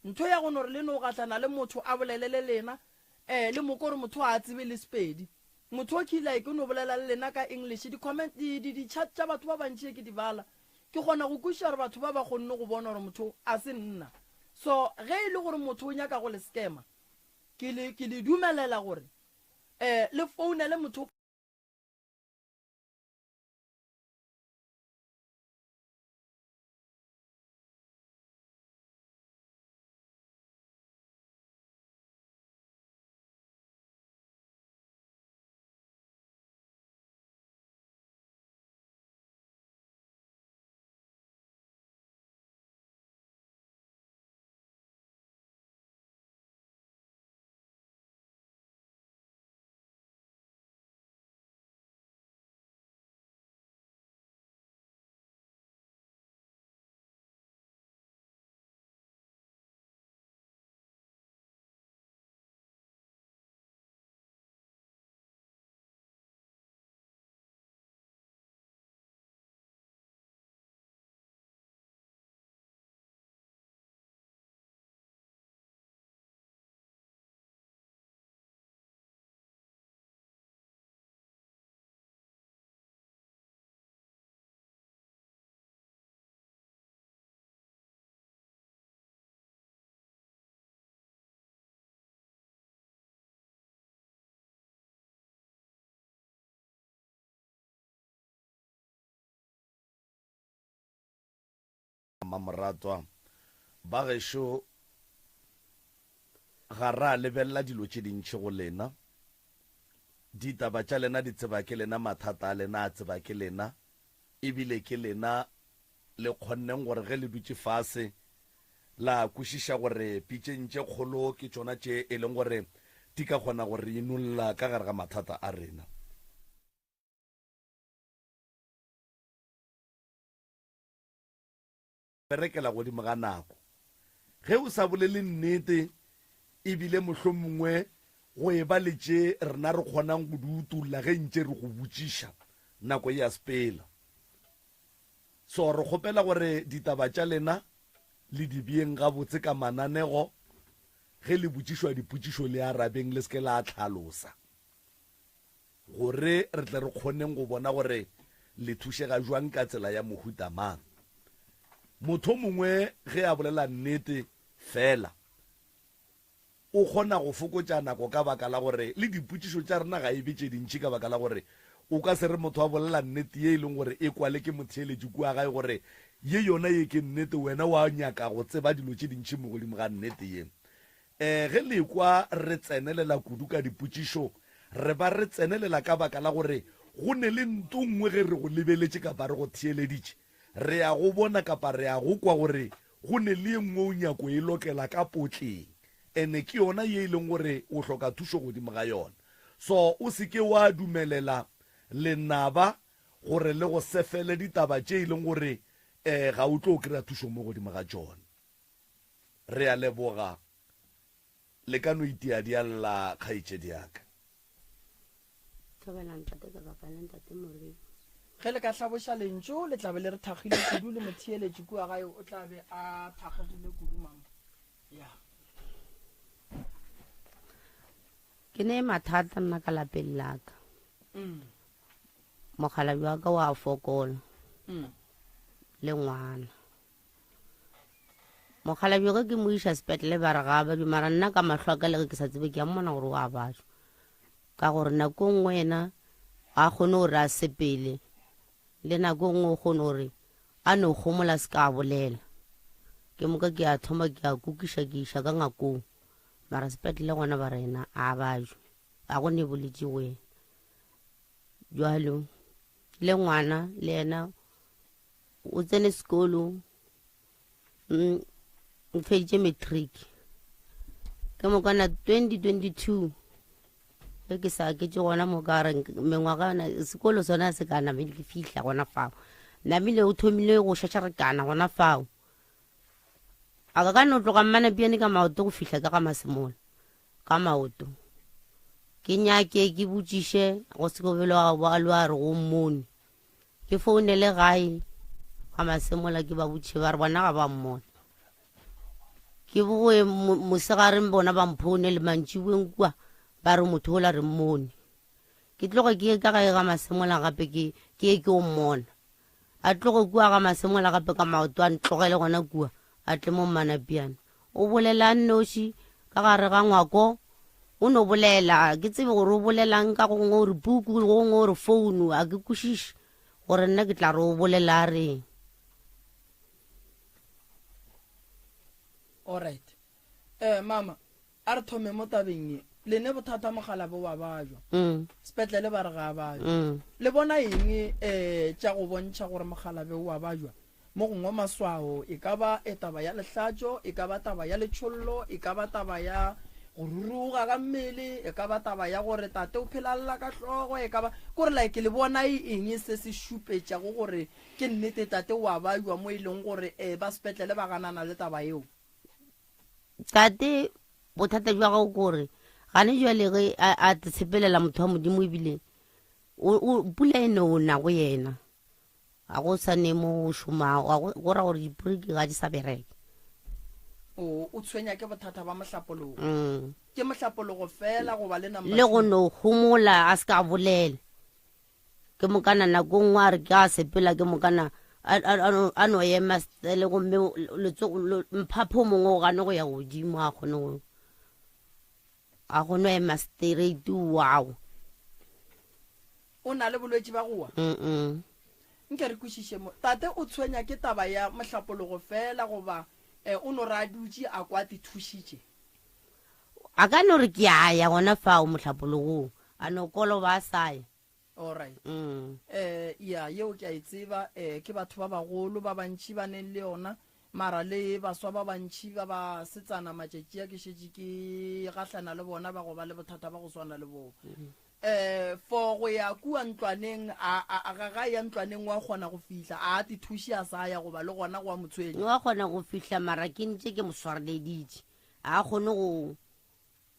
Ntho ya go no re le no gahlana le motho a bolele le lena, eh, le mo kore motho a tsebe le Sepedi. Motho o ke like o no bolela le lena ka English, di comment, di, di, di chat tša batho ba bantši ke di bala. Ke kgona go kwešiša gore batho ba ba kgonne go bona gore motho a se nna. So ge e le gore motho o nyaka go le scammer, ke le, ke le dumelela gore eh, le founele motho. Mmamoratwa, ba gešo ga ra lebelela dilo tše dintši go lena. Ditaba tša lena di tseba ke lena, mathata a lena a tseba ke lena, ebile ke lena le kgonneng gore ge le dutše fase la kwešiša gore pitšeng tše kgolo ke tšona tše e leng gore di ka kgona go re inolla ka gare ga mathata a rena. Berekela godimo ga nako. Ge o sa bolele nnete e bile mohlomongwe go e ba le tše rena re kgonang go di utolla ge ntše re go botšiša, nako e a sepela. So re kgopela gore ditaba tša lena le di beeng gabotse ka mananego, ge le botšišwa dipotšišo le arabeng le se ke la hlalosa, gore re tle re kgoneng go bona gore le thušega jwang ka tsela ya mohuta mang. Motho mongwe ge a bolela nnete fela, o kgona go fokotša nako ka baka la gore le dipotšišo tša rena ga e be tše dintši ka baka la gore o ka se re motho a bolela nnete ye e leng gore e kwale ke motheeletši kua gae gore ye yona ye ke nnete wena wa nyaka go tseba dilo tše dintši mo godimo ga nnete ye. Um ge le ekwa re tsenelela kudu ka dipotšišo re ba re tsenelela ka baka la gore go ne le nto nngwe ge re go lebeletše kapa re go theeleditše re ya go bona kapa re ya go kwa gore Go ne le ye nngwe o nyako e lokela ka potleng, ene ke yona ye e leng gore o hloka thušo godimo ga yona. So o se ke wa dumelela lenaba gore le go sefele ditaba tše e leng gore um ga o tlo kry-a thušo mo godimo ga tšona. Re a leboga. Le ka no itia di a lla kgaetšedi ya ka. Thobela ntate ka baka la ntate Moremi. Ge le ka hlaboša lentšu le tla be le re thakgile kudu le motheeletši kua gae o tla be a thakgegile kudu mama. Ya. Ke ne mathata nna ka lapeng la ka. Mm. Mokgalabje wa ka wa fokola. Mm. Le ngwana. Mokgalabje ge ke mo iša sepetlele ba re ga a bajwe mara nna ka mahlo a ka le ge ke sa tsebe ke a mmona gore o a bajwa ka gore nako e nngwe yena ga a kgone gore a sepele le nako e nngwe o kgone gore a no gomola se ka bolela ke moka ke a thoma ke a kukiša ke iša ka ngakong mara sepetlele gona ba re yena a bajwe ga go ne bolwetši go yena jalo le ngwana le yena o tsene sekolo mm, o feditše matric ke mokana 2022 ge ke sa ketše gona mo ka re mengwaga yona sekolo sona se ka namile ke fihla gona fao namile o thomile go šašarekana gona fao a ka ka no tloga mmanapiane ka maoto go fihla ka ga masemola ka maoto ke nyake ke botšiše go se ko belo a lo a re go mmone Ke founele gae ga Masemola ke ba botšiše ba re bona ga ba mmona. Ke boe mosegareng bona ba mphone le mantšiboeng kua ba re motho ola re mmone. Ke tloge ke ye ka gae ga Masemola gape ke ke ye ke o mmona. A tloge kua ga Masemola gape ka maoto a ntlogele gona kua a tle mo Mmanapiane. O bolela a nnoši ka gare ga ngwako o no bolela ke tsebe gore o bolelang ka gongwe o re puku gongwe o re founu a ke kwešiše gore nna ke tla re o bolela a reng. Alright. Eh mama, a re thome mo tabeng ye. Le ne bothata mogalabe wa bajwa. Mm. Sepetlele ba re ga a bajwa. Mm. Le bona eng eh tša go bontšha gore mogalabe wa bajwa? Mo gongwe maswao e ka ba e taba ya lehlatšo, e ka ba taba ya letšhollo, e ka ba taba ya go ruruga ga mmele, e ka ba taba ya gore tate o phela lla ka hlogo, e ka ba kore like le bona e eng se se šupetšago gore Ke nnete tate o a bajwa mo e leng gore eh, ba sepetlele ba ganana le taba yeo. Tate, bothata jwa gago ke gore gane jwale ge a, a tshepelela motho wa Modimo ebile o, o, pula e no na go yena. Ga go sa ne mo o šomago, ga go, go ra gore diporiki ga di sa bereka. O, o tshwenya ke bothata ba mohlapologo. Mm. Ke mohlapologo fela goba le number Le go two? no homola a se ka bolela. Ke mokana nako nngwe a re ke a sepela ke mokana a no ema stele gomme mphapho mongwe o gane go ya godimo a kgone go a kgone go ema straight wow. O na le bolwetši ba go wa? Mm. Nke re kwešiše mo. Tate o tshwenya ke taba ya mohlapologo fela goba eh, o no re a dutše a kwa te thušitše? A ka no re ke a ya gona fao mohlapologong, a no koloba a sa ya. Alright. Mm. Eh, ya, yeo ke a e tseba. Eh, ke batho ba bagolo ba bantši ba neng le yona, mara le baswa ba bantši ba ba setsana matšatši a ke šetše ke gahlana le bona ba go ba le bothata ba go swana le boo. Eh, for go ya kua ntlwaneng, a, a, a ga ga ya ntlwaneng wa kgona go fihla, a a te thuše a sa ya goba le gona go a mo tshwenya. Wa kgona go fihla mara ke ntše ke mo swareleditše. A kgone go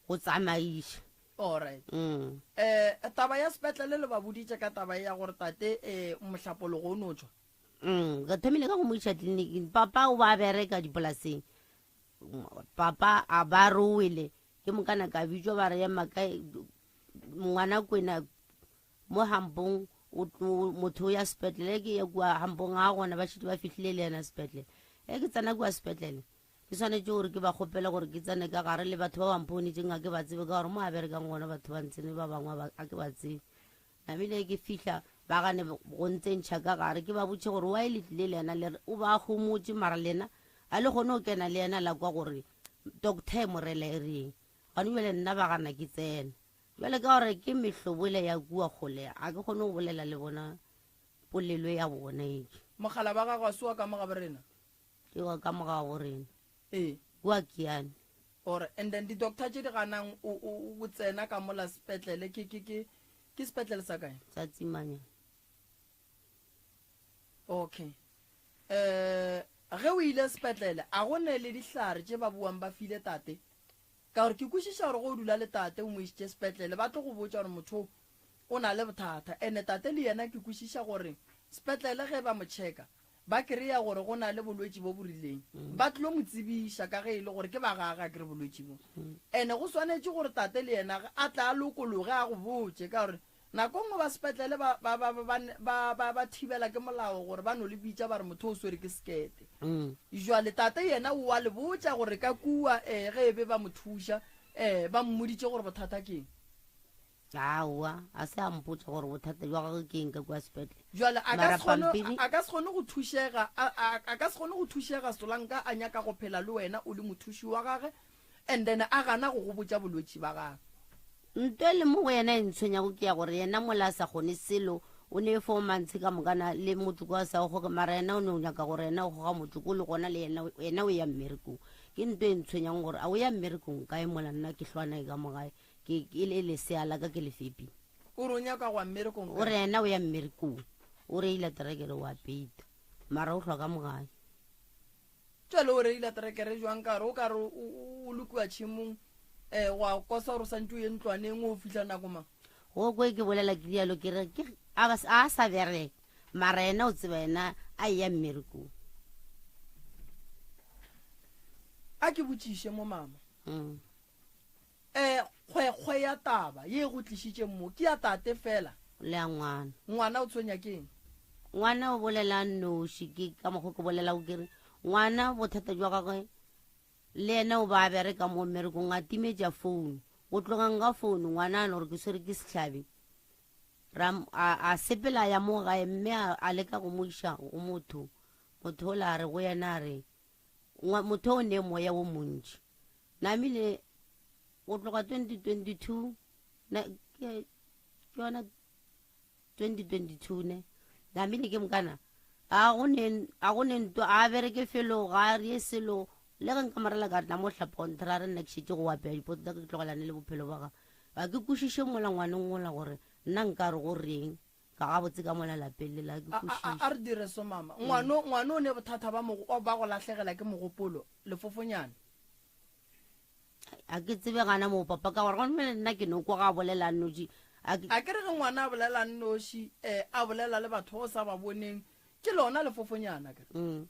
go tsamaiša. Alright. Mm. Eh, taba ya sepetlele le ba boditše ka taba ya gore tate eh mohlapologo o no tšwa. Mm, re thomile ka go mo iša tleliniking. Papa o ba bereka dipolaseng. Papa a ba re o wele. Ke mokana ka bitšwa ba re ema kae ngwana kwena mo hampong motho o ya sepetlele ke ya kua hampong ga gona ba šetše ba fihlile le yena sepetlele. E ke tsena kua sepetlele Ke swanetše gore ke ba kgopele gore ke tsene ka gare le batho ba ba mpounetšeng ga ke ba tsebe ka gore mo a berekang gona batho ba ntsene ba bangwe ga ke ba tsebe. Namile ke fihla ba gane go ntsentšha ka gare ke ba botše gore why le tlile le yena le re o ba homotše mara lena a le kgone go kena le yena la kwa gore doctor e mo rela e reng. Gone bjale nna ba gana ke tsena. Bjale ka gore ke mehlobo ele ya kua kgole ga ke kgone go bolela le bona polelo ya bona eke. Mogala ba gago a se wa ka mo gabo rena? Ke wa ka mo ga go rena. Ee. Kua Kiane. Or and then di-doctor tše di ganang o o o tsena ka mola sepetlele ke ke ke ke sepetlele sa kae? Sa Tsimanyana. Okay. Eh ge o ile sepetlele a go ne le dihlare tše ba buang ba file tate? Ka gore ke kwešiša gore ge o dula le tate o mo išitše sepetlele ba tlo go botša gore motho o o na le bothata ene tate le yena ke kwešiša gore sepetlele ge ba mo checka Ba kry-a gore go na le bolwetši bo bo rileng, ba tlo mo tsebiša ka ge e le gore ke ba gage a kry bolwetši bo. Ene go swanetše gore tate le yena a tle a lokologe a go botše ka gore nako nngwe ba sepetlele ba, ba, ba, ba, ba, ba, ba thibela ke molao gore ba no le bitša ba re motho o swere ke sekete. Jwale tate yena o a le botša gore ka kua um ge e be ba mo thuša um ba mmoditše gore bothata ke eng. Aowa, a se a mpotša gore bothata jwa gagwe ke eng ka kua sepetlele. Jwale a ka Mara se kgone, pampiri. a ka se kgone go thušega, a, a, a ka se kgone go thušega Solanka a nyaka go phela le wena o le mothuši wa gage and then a gana go go botša bolwetši ba gagwe. Nto e le mo go yena e ntshwenyago ke ya gore yena mola a sa kgone selo, o ne four months ka mokana le motsoko a sa o goge, mara yena o no nyaka gore yena o goga motsoko le gona le yena, yena o ya mmerekong. Ke nto e ntshwenyang gore a o ya mmerekong kae mola nna ke hlwana e ka mo gae. Ke, ke le lesea la ka ke le fepi. O re o nyaka go ya mmerekong O re yena o ya mmerekong. O reila terekere o a peita. Mara o hlwa ka mo gae. Jwale o reila terekere jwang ka gore o ka re o lokiwa tšhemong um gwa kosa gore o santse o ye ntlwaneng o fihla nako mang? Go kwe ke bolela ke rialo ke re ke a a sa bereka mara yena o tseba yena a eya mmerekong. A ke botšiše mo mama. Mm. Eh, kgwekgwe ya taba ye e go tlišitšeng mo ke ya tate fela? Le ya ngwana. Ngwana o tshwenya ke eng? Ngwana o bolela noši, ke ka mokgwa ke bolelago ke re ngwana bothata jwa gagwe le yena o ba a bereka mo mmerekong a timetša founu. Go tlogang ga founu ngwana a no gore ke swere ke sehlabi. Ra a, a sepela ya mo gae mme a, a leka go mo iša go motho. Motho ola a re go yena a re motho o ne moya wo montši. Namile go tloga 2022 na ke yona 2022 ne namile ke mokana a go ne a go ne nto a bereke felo ga a rie selo le ge nka morela ka tla mo hlapa nthra re nna ke šetše go apea dipoto tsa ke tlogelane le bophelo ba ga ga ke kwešiše mola ngwaneng ola gore nna nka re go reng Ka gabotse ka mola lapeng le la ke A, a, a, a re dire so mama. Ngwano, ngwano o ne bothata ba mogo, ba go lahlegela ke mogopolo, lefofonyane. A ke tsebe gana moo papa ka gore gomme le nna ke no kwa ga a bolela a nnoši. A ke. A ke re ge ngwana a bolela a nnoši, eh, a bolela le batho ba o sa ba boneng, ke lona lefofonyana akere. Mm.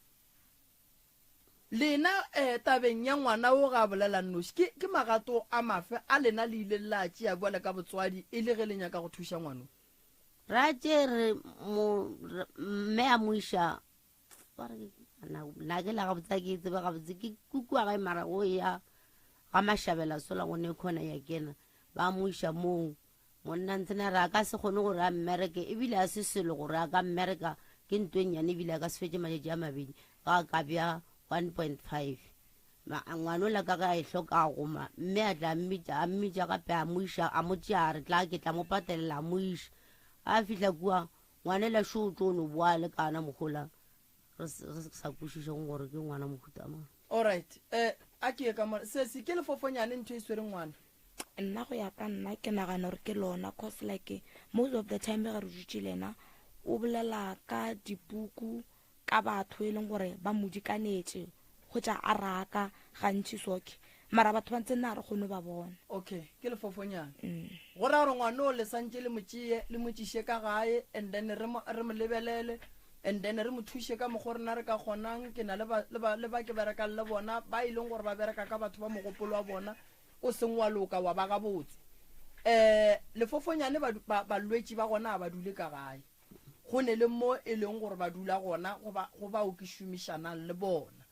Lena, eh, tabeng ya ngwana wo ga a bolela a nnoši, ke, ke magato a mafe a lena le ileng la a tšea bjale ka botswadi e le ge le nyaka go thuša ngwano? Ra tše re mo mme a mo iša ba re na ke la gabotse ke tsebe gabotse ke kukua gae mara go ya ga mashabela sola go ne khona ya kena ba mo iša moo monna ntsena re a ka se kgone gore a mmereke ebile a se selo gore a ka mmereka ke nto e nnyane ebile a ka se fetše matšatši a mabedi ga a ka bja 1.5 ngwanola ka ge a e hloka a goma mme a tla mmitša a mmitša gape a mo iša a mo tšea a re tla ke tla mo patelela a mo iša a fihla kua ngwanela šo o tlo no boa le kana mogola re sa kwešišeng gore ke ngwana mohuta mang. Alright, eh, a ke ye ka mo sesi ke lefofonyane ntho e swereng ngwana. Nna go ya ka nna ke nagana gore ke lona cause like most of the time ge re dutše le yena o bolela ka dipuku ka batho e leng gore ba mo dikanetše go tša a raka gantši soke mara batho ba ntse nna re kgone ba bona. Okay, ke lefofonyana. Mm. Go ra gore ngwana o le santše le mo tšee le mo tšiše ka gae and then re mo re mo lebelele and then re mo thuše ka mokgwa rena re ka kgonang. Ke na le ba le ba le ba ke berekang le bona ba e leng gore ba bereka ka batho ba mogopolo wa bona o seng wa loka wa ba gabotse. Eh lefofonyane ba balwetši ba gona a ba dule ka gae. Go ne le mo e leng gore ba dula gona go ba, go bao ke šomišanang le bona.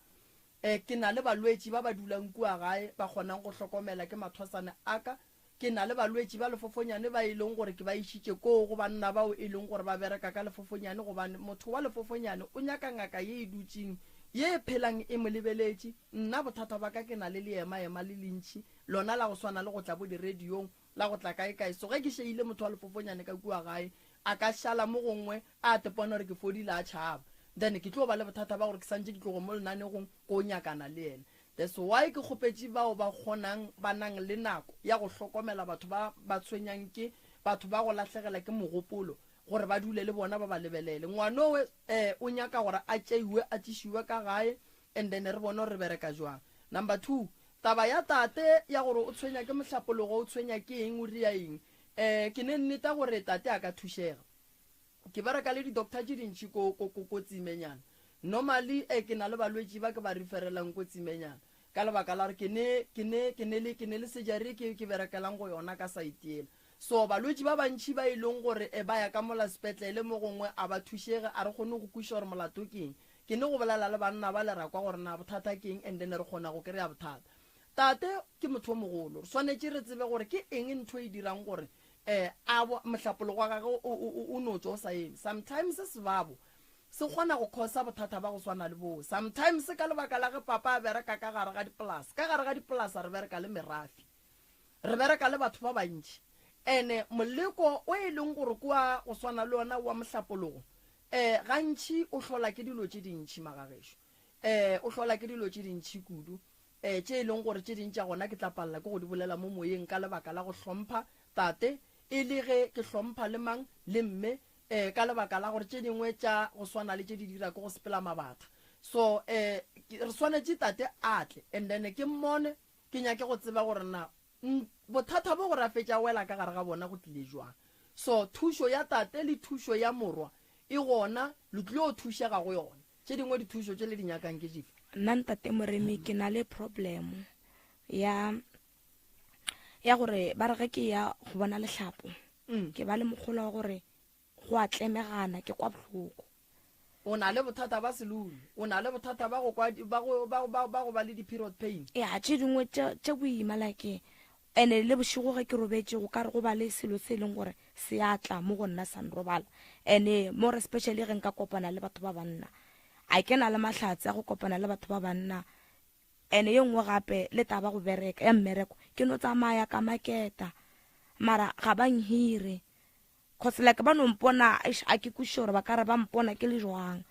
E, ke na le balwetši ba ba dulang kua gae ba kgonang go hlokomela ke mathwasane a ka. Ke na le balwetši ba lefofonyane ba e leng gore ke ba išitše koo go banna bao e leng gore ba bereka ka lefofonyane gobane motho wa lefofonyane o nyaka ngaka ye e dutšeng, ye e phelang e mo lebeletše. Nna bothata ba ka ke na le leema-ema le lentši, lona la go swana le go tla bo diradiong la go tla kae-kae. So ge ke šeile motho wa lefofonyane ka kua gae, a ka šala mo gongwe a tepona gore ke fodile a tšhaba. Then ke tlo ba le bothata ba gore ke santše ke tlogo mo lenanegong ko nyakana le yena. That's why ke kgopetše bao ba kgonang, ba nang le nako ya go hlokomela batho ba ba tshwenyang ke batho ba go lahlegela ke mogopolo gore ba dule le bona ba ba lebelele. Ngwanowe eh o nyaka gore a tšeiwe a tlišiwe ka gae and then re bone gore re bereka jwang. Number 2, Taba ya tate ya gore o tshwenya ke mohlapologo, o tshwenya ke eng, o ria eng, um ke ne nneta gore tate a ka thušega. Ke bereka le di-doctor tše dintši ko, ko, ko, ko Tsimenyana. Normally, eh, ke na le balwetši ba ke ba referelang ko Tsimenyana, ka lebaka la gore ke ne, ke ne, ke ne le, ke ne le surgery ke, ke berekelang go yona ka site yela. So balwetši ba bantši ba e leng gore eh, ba ya ka mola sepetlele mo gongwe a ba thušege, a re kgone go kwešiša gore molato ke eng. Ke ne go bolela le banna bale ra kwa gore na bothata ke eng and then re kgona go kry-a bothata. Tate ke motho o mogolo, re swanetše re tsebe gore ke eng ntho e dirang gore um a mohlapologo wa gagwe o, o, o, o no tšwa o sa eme. Sometimes sebabo se kgona go causa bothata ba go swana le boo. Sometimes ka lebaka la ge papa a bereka ka gare ga dipolasa, ka gare ga dipolasa re bereka le merafe. Re bereka le batho ba bantši. Ene moleko o e leng gore ke wa go swana le ona wa mohlapologo, um gantši o hlola ke dilo tše dintši, magagešo. Um o hlola ke dilo tše dintši kudu, um tše e leng gore tše ding tša gona ke tla palela ke go di bolela mo moyeng ka lebaka la go hlompha tate, e le ge ke hlompha le mang le mme, um ka lebaka la gore tše dingwe tša go swana le tše di dira ke go sepela mabatha. So um re swanetše tate a tle and then ke mmone Ke nyake go tseba gore na bothata bo gore a fetše a wela ka gare ga bona go tlile jwang. So thušo ya tate le thušo ya morwa e gona, le tlilo thušega go yona. Tše dingwe dithušo tše le di nyakang ke dife? Nna ntate Moremi ke na le problem ya ya gore ba re ge ke ya go bona lehlapo mm. ke ba le mokgola wa gore go a tlemegana ke kwa bohloko. O na le bothata ba selumi, o na le bothata ba go kwa ba go ba ba ba go ba le di period pain. Ya tše dingwe tše tše boima like ene le bošego ge ke robetše go ka re go ba le selo se e leng gore se a tla mo go nna sa nrobala ene more especially ge nka kopana le batho ba banna a ke na le mahlatse a go kopana le batho ba banna ene ye nngwe gape le taba go bereka ya mmereko ke no tsamaya ka maketa mara ga ba nhire cause like ba no mpona a ke kwešiše gore ba ka re ba mpona ke le jwang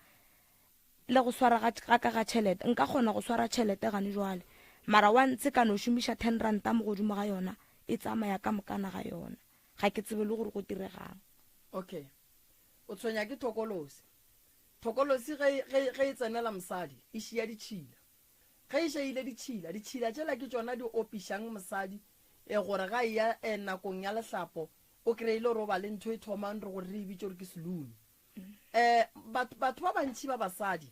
le go swara ga ka ga tšhelete nka kgona go swara tšhelete gane jwale mara wa ntse ka no šomiša ten ranta mo godimo ga yona e tsamaya ka mokana ga yona ga ke tsebe le gore go diregang. Okay o tshwenya ke thokolosi thokolosi ge ge ge e tsenela mosadi e šia ditšhila ge e šeile ditšhila ditšhila tšela ke tšona di opišang mosadi e gore ga e ya e nakong ya lehlapo o kry-ile gore o ba le ntho e thomang re gore re e bitše gore ke selumi um batho batho ba bantši ba basadi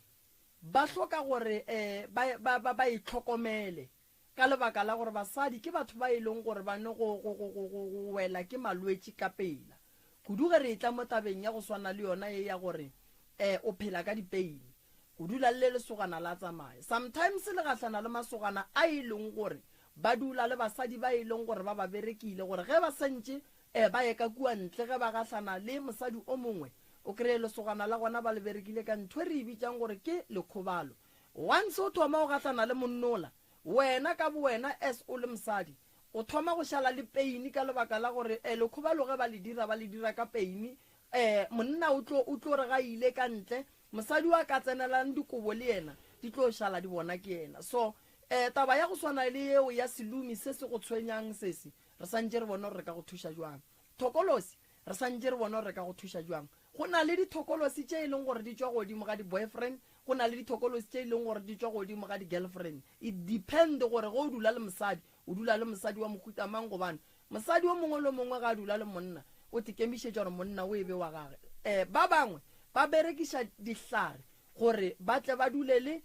ba hloka gore um ba ba ba ba itlhokomele ka lebaka la gore basadi ke batho ba e leng gore ba ne go go go go go go wela ke malwetši ka pela kudu ge re etla mo tabeng ya go swana le yona ye ya gore um o phela ka dipeini o dula le lesogana la tsamaya sometimes le gahlana le masogana a e leng gore ba dula le basadi ba e leng gore ba ba berekile gore ge ba santše um ba ye ka kua ntle ge ba gahlana le mosadi o mongwe o kry-e lesogana la gona ba le berekile ka ntho e re e bitsang gore ke lekgobalo. Once o thoma go gahlana le monnola wena ka bowena as o le mosadi o thoma go šala le pain ka lebaka la gore um lekgobalo ge ba le dira ba le dira ka pain um monna o tlo o tlo re ga ile ka ntle mosadi wa ka tsenelang dikobo le yena di tlo šala di bona ke yena. So um taba ya go swana le yeo ya selumi se se go tshwenyang sesi Re sa ntše re bona gore re ka go thuša bjang. Thokolosi, Re sa ntše re bona gore re ka go thuša bjang. Go na le dithokolosi tše e leng gore di tšwa godimo ga di-boyfriend, go na le dithokolosi tše e leng gore di tšwa godimo ga di-girlfriend. It depend gore ge o dula le mosadi, o dula le mosadi wa mohuta mang gobane mosadi o mongwe le o mongwe ge a dula le monna, o tekemišetša gore monna o e be wa gage. Um ba bangwe ba berekiša dihlare gore ba tle ba dule le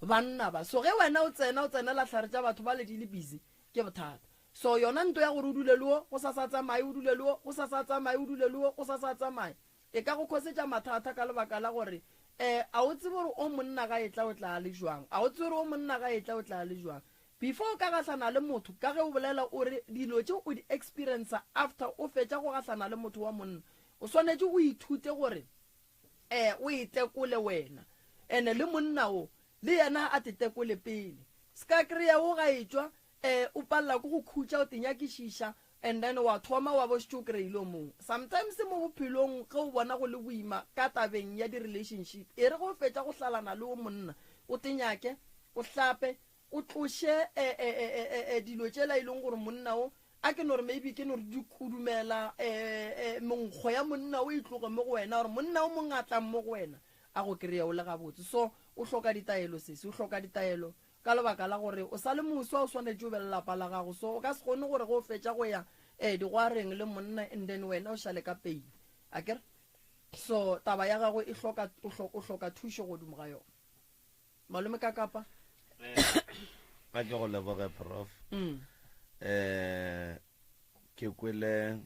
banna ba. So ge wena o tsena, o tsenela hlare tša batho bale di le busy, Ke bothata. So yona nto ya gore o dule le wo, go sa sa tsamaye, o dule le wo, go sa sa tsamaye, o dule le wo, go sa sa tsamaye, e ka go khosetša mathata ka lebaka la gore um a o tsebe gore o monna ga etla o tla le jwang, a o tsebe gore o monna ga etla o tla le jwang. Before o ka gahlana le motho, ka ge o bolela o re dilo tše o di experiencer after o fetša go gahlana le motho wa monna, o swanetše o ithute gore um o e tekole wena ene le monna o Le yena a te tekole pele. Ska krea wo ga etšwa eh o palela ke go khutša o te nyakišiša and then wa thoma wa bo šetše o kreile o mongwe. Sometimes mo bophelong ge o bona go le boima ka tabeng ya di relationship e re ge o fetša go hlalana le o monna o te nyake o hlape o tloše eh eh eh eh eh dilo tšela e leng gore monna o a ke no re maybe ke no re di kudumela eh eh menkgo ya monna o e tloge mo go wena gore monna o mongwe a tlang mo go wena a go kry-a o le gabotse. So o hloka ditaelo sesi, o hloka ditaelo ka lebaka la gore o sa le moswa, o swanetše o be le lapa la gago. So o ka se kgone gore ge o fetša go ya um digwareng le monna and then wena o šale ka pain, akere? So taba ya gago e hloka, o hloka thušo godimo ga yona. Malome ka kapa. A ke go leboge prof. Mm. Eh ke kwele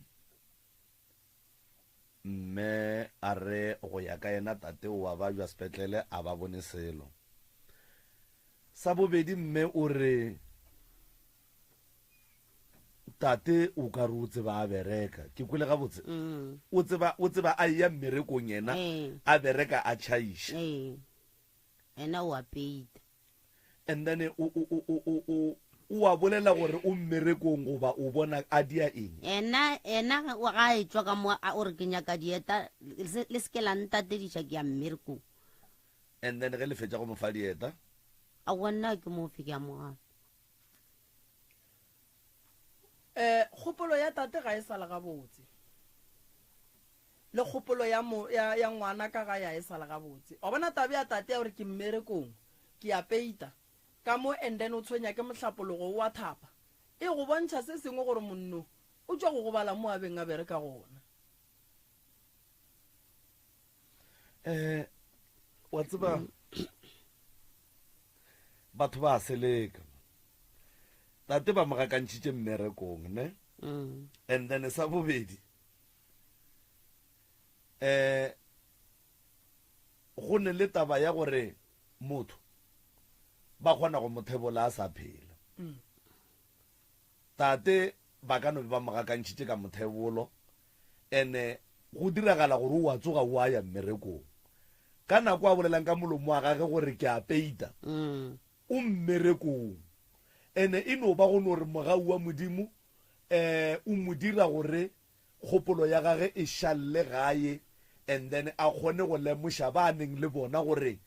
Mme a re go ya ka yena tate o a babja sepetlele a ba bone selo. Sa bobedi mme o re tate o ka re o tseba a bereka. Ke kwele gabotse? Mm. O tseba o tseba a eya mmerekong yena Ee. a bereka a tšhaiša. Ee. Yena o a peita. And then o o o o o o o a bolela gore o mmerekong goba o bona a dia eng? Ena ena ga ga a etšwa ka mo a o re ke nyaka dieta le se le se ke la ntatediša ke ya mmerekong. And then ge le fetša go mo fa dieta? Aowa nna ke mo fe ke a mo gana. Eh kgopolo ya tate ga e sa le gabotse. Le kgopolo ya mo, ya, ya ngwana ka gae ga e sa le gabotse. Wa bona taba ya tate ya gore ke mmerekong, ke a peita, ka mo and then o tshwenya ke mohlapologo o a thapa, e go bontšha se sengwe gore monno o tšwa go gobala mo a beng a bereka gona. Eh, wa tseba, Batho ba a seleka. Tate ba mo gakantšhitše mmerekong, ne? Mm. And then sa bobedi, eh, go ne le taba ya gore motho ba kgona go mo thebola a sa phela. Mm. Tate ba ka no be ba mo gakantšhitše ka mothebolo, ene go diragala gore o a tsoga o a ya mmerekong. Ka nako a bolelang ka molomo wa gage gore ke a peita, o mmerekong. Ene e no ba go no re mogau wa Modimo um o mo dira gore kgopolo ya gage e šalle gae and then a kgone go lemoša ba a neng le bona gore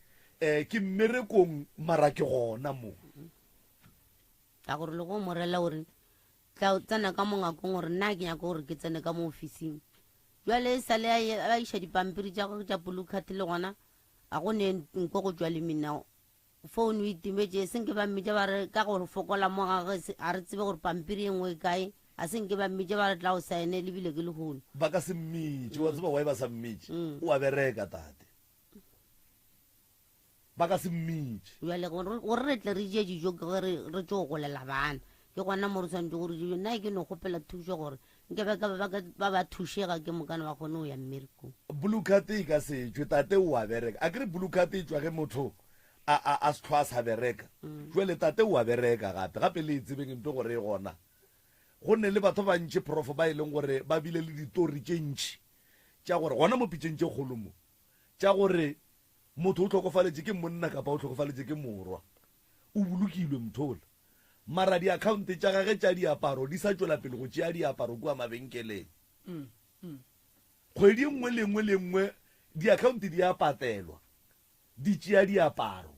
um ke mmerekong mara ke gona mo. Ka gore le go mo rela gore tla o tsena ka mo ngakong gore nna ke nyaka gore ke tsene ka mo ofising. Jwale e sale a ye- a iša dipampiri tša gagwe tša blue card le gona a go ne nko go tšwa le mina. Founu e timetše, e senke ba mmitša ba re ka go fokola mo gagwe se- ga re tsebe gore pampiri e nngwe e kae. A senke ba mmitša ba re tla o saene le bile ke lehono. Ba ka se mmitše, wa tseba why ba sa mmitše? O a bereka tate. Ba ka se mmitše. Bjale gore gore re tle re je dijo ke ge re re tšo golela bana. Ke gona mo re swanetše gore dijo. Nna ke no kgopela thušo gore nke ba ka ba ka ba ba thušega ke mokane ba kgone go ya mmerekong. Blue card e ka se tšwe, tate o a bereka. Akere blue card e tšwa ge motho a a a se hlwa a sa bereka. Jwale tate o a bereka gape. Gape le e tsebeng nto gore e gona. Go ne le batho ba bantši prof ba e leng gore ba bile le ditori tše ntši tša gore gona mo pitšeng tše kgolo mo tša gore Motho o hlokofaletše ke monna kapa o hlokofaletše ke morwa, o bolokilwe mothola. Mara diakhaonte tša gage tša diaparo di sa tšwela pele go tšea diaparo kua mabenkeleng. Kgwedi e nngwe le e nngwe le e nngwe diakhaonte di a patelwa, di tšea diaparo.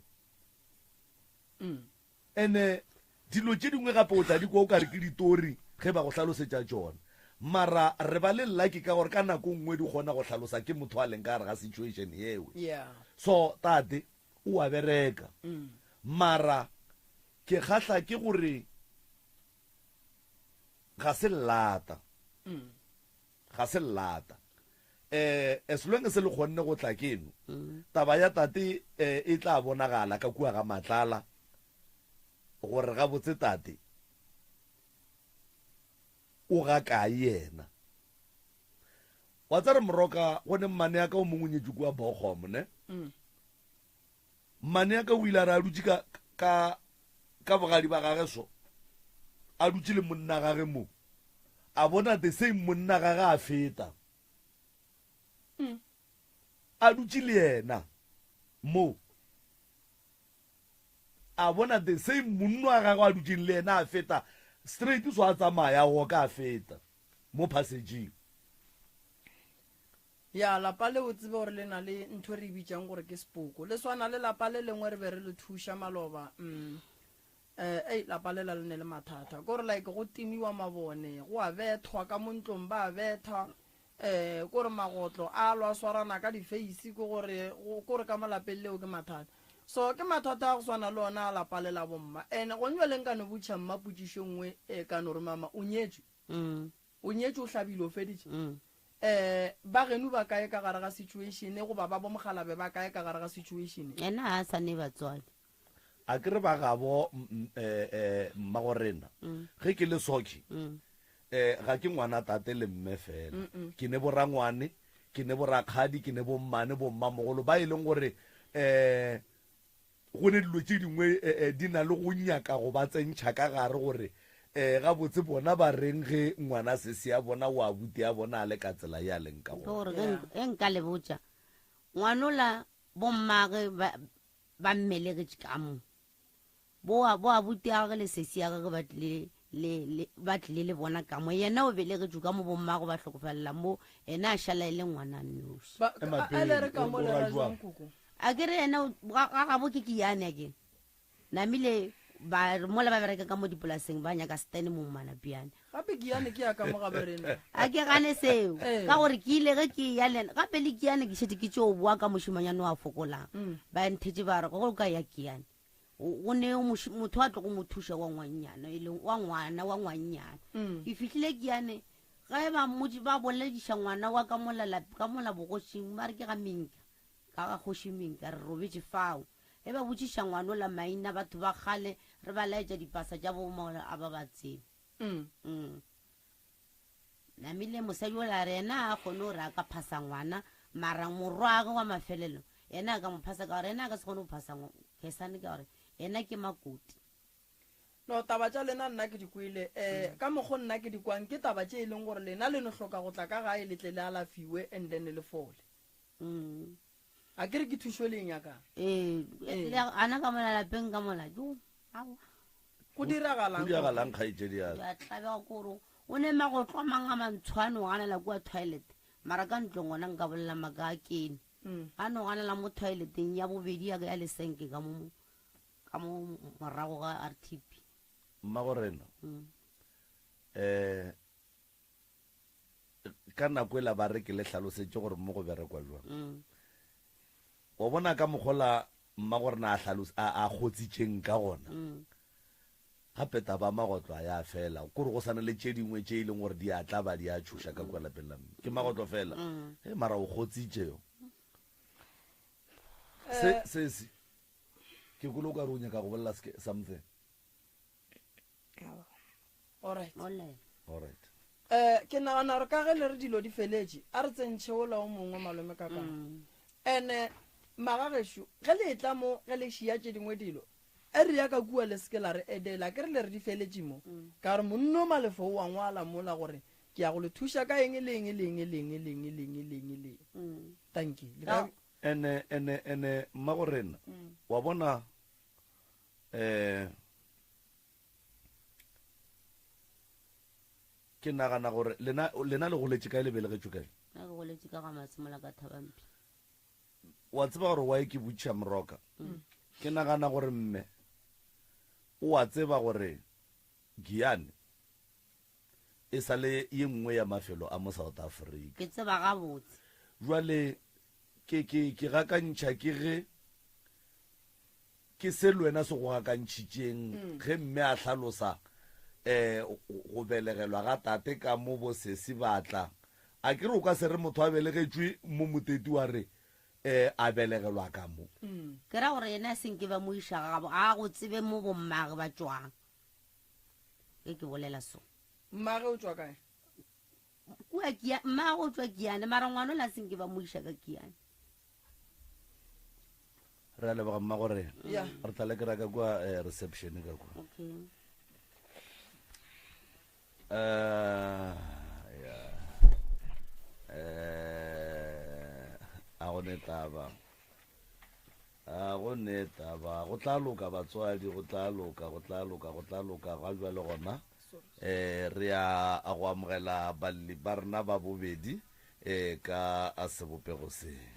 Ene dilo tše dingwe gape o tla di kwa o ka re ke ditori ge ba go hlalosetša tšona. Mara re ba le lucky ka gore ka nako nngwe di kgona go hlalosa ke motho a leng ka gare ga situation yewe. Yeah. So tate o a bereka. Mara ke kgahla ke gore ga se llata. Ga se llata. Eh, as long as le kgonne go tla keno, taba ya tate eh, e tla bonagala ka kua ga Matlala gore gabotse tate o ga kae yena. Wa tsare Moroka, go ne mmane ya ka o mongwe o nyetšwe kua Bochum, ne? Mmane ya ka o ile a re a dutše ka, ka, ka bogadi ba gage so, a dutše le monna gage mo, a bona the same monna gage a feta, a dutše le yena mo, a bona the same monna wa gagwe a dutšeng le yena a feta straight so a tsamaya a oka a feta mo passageng. Ya, lapa le o tsebe gore le na le ntho e re e bitšang gore ke sepoko. Le swana le lapa le lengwe re be re le thuša maloba. Mm. Eh, ei, lapa lela le ne le mathata. Ke gore like go timiwa mabone, go a bethwa ka mo ntlong ba a betha. Eh, ke gore magotlo a lwa swarana ka di-face, ke gore, ke gore ka mo lapeng leo ke mathata. So ke mathata a go swana le ona a lapa le la bomma. And gone jwale nka no botšiša mma potšišo e nngwe, eh, ka no re mama, o nyetšwe? Mm. O nyetšwe, o hlabile, o feditše. Mm. Eh, ba geno ba kae ka gare ga situation goba ba bo mogalabe ba kae ka gare ga situation? Yena ga a sa ne batswadi. A ke re ba gabo eh, eh, mmagorena mm. ge ke le soki mm. eh, ga ke ngwana tate le mme fela ke ne borangwane ke ne borakgadi ke ne bommane bommamogolo ba e leng gore eh Go ne dilo tše dingwe di na le go nyaka go ba tsentšha ka gare gore gabotse bona ba reng ge ngwana sesi a bona o abuti a bona a le ka tsela ye a leng ka Ke gona. gore ge ge nka le botša ngwanola bommage ba ba mmelegetše ka mo bo bo abuti a gage le sesi ya gage ba tlile le le ba tlile le bona ka mo yena o belegetšwe ka mo bommago ba hlokofalela mo yena a šala e le ngwana noši. Ba, Ema a, a pele, le re ka o mo o le ra ra jwang? jwang koko? A ke re yena o- ga ga gabo ke kiane a ke namile ba re mola ba bereka ka mo dipolaseng ba nyaka stene mo mmanapiane Gape kiane ke ya ka mo gabe rena. a ke gane seo Ee. ka gore ke ile ge ke ya le ena gape le kiane ke šetše ke tšeo boa ka mošemanyane wa fokolang Mm. ba nthetše ba re go ka ya kiane go ne motho a tlo go mo thuša wa ngwannyana e leng wa ngwana wa ngwannyana Mm. ke fihlile kiane ge ba mmotse ba bolediša ngwana wa ka mola ka mola bogošing ba re ke ga minka ka ga kgoši minka re robetše fao. Ge ba botšiša ngwanola maina batho ba kgale re ba laetša dipasa tša bo mola a ba ba tsebe. Mm. Namile mosadi ola a re yena a kgone gore a ka phasa ngwana mara morwage wa mafelelo yena a ka mo phasa ka gore yena a ka se kgone go phasa Khesane ka gore yena ke makoti. No taba tša lena nna ke di kwele um ka mokgo nna ke di kwang ke taba tše e leng gore lena le no hloka go tla ka gae le tle le alafiwe and then le fole. Mm. A ke re ke thušo le e nyakang. Ee, le ana ka mola lapeng ka mola jo aowa. Go diragalang? Go diragalang kgaetšedi ya ka? Ya tlabega ke gore o ne magotlo a mang a mantsho a no ganela kua toilet mara ka ntlong gona nka bolela maaka a kene. A no ganela mo toileteng ya bobedi ya ya lesenke ka mo ka mo morago ga RTP. Mmagorena, eh ka nako ela ba re ke le hlalosetše gore mo go berekwa jwang. Mm. Wa bona ka mokgola mma gore na a hlalose a a kgotsitšeng ka gona. Mm. Gape taba magotlo a ya fela. Kore go sana le tše dingwe tše e leng gore di a tla ba di a tšhoša ka kua lapeng la mme. Ke magotlo fela. Mm. He mara o kgotsitše yo. Se eh. se se. Ke kwele o ka re o nyaka go bolela something. Alright. Olela. Alright. Eh, ke nagana gore ka ge le re dilo di feletše, a re tsentšhe ola o mongwe malome ka ka. Ene magagešo, ge le etla mo ge le šia tše dingwe dilo, e re ya ka kua le seke la re edela, ke re le re di feletše mo. Ka gore monno Malefo o a ngwala mola gore ke ya go le thuša ka eng le eng le eng le eng le eng le eng le eng le eng. Tanki. Le ka Ene ene ene mmagorena, wa bona eh Ke nagana gore lena, lena le goletše kae, le belegetšwe kae? Nna ke goletše ka ga Masemola ka Thabampi. Wa tseba gore why ke botšiša Moroka? Ke nagana gore mme o a tseba gore Giyani e sa le ye nngwe ya mafelo a mo South Africa. Ke tseba gabotse. Jwale ke, ke, ke gakantšha ke ge Ke se le wena se go gakantšhitšeng ge mme a hlalosa um go belegelwa ga tate ka mo bo sesi ba tla. A ke re o ka se re motho a belegetšwe mo Moteti wa re um a belegelwa ka mo. Ke ra gore yena a se nke ba mo iša ga gabo, a go tsebe mo bommage ba tšwang. Ge ke bolela so. Mmage o tšwa kae? Kua Kia, mmagwe o tšwa Kiane, mara ngwana ola se nke ba mo iša ka Kiane. Re a leboga mma gore Yeah. re tla le kry-a ka kua eh, reception ka kua. Okay. Eh, yeah. Eh, a go ne taba. A go ne taba. Go tla loka batswadi, go tla loka, go tla loka, go tla loka. Ga jwale gona eh re ya a go amogela balli ba rena ba bobedi eh ka a sebopego se.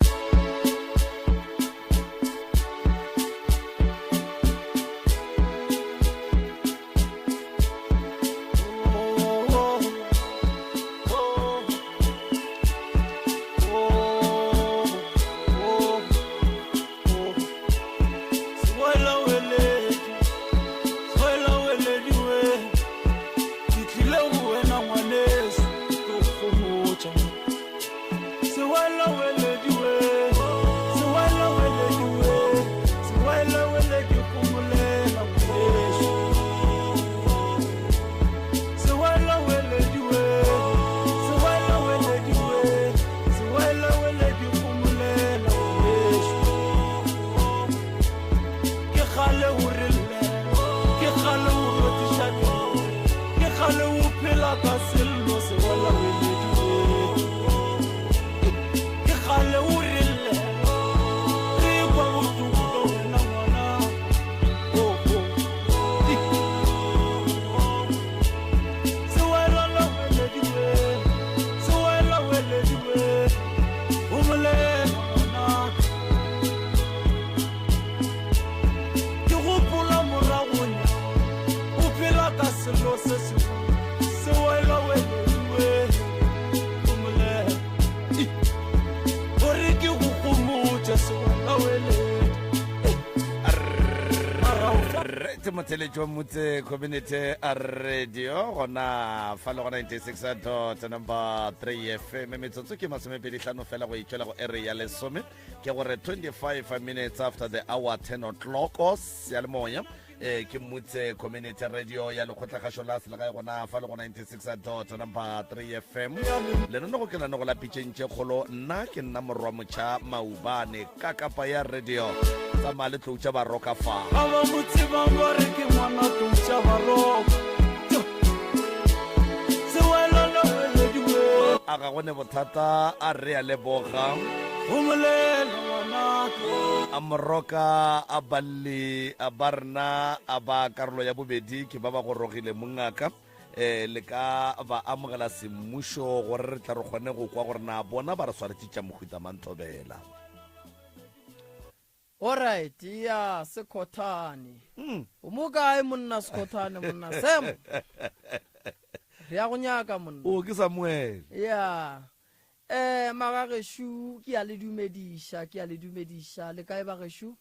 Alright, motheletši wa Motse Community Radio gona fa le go 96 dot number 3 FM metsotso ke masomepedi hlano fela go itšwela go ere ya lesome ke gore 25 minutes after the hour 10 o'clock seyalemoya eh ke Motse Community Radio ya lekgotlakgašo la selegae gona fa le go 96 dot number 3 FM lenanego ke lenanego la pitšeng tše kgolo nna ke nna morwa motšha maubane ka kapa ya radio tsamaya le tlou tša baroka fa Ba ba mo tsebang ba re ke ngwana tlou tša baroka. Sewelo le welediwe. A ga go ne bothata a re a leboga. Homolela ngwanaka. A moroka a balli a ba rena a ba karolo ya bobedi ke ba ba gorogile mongaka eh le ka ba amogela semmušo gore re tla re kgone go kwa gore na bona ba re swaretše tša mohuta mang thobela. Alright, ya Sekhothane. O mo kae monna Sekhothane monna Sam? Re ya go nyaka monna. O ke Samuel. Ya. Eh magageshu ke ya le dumediša, ke ya le dumediša. Le kae bageshu?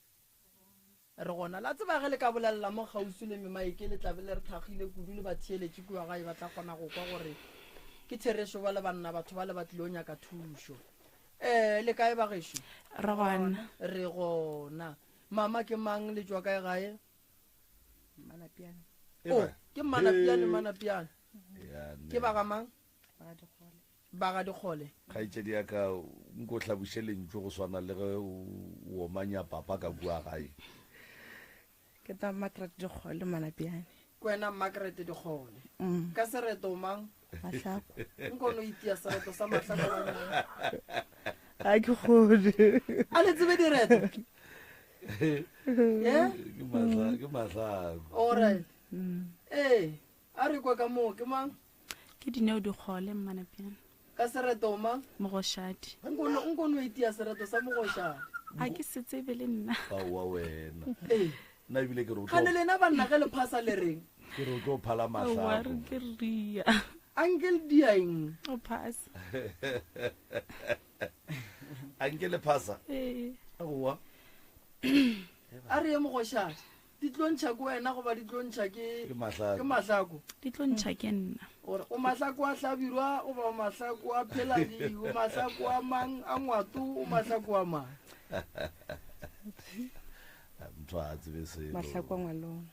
Re gona. La tseba ge le ka bolelela mo kgauswi le memaeke le tla be le re thakgile kudu le batheeletši kua gae ba tla kgona go kwa gore ke therešo ba le banna batho ba le ba tlilo nyaka thušo. Eh le kae bagešo? Re gona. Re gona. Mama ke mang le tšwa kae gae? Mmanapiane. Oh, ke Mmanapiane, Mmanapiane. Ke ba ga mang? Ba ga Dikgole. Ba ga Dikgole. Kgaetšedi ya ka, nko hlaboše lentšu go swana le ge o omanya papa ka kua gae. Ke ta Margaret Dikgole, Manapiane. Ke wena Margaret Dikgole. Mm. Ka sereto o mang? Mahlako. Nko no itia sereto sa Mahlako gannyane. Ga ke kgone. A le tsebe direto? Eh? Ke mahla- ke Mahlako. All right. Mm. Ee, a re kwa ka moo ke mang? Ke Dineo Dikgole, Mmanapiane. Ka sereto o mang? Mogoshadi. Nko nko no itia sereto sa Mogoshadi. A ke se tsebe le nna. Aowa wena. Ee. Nna ebile ke re o tlo. Kgane lena banna ge le phasa le reng? Ke re o tlo phala Aowa mahlako. re ke ria. A nke le dia eng? O phasa. A nke le phasa? Ee. Aowa. A re ye Mogoshadi. Di tlo ntšha ke wena goba di tlo ntšha ke Ke Mahlako. Ke Mahlako. Di tlo ntšha ke nna. Gore o Mahlako a Hlabirwa goba o Mahlako a Pheladi, o Mahlako a mang a Ngwato, o Mahlako a mang. Motho a tsebe selo. Mahlako a Ngwaloma.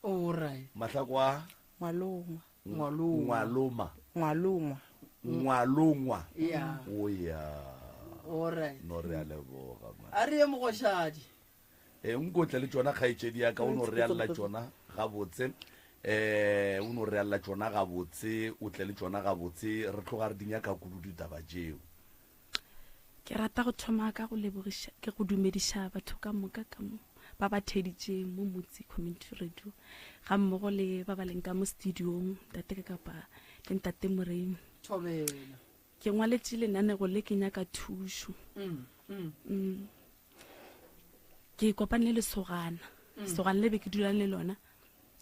Alright. Mahlako a Ngwalongwa. Ngwalongwa. Ngwaloma. Ngwalongwa. Ngwalongwa. Yeah. O ya. Alright. No re a leboga man. A re ye Mogoshadi. E, nkotle le tšona kgaetšedi ya ka, o no realla tšona gabotse. E, o no realla tšona gabotse, o tle le tšona gabotse, re tloga re di nyaka kudu ditaba tšeo. Ke rata go thoma ka go lebogiša, ke go dumediša batho ka moka ka mo ba ba theeditšeng mo Motse Community Radio, ga mmogo le ba ba leng ka mo studiong, ntate ka kapa le ntate Moremi. Thobela. Ke ngwaletše lenanego le ke nyaka thušo. Mm, mm. Mm. Ke kopane le lesogana. Mm. Lesogana le be ke dula le lona.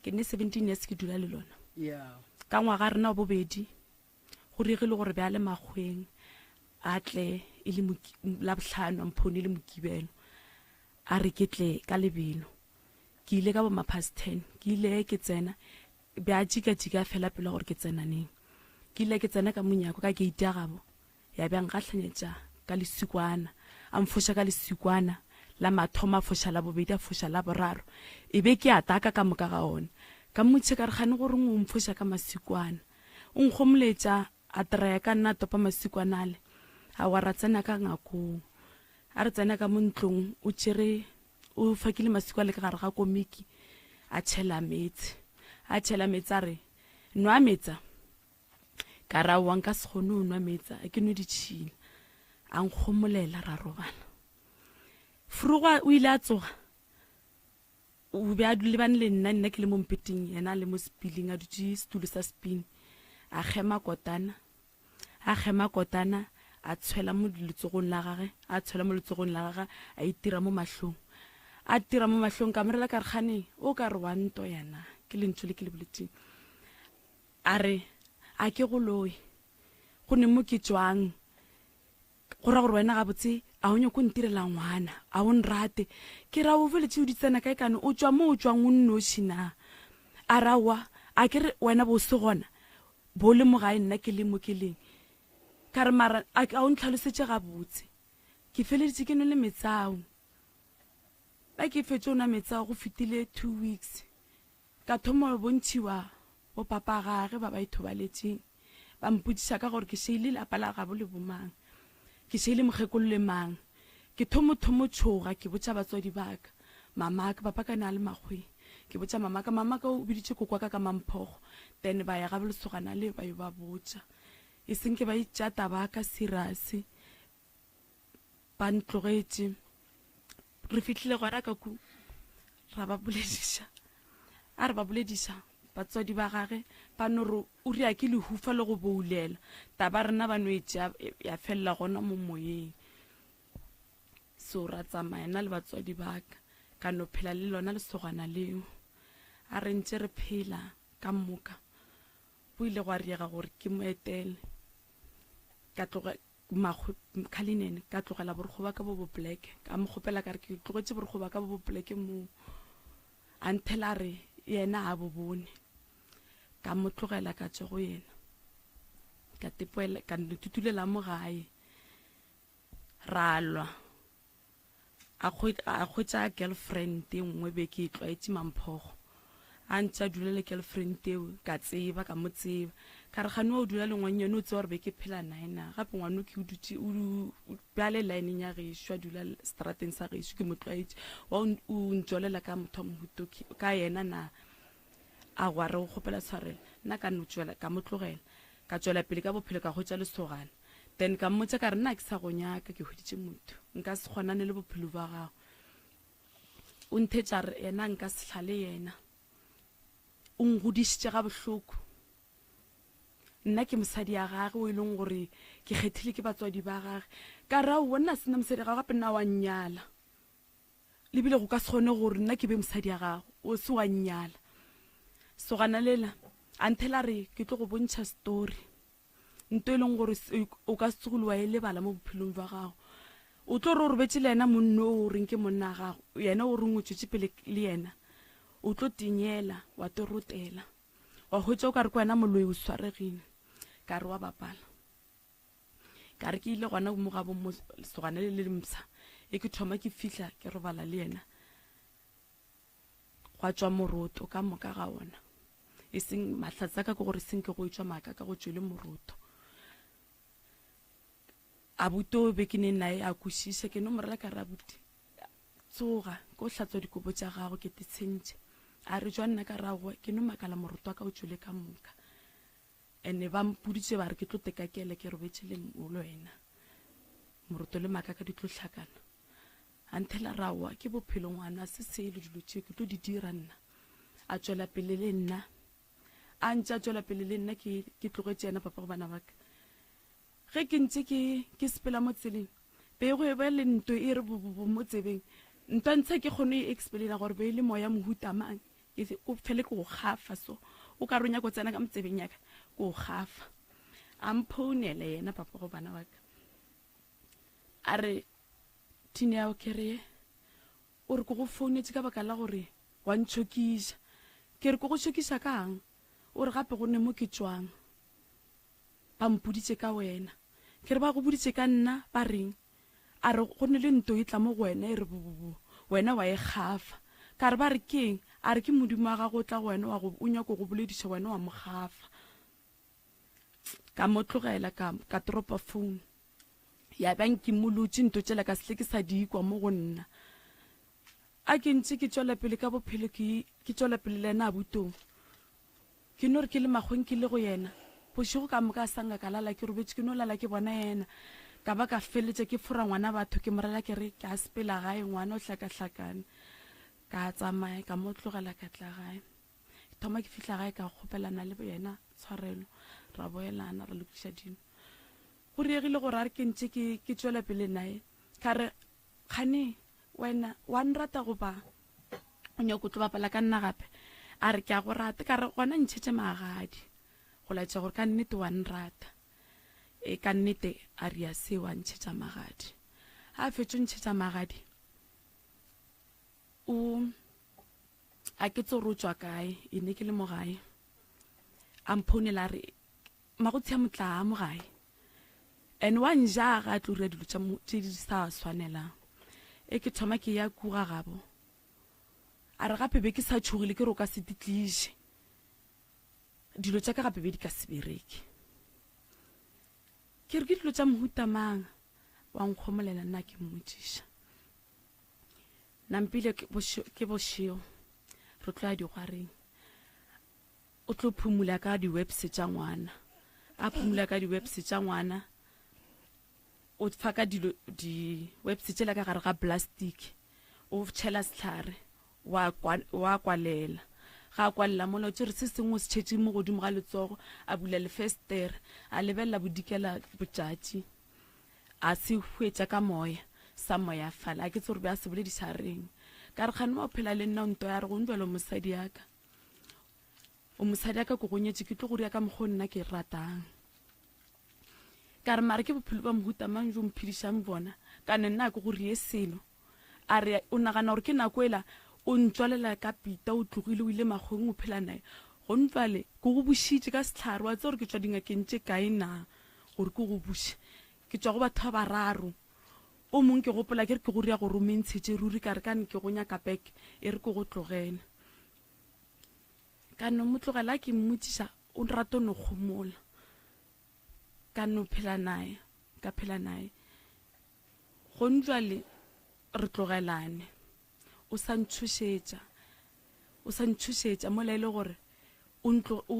Ke ne 17 years ke dula le lona. Yeah. Ka ngwaga rena wa bobedi go diregile gore bjale makgweng a tle e le Labohlano a mphone e le Mokibelo a re ke tle ka lebelo. Ke ile ka bo ma past 10 ke ile ke tsena bja tšika-tšika fela pelo gore ke tsena neng. Ke ile ke tsena ka monyako ka gate ya gabo ya bja nkahlanyetša ka lesikwana, a mfoša ka lesikwana la mathomo, a foša la bobedi, a foša la boraro, e be ke a taka ka moka ga ona. Ka mmotšiša ka re, Kgane goreng o mfoša ka masikwana? O nkgomoletša, a traya ka nna, a topa masikwana ale, a wa ra tsena ka ngakong. A re tsena ka mo ntlong, o tšere, o fakile masiko ale ka gare ga komiki, a tšhela meetse. A tšhela meetse a re, Nwa meetsa. Ka re, Aowa, nka se kgone go nwa meetse a, ke nwe ditšhila. A nkgomolela, ra robala. Frugwa o ile a tsoga, o be a lebane le nna, nna ke le mo mpeteng, yena a le mo sepiling, a dutše setulo sa sepini. A kgema kotana, a kgema kotana, a tshwela mo letsogong la gage, a tshwela mo letsogong la gage, a itira mo mahlong. A tira mo mahlong, ka mo rela ka re, Kgane, o ka re wa ntoya na? Ke lentšu le ke le boletšeng. A re, A ke go loye. Go ne mo ke tšwang. Go ra gore wena gabotse a o nyako ntirela ngwana, a o nrate. Ke ra o feletše o di tsena kae kane o tšwa mo o tšwang o nnoši na? A re, Aowa, a ke re wena bo se gona, bo le mo gae nna ke le mo ke leng. Ka re, Mara a a o ntlhalosetše gabotse. Ke feleditše ke nwele meetse ao. Ba ke fetše go nwa meetse ao go fetile 2 weeks. Ka thoma go bontšhiwa bo papa gage ba ba ithobaletšeng. Ba mpotšiša ka gore ke šeile lapa la gabo le bomang, ke šeile mokgekolo le mang. Ke thomo thomo tšhoga ke botša batswadi ba ka, mamaka, papa ka ne a le makgweng. Ke botša mamaka, mamaka o biditše koko wa ka ka mamphogo, then ba ya ga bolesogana le ba yo ba botša. E seng ke ba e tšea taba ka serious. Ba ntlogetše. Re fihlile gona ka ku ra ba bolediša. A re ba bolediša batswadi ba gage ba no re o ria ke lehufa le go boulela. Taba rena ba no e tšea ya felela gona mo moyeng. So ra tsamaya nna le batswadi ba ka ka no phela le lona lesogana leo. A re ntše re phela ka moka go ile gwa riega gore ke mo etele. Ka tloga Cullinan, ka tlogela borokgo ba ka bo bo black, ka mo kgopela ka re ke tlogetše borokgo ba ka bo bo black moo. A nthela a re yena a bo bone. Ka mo tlogela ka tšwa go yena. Ka tepoela, ka no tutulela mo gae. Ra lwa. A hwetša girlfriend e nngwe be ke e tlwaetše Mamphogo. A ntše a dula le girlfriend eo, ka tseba, ka mo tseba. Ka re kgane wa o dula le ngwannyane o tseba gore be ke phela nae na? Gape ngwano ke o dutše, o bjale lineng ya gešo, a dula strateng sa gešo, ke mo tlwaetše. Wa o ntšolela ka motho wa mohuta ka yena na? A gwa re o kgopela tshwarelo. Nna ka no tšwela, ka mo tlogela. Ka tšwela pele ka bophelo ka hwetša lesogana. Then ka mmotša ka re nna ke sa go nyaka, ke hweditše motho. Nka se kgonane le bophelo bja gago. O nthetša re yena nka se hlale yena. O ngodišitše ga bohloko. Nna ke mosadi ya gage o e leng gore ke kgethile ke batswadi ba gage. Ka re aowa nna se nna mosadi ya gago gape nna wa nnyala. Le bile go ka se kgone gore nna ke be mosadi ya gago, o se wa nnyala. Sogana lela a nthela re ke tlo go bontšha story. Nto e leng gore o ka se tsogole wa e lebala mo bophelong bja gago. O tlo re o robetše le yena monno o reng ke monna wa gago, yena o reng o tšwetše pele le yena, o tlo tinyela wa torotela, wa hwetša o ka re ke wena moloi o swaregile. Ka re wa bapala. Ka re ke ile gona mo gabo mo lesogana le le mpsha e ke thoma ke fihla ke robala le yena, gwa tšwa moroto ka moka ga ona. E seng mahlatse a ka ke gore seng ke go etšwa maaka ka go tšwele moroto. Abuti o be ke ne naye a kwešiša, ke no mo rela ka re abuti tsoga ke o hlatswa dikobo tša gago ke te tshentše. A re jwa nna ka re aowa ke no makala moroto wa ka o tšwele ka moka. Ene ba mpoditše ba re ke tlo tekakele ke robetše le le wena moroto le maaka ka di tlo hlakana. A nthela ra wa ke bophelo ngwana se selo dilo tše ke tlo di dira nna. A tšwela pele le nna. A ntše a tšwela pele le nna ke ke tlogetše yena papa go bana ba ka. Ge ke ntše ke ke sepela mo tseleng be go eba le nto e re bo bo bo mo tsebeng. Ntwa ntsha ke kgone e explaina gore be e le moya mohuta mang. Ke o fele ke go gafa so o ka re o nyaka go tsena ka motsebeng ya ka ke go gafa. A mphounele yena papa go bana ba ka. A re Tini ya kere o re ke go founetše ka baka la gore wa ntšhokiša. Ke re ke go šokiša kang? O re gape go ne mo ke tšwang ba mpoditše ka wena. Ke re ba go boditše ka nna ba reng? A re go ne le nto e tla mo go wena e re bobobo, wena wa e gafa. Ka re ba re keng? A re ke Modimo wa gago o tla go wena wa go o nyako go bolediša wena wa mo gafa. Ka mo tlogela ka ka dropa phone. Ya ba nkimolotše nto tšela ka se hle ke sa di kwa mo go nna. A ke ntše ke tšwela pele ka bophelo ke ke tšwela pele le yena abutong. Ke no re ke le makgweng ke le go yena. Bošego ka moka a sa nka ka lala ke robetše ke no lala ke bona yena. Ka ba ka feletša ke fora ngwana batho ke mo rela ke re ke a sepela gae ngwana o hlakahlakane. Ka tsamaya ka mo tlogela ka tla gae. Ke thoma ke fihla gae ka kgopelana le yena tshwarelo ra boelana ra lokiša dilo. Go riegile gore a re ke ntše ke ke tšwela pele naye ka re kgane wena wa nrata goba o nyako tlo bapala ka nna gape a re ke a go rata ka re gona ntšhetše magadi go laetša gore ka nnete wa nrata e ka nnete a ria seo a ntšhetša magadi a fetšo ntšhetša magadi o. A ke tse gore o tšwa kae, e ne ke le mo gae. A mphounela a re, Magotsi a motlaa mo gae. And wa nja ga a tlo dira dilo tše di sa swanelang. E ke thoma ke ya kuga gabo. A re gape be ke sa tšhogile ke re o ka se di tliše. Dilo tša ka gape be di ka se bereke. Ke re ke dilo tša mohuta mang? Wa nkgomolela nna ke mmotšiša. Nampile ke bošego re tlo ya digwareng. O tlo phumula ka di-webs tša ngwana. A phumula ka di-webs tša ngwana. O fa ka dilo di-webs tšela ka gare ga plastic. O tšhela sehlare wa wa kwalela. Ga a kwalela mola o tšere se sengwe o se tšhetše mo godimo ga letsogo, a bula lefestere, a lebelela bodikela botšatši. A se hwetša ka moya, sa moyafala. A ke tsebe gore be a se bolediša reng. Ka re kgane wa phela le nna o ntoya a re go njwalo mosadi ya ka. O mosadi ya ka ko go nyetše ke tlo go dira ka mokgwa o nna ke ratang. Ka re mare ke bophelo ba mohuta mang jo mphedišang bona kane nna ke go rie selo. A re o nagana gore ke nako ela o ntswalela ka pita o tlogile o ile makgweng o phela naye. Gone jwale ke go bušitše ka sehlare wa tseba gore ke tšwa dingakeng tše kae na gore ke go buše. Ke tšwa go batho ba bararo. O mong ke gopola ke re ke go ria gore o mentshetše ruri ka re kane ke go nyaka back e re ke go tlogele. Ka no mo tlogela ke mmotšiša o rata o no kgomola. Ka no phela naye ka phela naye. Gone jwale re tlogelane. O sa ntšhošetša. O sa ntšhošetša mola e le gore o ntlo o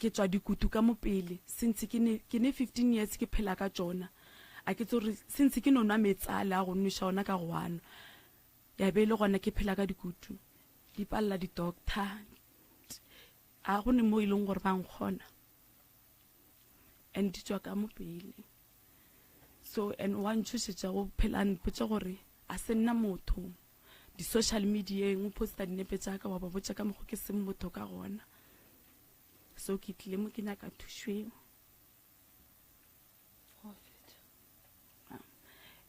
ke tšwa dikutu ka mo pele since ke ne ke ne 15 years ke phela ka tšona. A ke tsore since ke no nwa meetse ale a go nweša ona ka go a nwa. Ya be e le gona ke phela ka dikutu. Di palela di-doctor. A go ne mo e leng gore ba nkgona. And di tšwa ka mo pele. So and wa ntšhošetša go phela a mpotša gore a se nna motho. Di-social media-eng o posta dinepe tša ka wa ba botša ka mokgo ke seng motho ka gona. So ke tlile mo ke nyaka thušo eo.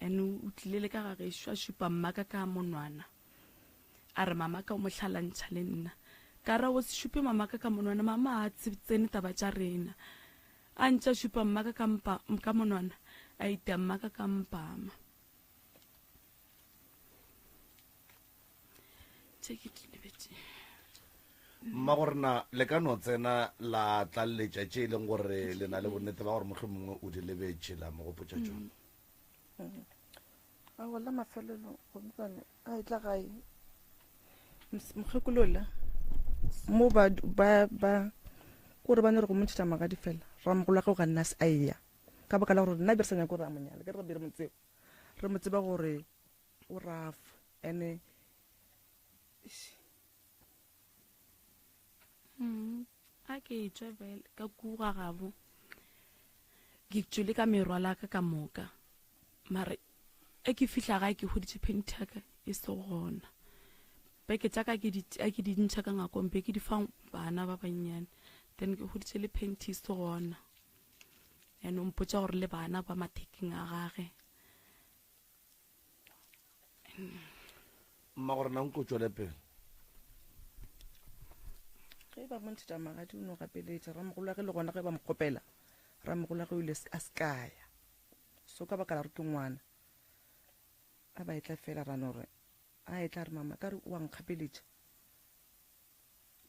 And o tlile le ka ga gešo a šupa mmaka ka monwana. A re mama ka o mo hlalantšha le nna. Ka ra o se šupe mamaka ka monwana mama a tsene taba tša rena. A ntše a šupa mmaka ka mpa, ka monwana, a itia mmaka ka mpama. Tše ke di lebetše. Mma gore na le ka no tsena la tlaleletša tše e leng gore le na le bonnete ba gore mohlomongwe o di lebetše la mo gopotša tšona. Aowa la mafelelo gomme a etla gae mokgekolola mo ba ba ba kore ba ne re go montšhetša magadi fela ramogolo wa gagwe ga nna a eya ka baka la gore nna be re sa nyake gore a mo nyala ke re be re mo tseba re mo tseba gore o rough ene Mm, a ke tšwe bele ka kuga gabo ke tšwele ka merwala ka ka moka mare e ke fihla gae ke hweditše phenti ya ka e se gona beke tša ka ke di a ke di ntšha ka ngakong be ke di fa bana ba bannyane then ke hweditše le phenti e se gona and o mpotša gore le bana ba mathekeng a gage Mma gore na nko tšwele pele. Ge ba mo ntšhetša magadi o no gapeletša ramogolo wa ge le gona ge ba mo kgopela ramogolo wa ge o ile a se kaya so ka baka la gore ke ngwana a ba etla fela ra no re a etla re mama ka re wa nkgapeletša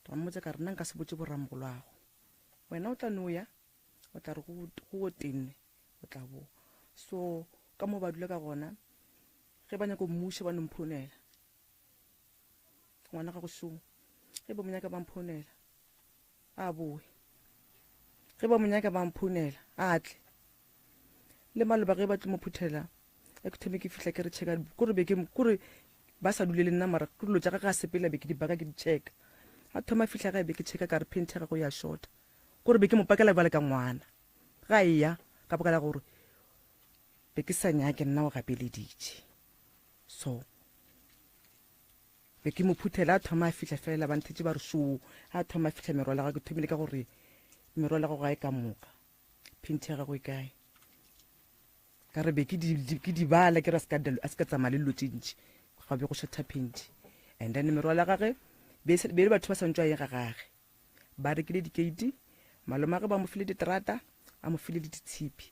ra mmotsa ka re nna nka se botse boramogolo ago wena o tla no ya o tla re go go tenne o tla boa so ka mo ba dula ka gona ge ba nyaka mmuša ba no mphounela ngwana ga go šoo ge ba mo nyaka ba mphounela a boe ge ba mo nyaka ba mphounela a tle le maloba ge ba tlo mo phuthela e ke thome ke fihla ke re checka kore be ke kore ba sa dule le nna mara ke dilo tša gage a sepela be ke di baka ke di checka a thoma fihla gae be ke checka ka re phenthe ya gagwe ya shorta kore be ke mo pakela bjale ka ngwana ga eya ka baka la gore be ke sa nyake nna o gapeleditše so be ke mo phuthela a thoma a fihla fela ba nthetše ba re šoo a thoma a fihla merwalo ya gagwe ke thomile ka gore merwalo ya gago ga e ka moka phenthe ya gago e kae ka re be ke di bala ke re a se ka tsamaya le dilo tše ntši ga be go šotha phenthe and then merwalo ya gage Be be le batho ba sa ntšwa yeng ga gage. Ba rekile dikeiti, malomagwe ba mo file diterata, a mo file le ditshipi.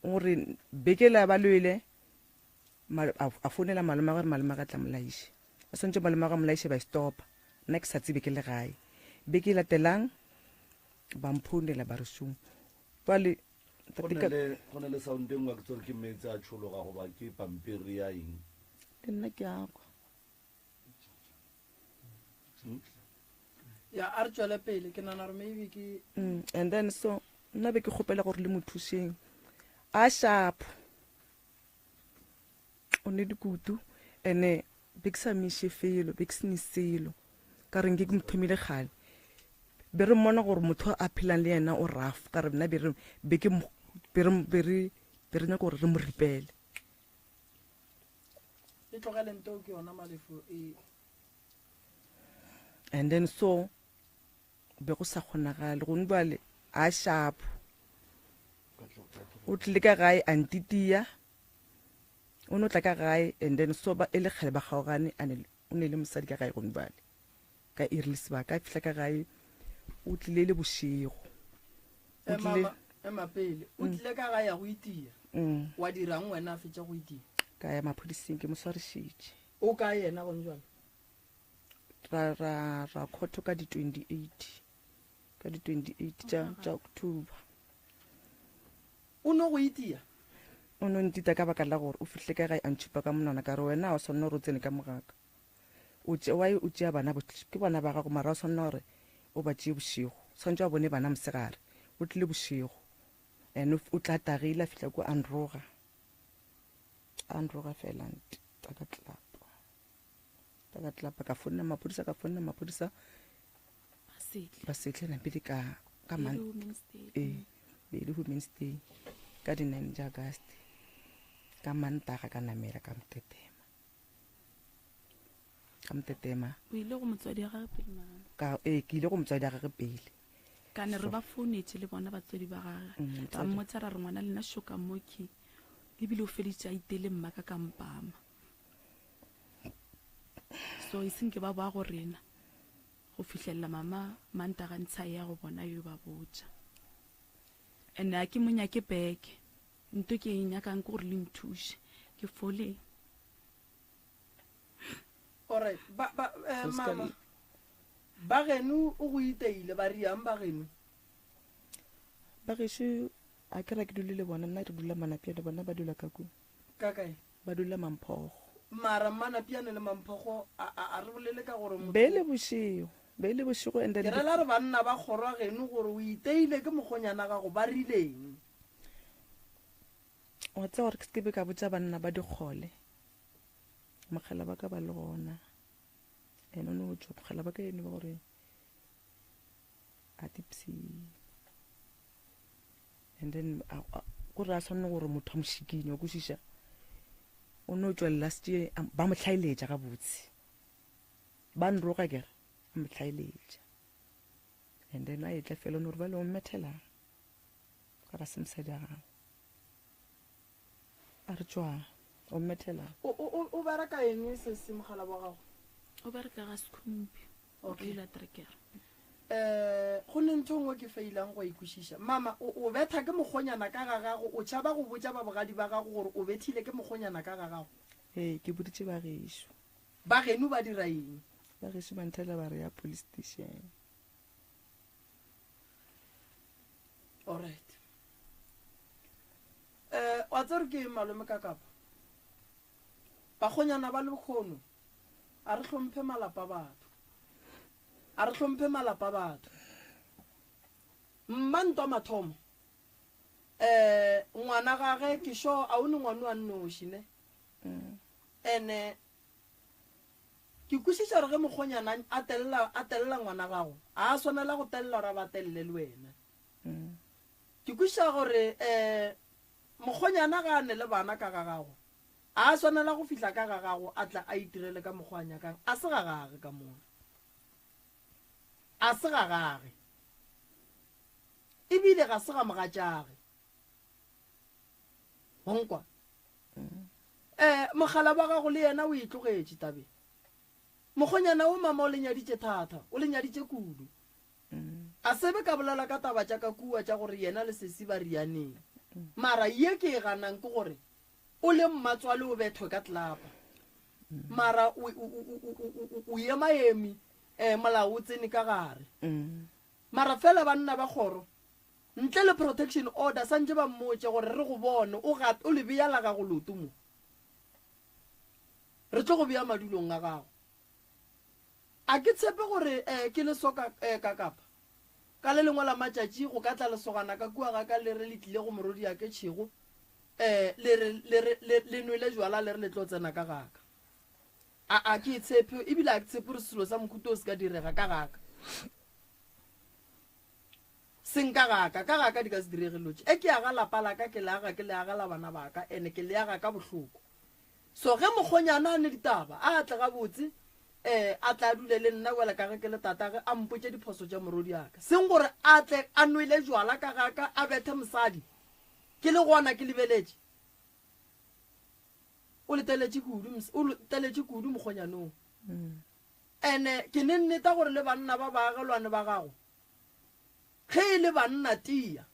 O re beke la ba lwele, a founela malomagwe gore malomagwe a tla mo laiše. Ba swantše malomagwe a mo laiše ba e stopa. Nna ke sa tsebe ke le gae. Beke e latelang ba mphounela ba re šung. Jwale Go na le go na le sound e nngwe ke tsore ke meetse a tšhologa goba ke pampiri ya eng. Le nna ke a kwa. Ya a re tšwele pele ke nana gore maybe ke mm, and then so nna be ke kgopela gore le mo thušeng a sharp o ne dikutu ene be ke sa miše felo be ke se ne selo ka reng ke ke mo thomile kgale be re mmona gore motho a phelang le yena o rough ka re nna be re be ke be re be re be re nyaka gore re mo ripele e tlogele nto ke yona malefo e and then so be go sa kgonagale gone bjale a shapo o tlile ka gae a ntitia o no tla ka gae and then so ba e le kgale ba kgaogane a ne o ne le mosadi ka gae gone bjale ka iri le sebaka a fihla ka gae o tlile le bošego o tlile ema pele o mm. tlile ka gae ya go itia mm. wa dirang wena a fetša go itia ka ya maphodiseng ke mo swarišitše o kae yena gone jwale ra ra ra khotho ka di 28 ka di 28 tša tša October o no go itia o no ntita ka baka la gore o fihle ka gae a ntšhupa ka monwana ka re wena ga o swanne gore o tsene ka mogaka o tše why o tšea bana ke bana ba gago mara o swanne gore o ba tšee bošego tshwanetse a bone bana mosegare o tlile bošego and o tla tagile a fihla ko a nroga a nroga fela nta ka tlapa ta ka tlapa ka fonna maphodisa ka fonna maphodisa ba setle napele ka ka man ee be le women's day ka di-nine ja august ka mantaga ka namela ka motetema ka motetema o ile go motswadi wa gage pele mama ka ee ke ile go motswadi wa gage pele ka ne re ba founetše le bona batswadi ba gage mm, ba mmotsa ra re ngwana lena šoka moki ebile o feditše a itele mma ka kampama so e seng ke ba boa go rena go fihlelela mama mantaga ntsha ya go bona yo ba botša and a ke mo nyake beke nto ke e nyakang ke gore le nthuše ke foleng Alright, ba ba eh, mama ba geno o go iteile ba riang ba geno ba gešo a ke ra ke dule le bona nna re dula manapiane bona ba dula ka kua ka kae Ba dula Mamphogo. Mara Mmanapiane le Mamphogo a, a, a re bolele ka gore motho. Be le bošego, be le bošego and then. Ke rela re banna ba kgorwa geno gore o iteile ke mokgonyana gago ba rileng? Wa tseba gore ke se ke be ka botša banna ba dikgole, mogala ba ka ba le gona. And o no tšwa mogala ba ka eno ba gore a tipsy. And then gore a swanne gore motho a mo šikinye, wa kwešiša? O no tšwelela setše ba mo hlaeletša gabotse. Ba nroga kere, a mo hlaeletša. And then a etla fela o no re bjale o mmethelang? Ka ga se mosadi wa gago. A re tšwang, o mmethelang? O, o, o bereka eng sesi mogala wa gago? O bereka ga Sekhumbi. Okay. Eh, go ne ntho nngwe ke feilang go e kwešiša. Mama, o, o betha ke mokgonyana ka ga gago, o tšhaba go botša ba bogadi ba gago gore o bethile ke mokgonyana ka ga gago. Ee, ke boditše ba gešo. Ba geno ba dira eng? Ba gešo ba nthela ba re ya police station. Alright. Eh, wa tsere ke eng malome ka kapa? Bakgonyana ba lekgono, a re hlomphe malapa batho. A re hlomphe malapa batho. Mma ntwa mathomo. Eh, ngwana gage ke sure a o ne ngwano a nnoši ne. Mm. Ene ke kwešiša gore ge mokgonyana a telela a telela ngwana gago, a swanela go telela gore a ba telele le wena. Mm. Ke kwešiša gore eh Mokgonyana ga a ne le bana ka ga gago, a a swanela go fihla ka ga gago a tla a itirele ka mokgwa a nyakang, a se ga gage ka mola. A se ga gage. Ebile ga se ga mogatšage. Wa nkwa? Eh, mogala wa gago le yena o e tlogetše tabeng. Mokgonyana wo mama o le nyaditše thata, o le nyaditše kudu. A se be ka bolela ka taba tša ka kua tša gore yena le sesi ba rianeng. Mara ye ke e ganang ke gore o le mmatswale o bethwe ka tlelapa. Mara o, o, o, o, o, o, o emaemi, eh, molao o tsene ka gare. Mara fela banna ba kgoro, ntle le protection order, santše ba mmotše gore re go bone o gat, o le bea la gago leoto mo. Re tlo go bea madulong a gago. A ke tshepe gore eh, ke lesoka eh, ka kapa. Ka le lengwe la matšatši go ka tla lesogana ka kua ga ka le re le tlile go morwediake tšhego, eh, le re, le re, le, le nwele jwala le re le tlo tsena ka ga ka. A, a ke e tshepe, ebile a ke tshepe gore selo sa mohuta o se ka direga ka ga ka. Seng ka ga ka, ka ga ka di ka se direge dilo tše. E ke aga lapa la ka, ke le aga, ke le agela bana ba ka, ene ke le aga ka bohloko. So ge mokgonyana a ne ditaba, a tle gabotse, eh, a tle a dule le nna bjale ka ge ke le tatage, a mpotše diphoso tša morwediaka. Seng gore a tle a nwele jwala ka ga ka, a bethe mosadi, ke le gona ke lebeletše. O leteletše kudu, o leteletše kudu mokgonyanong. Ene ke ne nneta gore le banna ba baagelwane ba gago, ge e le banna tia,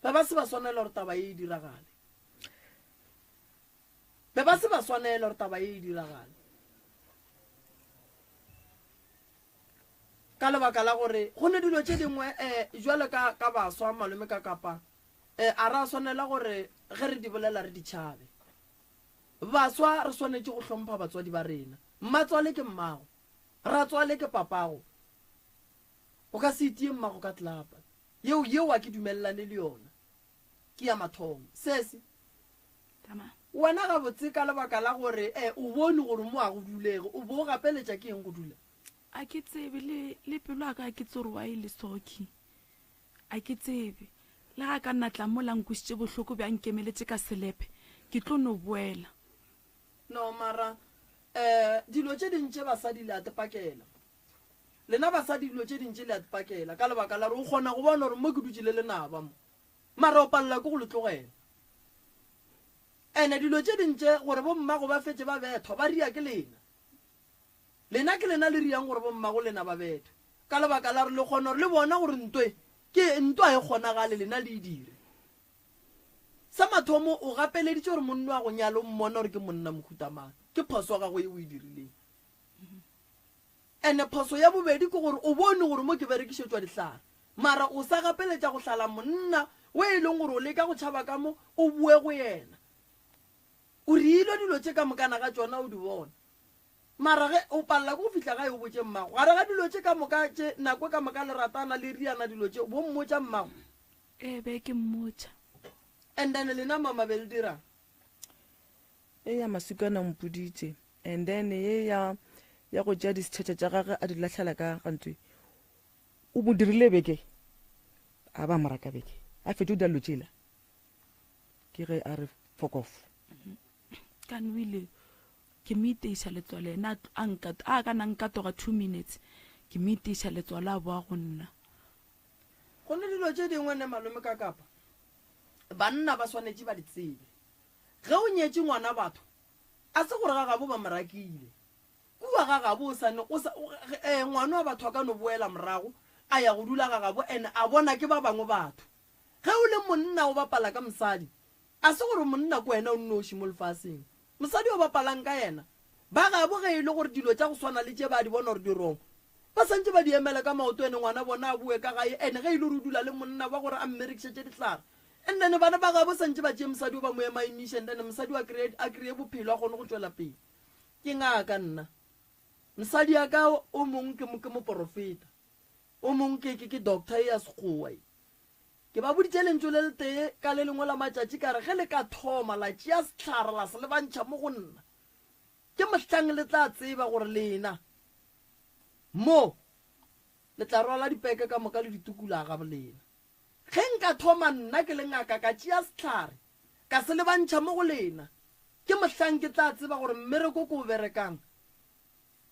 Be ba se ba swanela gore taba ye e diragale. Be ba se ba swanela gore taba ye e diragale. Ka lebaka la gore go ne dilo tše dingwe um jwale ka ka baswa malome ka kapa um a ra swanela gore ge re di bolela re di tšhabe. Baswa re swanetše go hlompha batswadi ba rena. Mmatswale ke mmago, ratswale ke papago. O ka se itie mmago ka tlelapa. Yeo, yeo a ke dumelelane le yona. Ke ya mathomo. Sesi, Tama. wena gabotse ka lebaka la gore eh, o bone gore mo a go dulege, o bo o gapeletša ke eng go dula? A ke tsebe, le, le pelo ya ka a ke tsebe gore why e le soki. A ke tsebe. Le ga a ka nna tla mola a nkwešitše bohloko bja nkemeletše ka selepe, ke tlo no boela. No, mara, eh, dilo tše ding tše basadi le a tepakela. Lena basadi dilo tše dintši le a di pakela ka lebaka la gore o kgona go bona gore mo ke dutše le lenaba mo, mara o palela ke go le tlogela. Ene dilo tše ding tše gore bommago ba fetše ba bethwa ba ria ke lena. Lena ke lena le riang gore bommago lena ba bethwe ka lebaka la gore le kgona gore le bona gore ntwe ke ntwa e kgonagale lena le e dire. Sa mathomo o gapeleditše gore monna wa go nyala o mmona gore ke monna mohuta mang. Ke phoso ya gago ye o e dirileng. Ene phoso ya bobedi ke gore o bone gore mo ke berekišetšwa dihlare mara o sa gapeletša go hlala monna o e leng gore o leka go tšhaba ka mo o boe go yena. O riilwe dilo tše ka mokana ga tšona o di bona mara ge o palela ke go fihla gae o botše mmago gare ga dilo tše ka moka tše nako ka moka le ratana le riana dilo tše bo mmotša mmago. Ee be ke mmotša. And then lena mama be le dirang? Eya Masukana o mpoditše and then ye ya ya go tšea disetšhetšha tša gagwe a di lahlela ka gantwe o mo dirile beke a ba moraka beke a fetše o dira dilo tšela ke ge a re fuck off. Ka no ile ke mo iteiša letswalo yena a nka a ka na nkatoga 2 minutes ke mo iteiša letswalo a boa go nna. Go ne dilo tše dingwe ne malome ka kapa banna ba swanetše ba di tsebe. Ge o nyetše ngwana batho, a se gore ga gabo ba mo rakile. Kua ga gabo o sa ne, o sa, eh, ngwana wa batho a ka no boela morago a ya go dula ga gabo and a bona ke ba bangwe batho. Ge o le monna o bapala ka mosadi, a se gore monna ke wena o nnoši mo lefaseng. Mosadi o bapalang ka yena, ba gabo ge e le gore dilo tša go swana le tše ba di bona gore di wrong, ba santše ba di emela ka maoto ene ngwana bona a boe ka gae ene ge e le gore o dula le monna wa gore a mmerekišetše dihlare And then bana ba gabo santše ba tšee mosadi o ba mo emaemiše and then mosadi o a kry-e a kry-e bophelo a kgone go tšwela pele. Ke ngaka nna. Mosadi ya ka o mong ke ke moporofeta. O mong ke ke ke doctor e ya sekgowa e. Ke ba boditše lentšu le letee ka le lengwe la matšatši ka re ge le ka thoma la tšea sehlare la se lebantšha mo go nna ke mohlang le tla tseba gore lena mo le tla rwala dipeke ka moka le ditukula ga bolena. Ge nka thoma nna ke le ngaka ka tšea sehlare ka se lebantšha mo go lena, ke mohlang ke tla tseba gore mmereko ke o berekang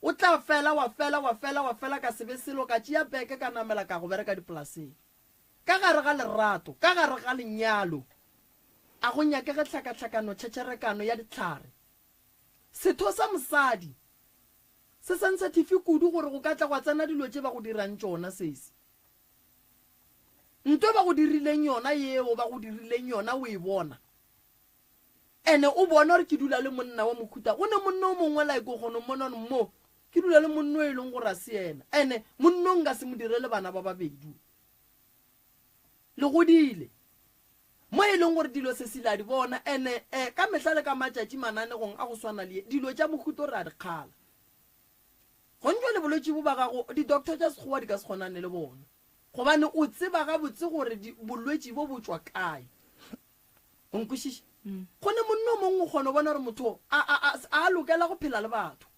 o tla fela, wa fela, wa fela, wa fela ka se be selo, ka tšea peke ka namela ka go bereka dipolaseng. Ka gare ga lerato, ka gare ga lenyalo, a go nyakege tlhakatlhakano, tšhetšherekano ya dihlare. Setho sa mosadi. Se sensitive kudu gore go ka tla gwa tsena dilo tše ba go dirang tšona sesi. Nto ba go dirileng yona yeo ba go dirileng yona o e bona. Ene o bona gore ke dula le monna wa mohuta go ne monna o mongwe like o kgona go mmona gore mo ke dula le monna o e leng gore a se yena. Ene monna o nka se mo direle bana ba babedi. Le godile mo e leng gore dilo sesi la di bona ene eh, ka mehla le ka matšatši mananegong a go swana le ye dilo tša mohuta o re a di kgala. Gone jwale bolwetši bo ba gago di-doctor tša sekgowa di ka se kgonane le bona gobane o tseba gabotse gore bolwetši bo bo tšwa kae. O nkwešiša? Go ne monna o mongwe o kgona go bona gore motho a, a, a, a lokela go phela le batho.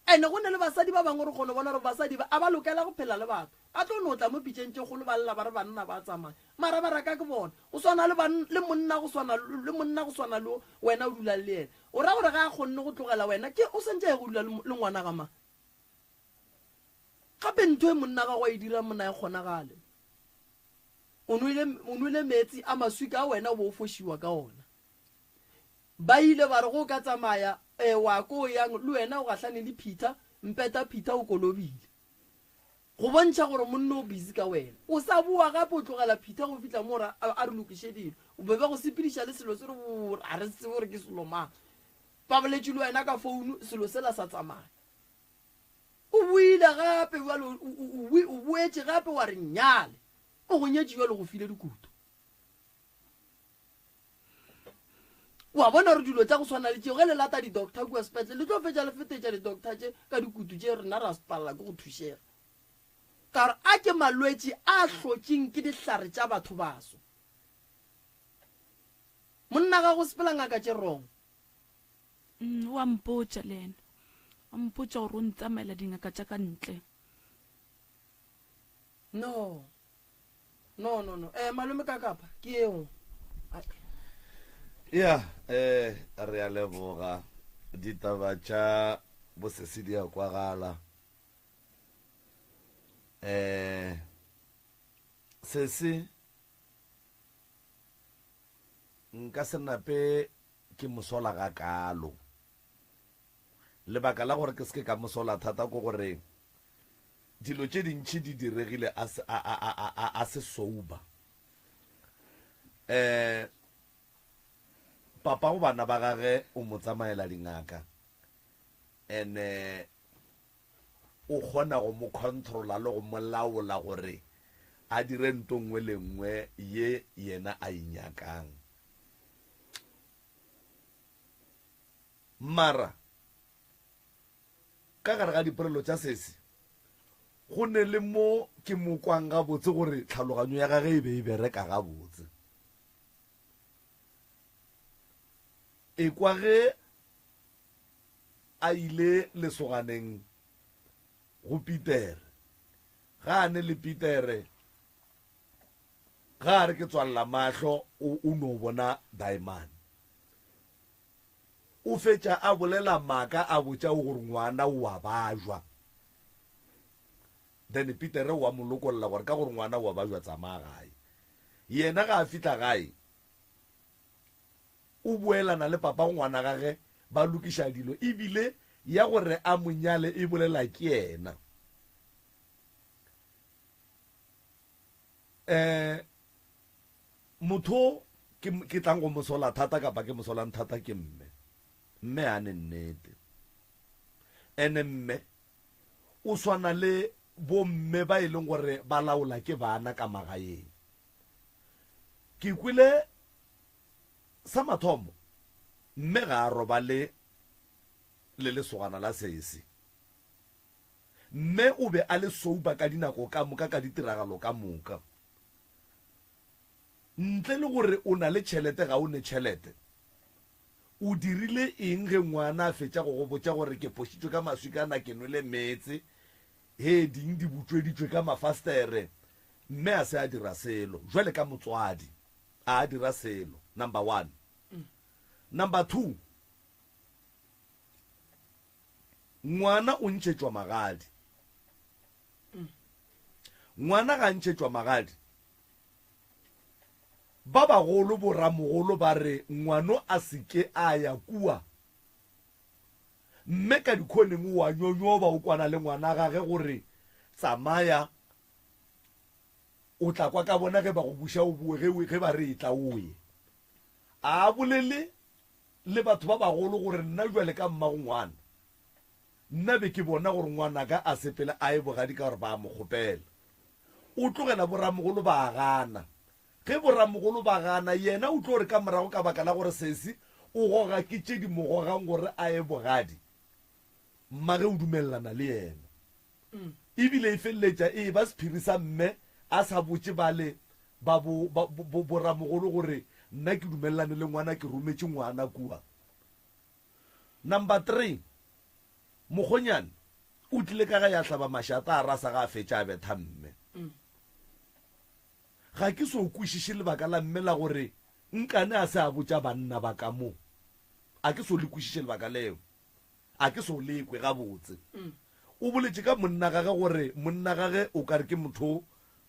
Ene go ne le basadi ba bangwe re kgona go bona gore basadi ba a ba lokela go phela le batho. Ba tlo no tla mo pitšeng tše kgolo ba lla ba re banna ba tsamaya. Mara ba raka ke bona. O swana le ban, le monna go swana, le monna go swana le wena o dulang le yena. O ra gore ga a kgonne go tlogela wena, ke o santše a ye go dula le, le ngwana ga mang? Gape ntho e monna gago a e dirang monna e kgonagale. O nwele, o nwele meetse a maswika a wena o bo o fošiwa ka ona. Ba ile ba re go ka tsamaya, e, wa ko o yang, le wena o gahlane le Peter, mpeta Peter o kolobile. Go bontšha gore monna o busy ka wena. O sa boa gape o tlogela Peter go fihla mo gore a, a re lokiše dilo. O be ba go sepediša le selo se re bo, a re tsebe gore ke selo mang. Ba boletše le wena ka founu, selo sela sa tsamaya. O boile gape bjale, o, o, o, o boetše gape wa re nyale. O go nyetše bjale go file dikutu. Wa bona gore dilo tša go swana le tšeo ge le lata di-doctor kua sepetlele le tlo fetša le fetetša di-doctor tše ka dikutu tše rena ra palela ke go thušega. Ka gore a ke malwetši a hlotšeng ke dihlare tša batho baso. Monna ga go sepela ngaka tše wrong. Mm, o a mpotša le yena. O mpotša gore o ntsamaela dingaka tša ka ntle. No. No, no, no. Eh, malome ka kapa, ke eo. Ya, eh, re a leboga. Ditaba tša bosese di a kwagala. Eh, sese nka se nape ke mo sola gakaalo. Lebaka la gore ke se ke ka mo sola thata ke gore Dilo tše dintši di diregile a se, a, a, a, a, a se sober. Eh, papa go bana ba gage o mo tsamaela dingaka ene o kgona go mo controla le go mo laola gore a dire nto nngwe le nngwe ye yena a e nyakang. Mara Ka gare ga dipolelo tša sesi, go ne le mo ke mo kwang gabotse gore tlhaloganyo ya gage e be e bereka gabotse. Ekwa ge a ile lesoganeng go Petere. Ga a ne le Petere, ga a re ke tswalela mahlo, o, o no bona daemane. O fetša a bolela maaka a botša o gore ngwana o a bajwa. Then Petere o a mo lokolla gore ka gore ngwana o a bajwa tsamaya gae. Yena ga a fihla gae o boelana le papa ngwana gage ba lokiša dilo ebile ya gore a mo nyale e bolela ke yena. Eh Motho ke, ke tlang go mo sola thata kapa ke mo solang thata ke mme. Mme a ne nnete. Ene mme o swana le bomme ba e leng gore ba laola ke bana ka magaeng. Ke kwele sa mathomo mme ga a robale le lesogana la sesi. Mme o be a le sober ka dinako ka moka ka ditiragalo ka moka. Ntle le gore o na le tšhelete ga o ne tšhelete. O dirile eng ge ngwana a fetša go go botša gore ke phošitšwe ka maswikana ke nwele meetse, he ding di butšweditšwe ka mafastere, mme a se a dira selo. Jwale ka motswadi, a a dira selo, number one. Number two, ngwana o ntšhetšwa magadi. Ngwana ga a ntšhetšwa magadi, ba bagolo boramogolo ba re ngwano a se ke a ya kua. Mme ka dikhoneng o a nyonyoba o kwana le ngwana gage gore tsamaya o tla kwa ka bona ge ba go buša o boe ge, ge ba re etla o ye. A bolele le batho ba bagolo gore nna bjale ka mmago ngwana, nna be ke bona gore ngwanaka a sepele a ye bogadi ka gore ba a mo kgopela. O tlogela boramogolo ba a gana. Ge boramogolo ba gana, yena o tlo re ka morago ka baka la gore sesi o goga ke tše di mo gogang gore a ye bogadi, mmage o dumelelana le yena. E bile e feleletša e eba sephiri sa mme a sa botše bale ba bo, ba, bo, boramogolo gore nna ke dumelelane le ngwana ke rometše ngwana kua. Number 3, Mokgonyane o tlile ka gae a hlaba mašata a rasa ga a fetša a betha mme. Ga ke so kwešiše lebaka la mme la gore nkane a se a botša banna ba ka mo. A ke so le kwešiše lebaka leo. A ke so le kwe gabotse. O boletše ka monna gage gore monna gage o ka re ke motho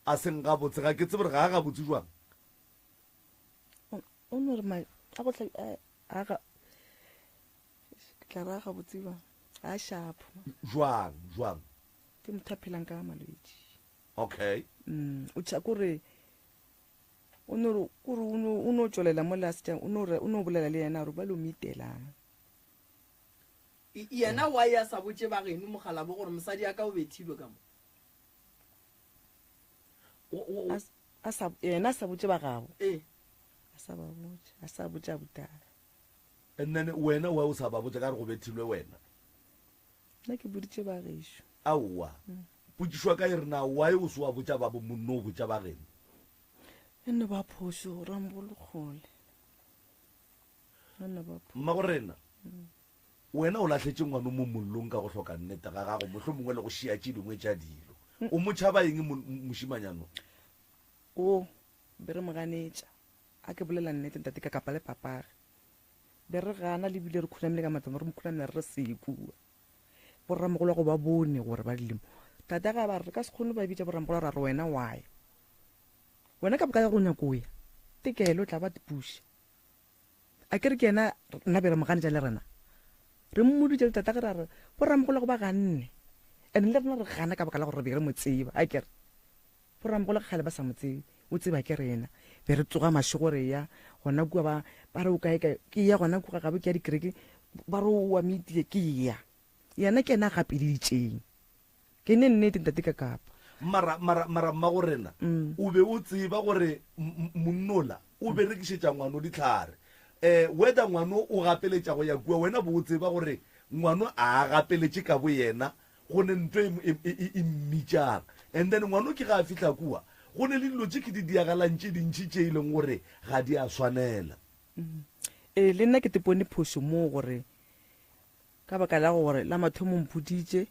a seng gabotse. Ga ke tsebe gore ga a gabotse jwang. O no re ma a go hla a ga ke tla ra gabotse jwang. A shapo. Jwang, jwang? Ke motho a phelang ka malwetši. Okay. O tšha kore o no kore o no o no tšwelela mo last o no o no bolela le yena gore ba lo mitelang. Yena why a sa botše ba geno mogalabo gore mosadi ya ka o bethilwe ka mo? A sa yena a sa botše ba gabo. Ee. A sa ba botše, a sa botša butala. And then wena why o sa ba botša ka re go bethilwe wena? Nna ke boditše ba gešo. Aowa. Potšišo ya ka e re na why o se wa botša babo monno o botša ba geno? E no ba phošo Ramogolo kgole. E no ba phošo. Mmagorena, wena o lahletše ngwano mo mollong ka go hloka nnete ga gago, mohlomongwe le go šia tše dingwe tša dilo. O mo tšhaba eng mošimanyano? O, be re mo ganetša. A ke bolela nnete ntate ka kapa le papage. Be re gana le bile re khunamile ka matsamo re mo khunamela re re se kua. Borramogolo go ba bone gore ba dilemo. Tata ga ba re re ka se kgone ba bitša borramogolo ra re wena why? Wena ka boka ya go nyako ya. Tekelo tla ba puša. A ke re ke yena nna be re mo ganetša le rena. Re mmoditše le tata ge ra re borramogolo go ba ganne. And le rena re gana ka baka la gore re be re mo tseba. A ke re Borramogolo kgale ba sa mo tsebe, o tseba ke rena. Be re tsoga mašego re ya gona kua ba ba re o kae kae, ke ya gona kua ga gabo ke ya dikerekeng, ba re o wa meetie ke ya. Yena ke yena a gapeleditšeng. Ke ne nnete ntate ka kapa. Mara, mara, mara mmago rena, o be o tseba gore monnola o berekišetša ngwano dihlare. Eh, whether ngwano o gapeletša go ya kua, wena bo o tseba gore ngwano a a gapeletše ka boyena, Go ne nto e, e, e, e mmitšang. And then ngwano ke ga a fihla kua, go ne le dilo tše ke di diagalang tše dintši tše e leng gore ga di a swanela. Ee, le nna ke tepone phošo moo gore ka baka la gore la mathomo o mpoditše,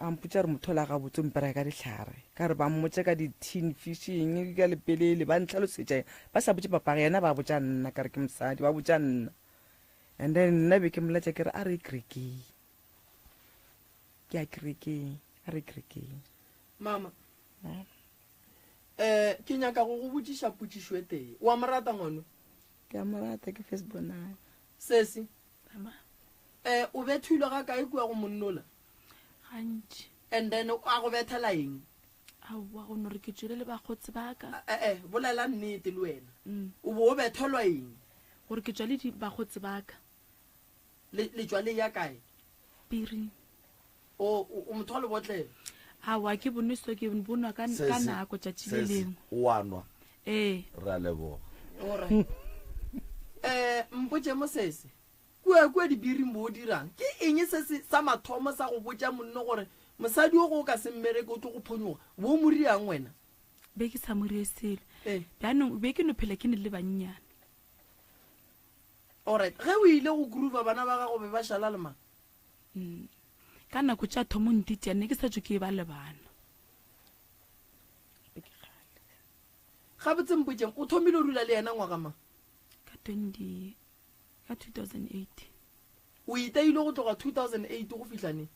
a mpotša gore motho ola gabotse o mpereka ka dihlare. Ka re ba mmotša ka di-tin fish eng ka lepelele, ba ntlhalosetša, ba sa botše papage yena ba botša nna, ka re ke mosadi, ba botša nna. And then nna be ke mmoletša ke re a re ye kerekeng. Ke ya kerekeng, a re kerekeng. Mama, um ke nyaka go go botšiša potšišo e tee. Wa mo rata ngwano? Ke a mo rata, ke first born. Sesi, Mama. Um o bethilwe ga kae kua go monnola? Gantši. And then a go bethela eng? Aowa, go no re ke tšwele le bakgotsi ba ka. Eh, eh, bolela nnete le wena. O bo o bethelwa eng? Gore ke tšwa le bakgotsi ba ka. Le, le tšwa le ya kae? Piring. O, o, o motho wa lebotlelo? Aowa, ke bonwe so, ke bonwa ka, ka Sesi, nako tšatši le sesi, lengwe. o a nwa? Ee. Re a leboga. Alright. Eh, mpotše mo sesi, kua, kua dipiring bo o dirang? Ke eng se se, sa mathomo sa go botša monno gore mosadi o ge o ka se mmereke o tlo go phonyoga? Bo o mo riang wena? Be ke sa mo rie selo. Ee. Bjanong be ke no phela ke ne le bannyane. Alright, ge o ile go groova bana ba gago be ba šala le mang? Mm. Ka nako tša thomo ntitia ne ke sa tšwe ke eba le bana. Gabotse mpotšeng, o thomile o dula le yena ngwaga mang? Ka 20 ka 2008. O itaile go tloga 2008 go fihla neng?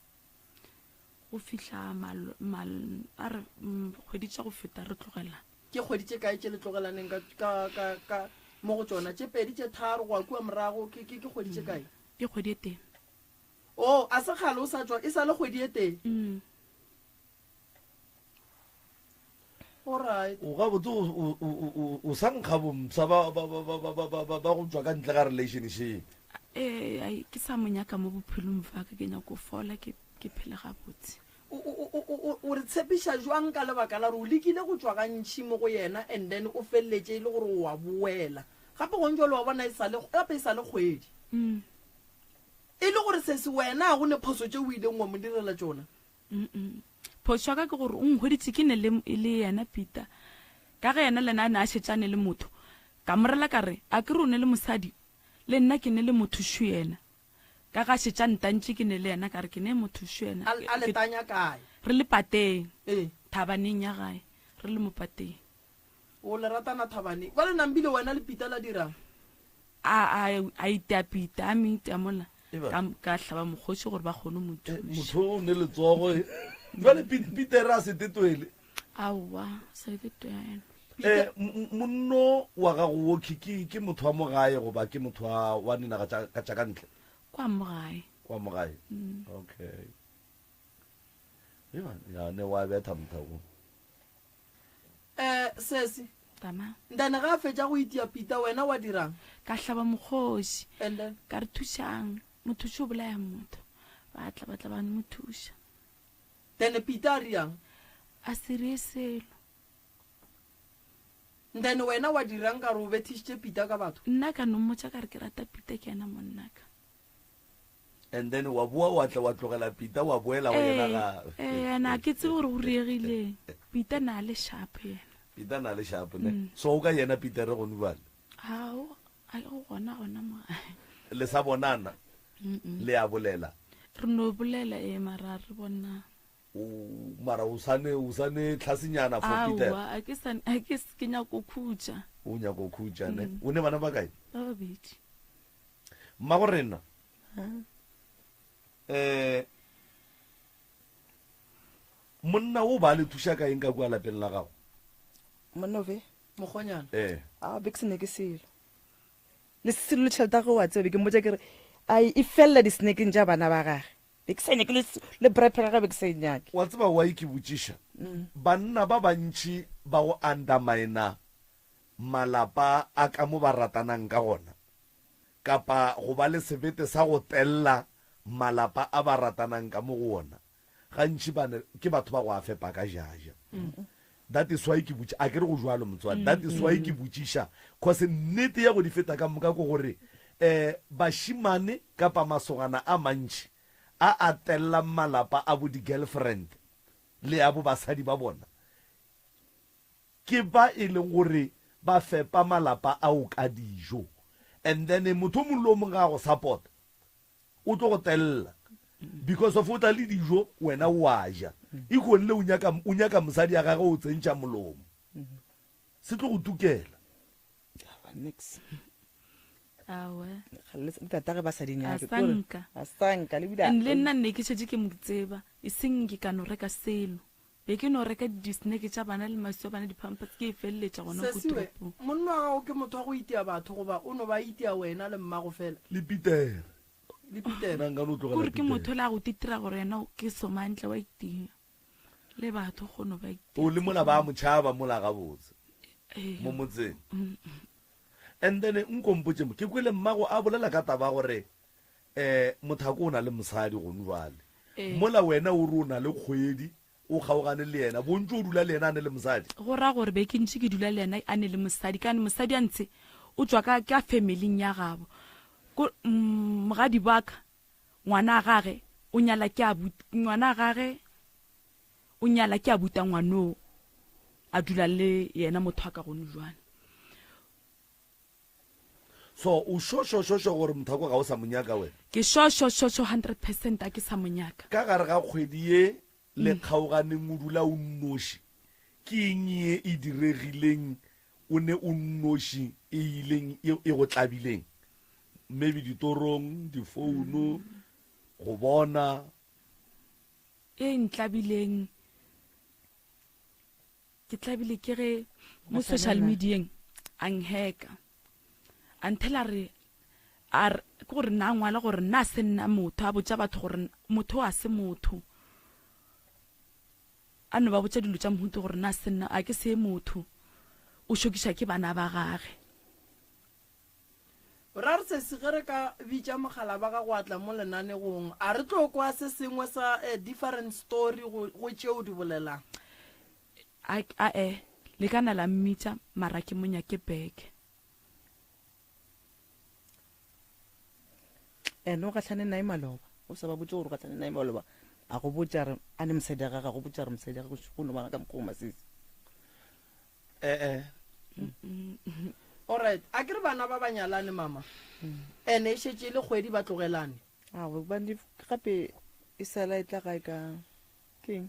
Go fihla mal, mal, a re mm, kgwedi tša go feta re tlogelana. Ke kgwedi tše kae tše le tlogelaneng ka, ka, ka, ka mo go tšona? Tše pedi, tše tharo, go ya kua morago, ke, ke, ke kgwedi tše kae? Ke kgwedi e tee. O, a se kgale o sa tšwa, e sa le kgwedi e tee. Mm. Alright. O gabotse o, o, o, o, o sa nkga bompsha ba, ba, ba, ba, ba, ba, ba, ba, ba go tšwa ka ntle ga relationship. Ee, ai, ke sa mo nyaka mo bophelong bja ka, ke nyako fola ke, ke phele gabotse. O, o, o, o, o, o re tshepiša jwang ka lebaka la gore o lekile go tšwa gantši mo go yena and then o feleletše e le gore o a boela gape gong jwale wa bona e sa le, gape e sa le kgwedi. Mm. E le gore sesi wena ga go ne phoso tše o ileng wa mo direla tšona? Mm-mm. Phošo ya ka ke gore o nkhweditše ke ne le, le yena Peter. Ka ge yena le nna a ne a šetše a ne le motho, ka mo rela ka re, A ke re o ne le mosadi, le nna ke ne le motho šo yena. Ka ge a šetše a ntantše ke ne le yena, ka re ke ne motho šo yena. A, a le tanya kae? Re le pateng. Ee. Thabaneng ya gae. Re le mo pateng. O le ratana thabaneng. Bjale Nambile wena le Peter la dirang? A, a, a itea Peter, a mo itea mola. Eba. Ka, ka hlaba mokgoši gore ba kgone mo Eh, thuša. motho o ne letsogo e. Jwale Pe- Peter a se tetwele. Aowa, sa tetwela yena. Eh, m- m- monno wa gago wo ke ke ke motho wa mo gae goba ke motho wa wa dinaga tša ka tša ka ntle? Kwa mo gae. Kwa mo gae. Okay. Eba, ya ne wa betha motho wo. Eh, sesi. Tama. Then ga a fetša go itia Peter, wena wa dirang? Ka hlaba mokgoši. And then? Ka re thušang, motho šo bolaya motho. Ba tla, ba tla ba mo thuša. Then Peter a riang? A se re selo. Then wena wa dirang ka re o bethišitše Peter ka batho? Nna ka no mmotša ka re ke rata Peter ke yena monnaka. And then wa boa wa tla wa tlogela Peter wa boela go yena ga. Ee, yena a ke tsebe gore go riegileng. Peter na le sharp yena. Peter na le sharp ne. So o ka yena Peter re gone bjale. Ao, a ke go gona gona mo gae. Le sa bonana? Le a bolela? Re no bolela ee mara re bona. O mara o sane o sane tlhasenyana for Peter. Aowa, a ke sa a ke ke nyako khutša. O nyako khutša ne. O ne bana ba kae? Ba babedi. Mmago rena eh monna o ba le thuša ka eng ka kua lapeng la gago? Monna ofe? Mokgonyana. Eh. A be ke se nyake selo. Le selo le tšhelete ya gagwe wa tseba be ke mmotša ke re a e felela di-snackeng tša bana ba gage. Be ke sa nyake le le brepe ya gage be ke sa e nyake. Wa tseba why ke botšiša? Banna ba bantši ba go underminer malapa a ka mo ba ratanang ka gona, kapa go ba le sebete sa go tella malapa a ba ratanang ka mo go ona, gantši ba ne, ke batho ba go a fepa ka jaja. That is why ke botši, a ke re go jwalo motswadi, that is why ke botšiša, cause nnete ya go di feta ka moka ke gore um bašemane kapa masogana a mantši a a tellang malapa a bo di-girlfriend le a bo basadi ba bona, Ke ba e leng gore ba fepa malapa ao ka dijo and then motho o mongwe le o mongwe ga a go support o tlo go tella because of o tla le dijo wena o a ja equally o nyaka o nyaka mosadi ya gagwe o tsentšha molomo se tlo go tukela. Nix. Aowa. Le tatagwe ba sa di nyake. A sa nka. A sa nka le bile. And le nna nne ke šetše ke mo tseba e seng ke ka no reka selo. Be ke no reka di-snack tša bana le maswi a bana, di-pampers, ke e feleletša gona ko Sesiwe, toropong. monna wa gago ke motho wa go itia batho goba o no ba itia wena le mmago fela? Le Peter. Le Peter. Nna nka no tlogela Kore ke Peter. motho le a go titira gore yena ke somantle wa itia. Le batho o kgono ba itia. O le mola ba mo tšhaba mola gabotse Ee. mo motseng. And then nko mpotše mo, ke kwele mmago a bolela ka taba ya gore um mothako o na le mosadi gonu jwale. Ee. Mola wena o re o na le kgwedi o kgaogane le yena, bo ntše o dula le yena a ne le mosadi? Go ra gore be ke ntše ke dula le yena a ne le mosadi, ka gane mosadi a ntshe o tšwa ka, ka familing ya gabo. Ko, mm, mogadi wa ka, ngwana a gage o nyala ke abuti, ngwana a gage o nyala ke abuta ngwanoo a dula le yena motho wa ka gone jwale. So o sho sho sho sho gore Mothako ga o sa mo nyaka wena? Ke sho sho sho sho 100% a ke sa mo nyaka. Ka gare ga kgwedi ye le kgaoganeng o dula o nnoši, ke eng ye e diregileng o ne o nnoši e ileng e, e go tlabileng? Maybe ditorong, difouno, go bona. E ntlabileng Ke tlabile ke ge mo social medieng a nheka. A nthela re A re, ke gore nna a ngwala gore nna a se nna motho, a botša batho gore motho a se motho. A no ba botša dilo tša mohuta gore nna a se nna, a ke se motho. O šokiša ke bana ba gage. Ra re sesi ge re ka bitša mogala ba gago a tla mo lenanegong, a re tlo kwa se sengwe sa different story go, go tše o di bolelang? A, a-e, le ka na la mmitša, mara ke mo nyake back. Ene o gahlane nae maloba, o sa ba botše gore o gahlane nae maloba, a go botša re a ne mosadi wa gagwe, a go botša re mosadi wa gagwe go no bana ka mokgwa o masisi. Ee. Alright, a ke re bana ba ba nyalane mama, ene e šetše e le kgwedi ba tlogelane. Aowa, gobane gape e sala e tla gae ka Keng?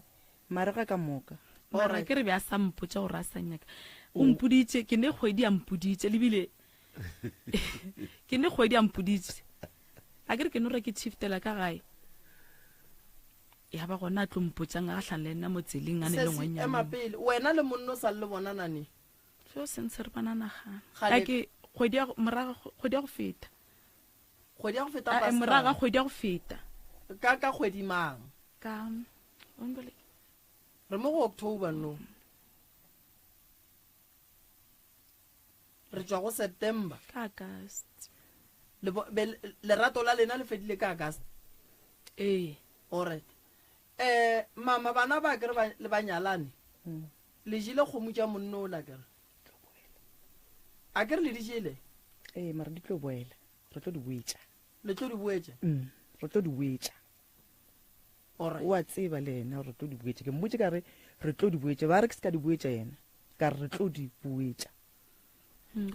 Marega ka moka. Mara ke re be a sa mpotša gore a sa nyaka. O mpoditše, ke ne kgwedi a mpoditše, lebile ke ne kgwedi a mpoditše. A ke re ke no re ke shiftela ka gae. Ya ba gona a tlo mpotšang a gahlana le nna mo tseleng a ne le Sesi, ngwanyana. ema pele. Wena le monno sa le bonana neng? Seo se ntse re bonana gana. Gale- A ke kgwedi ya go- morago kgwedi ya go feta. Kgwedi ya go feta A, eh, morago ga Pascal. kgwedi ya go feta. Ka ka kgwedi mang? Ka o mpole- Re mo go October no. Re tšwa go September. Ka August. Le bo- be- lerato la lena le fedile ka August. Ee. Alright. Eh mama bana ba ke re ba le ba nyalane. Le jele kgomo tša monno o la ke re. A ke re le di jele? Ee, mara di tlo boela. Re tlo di boetša. Le tlo di boetša? Re tlo di boetša. Alright. O a tseba le yena gore re tlo di boetša. Ke mmotše ka re re tlo di boetša. Ba re ke se ka di boetša yena. Ka re re tlo di boetša.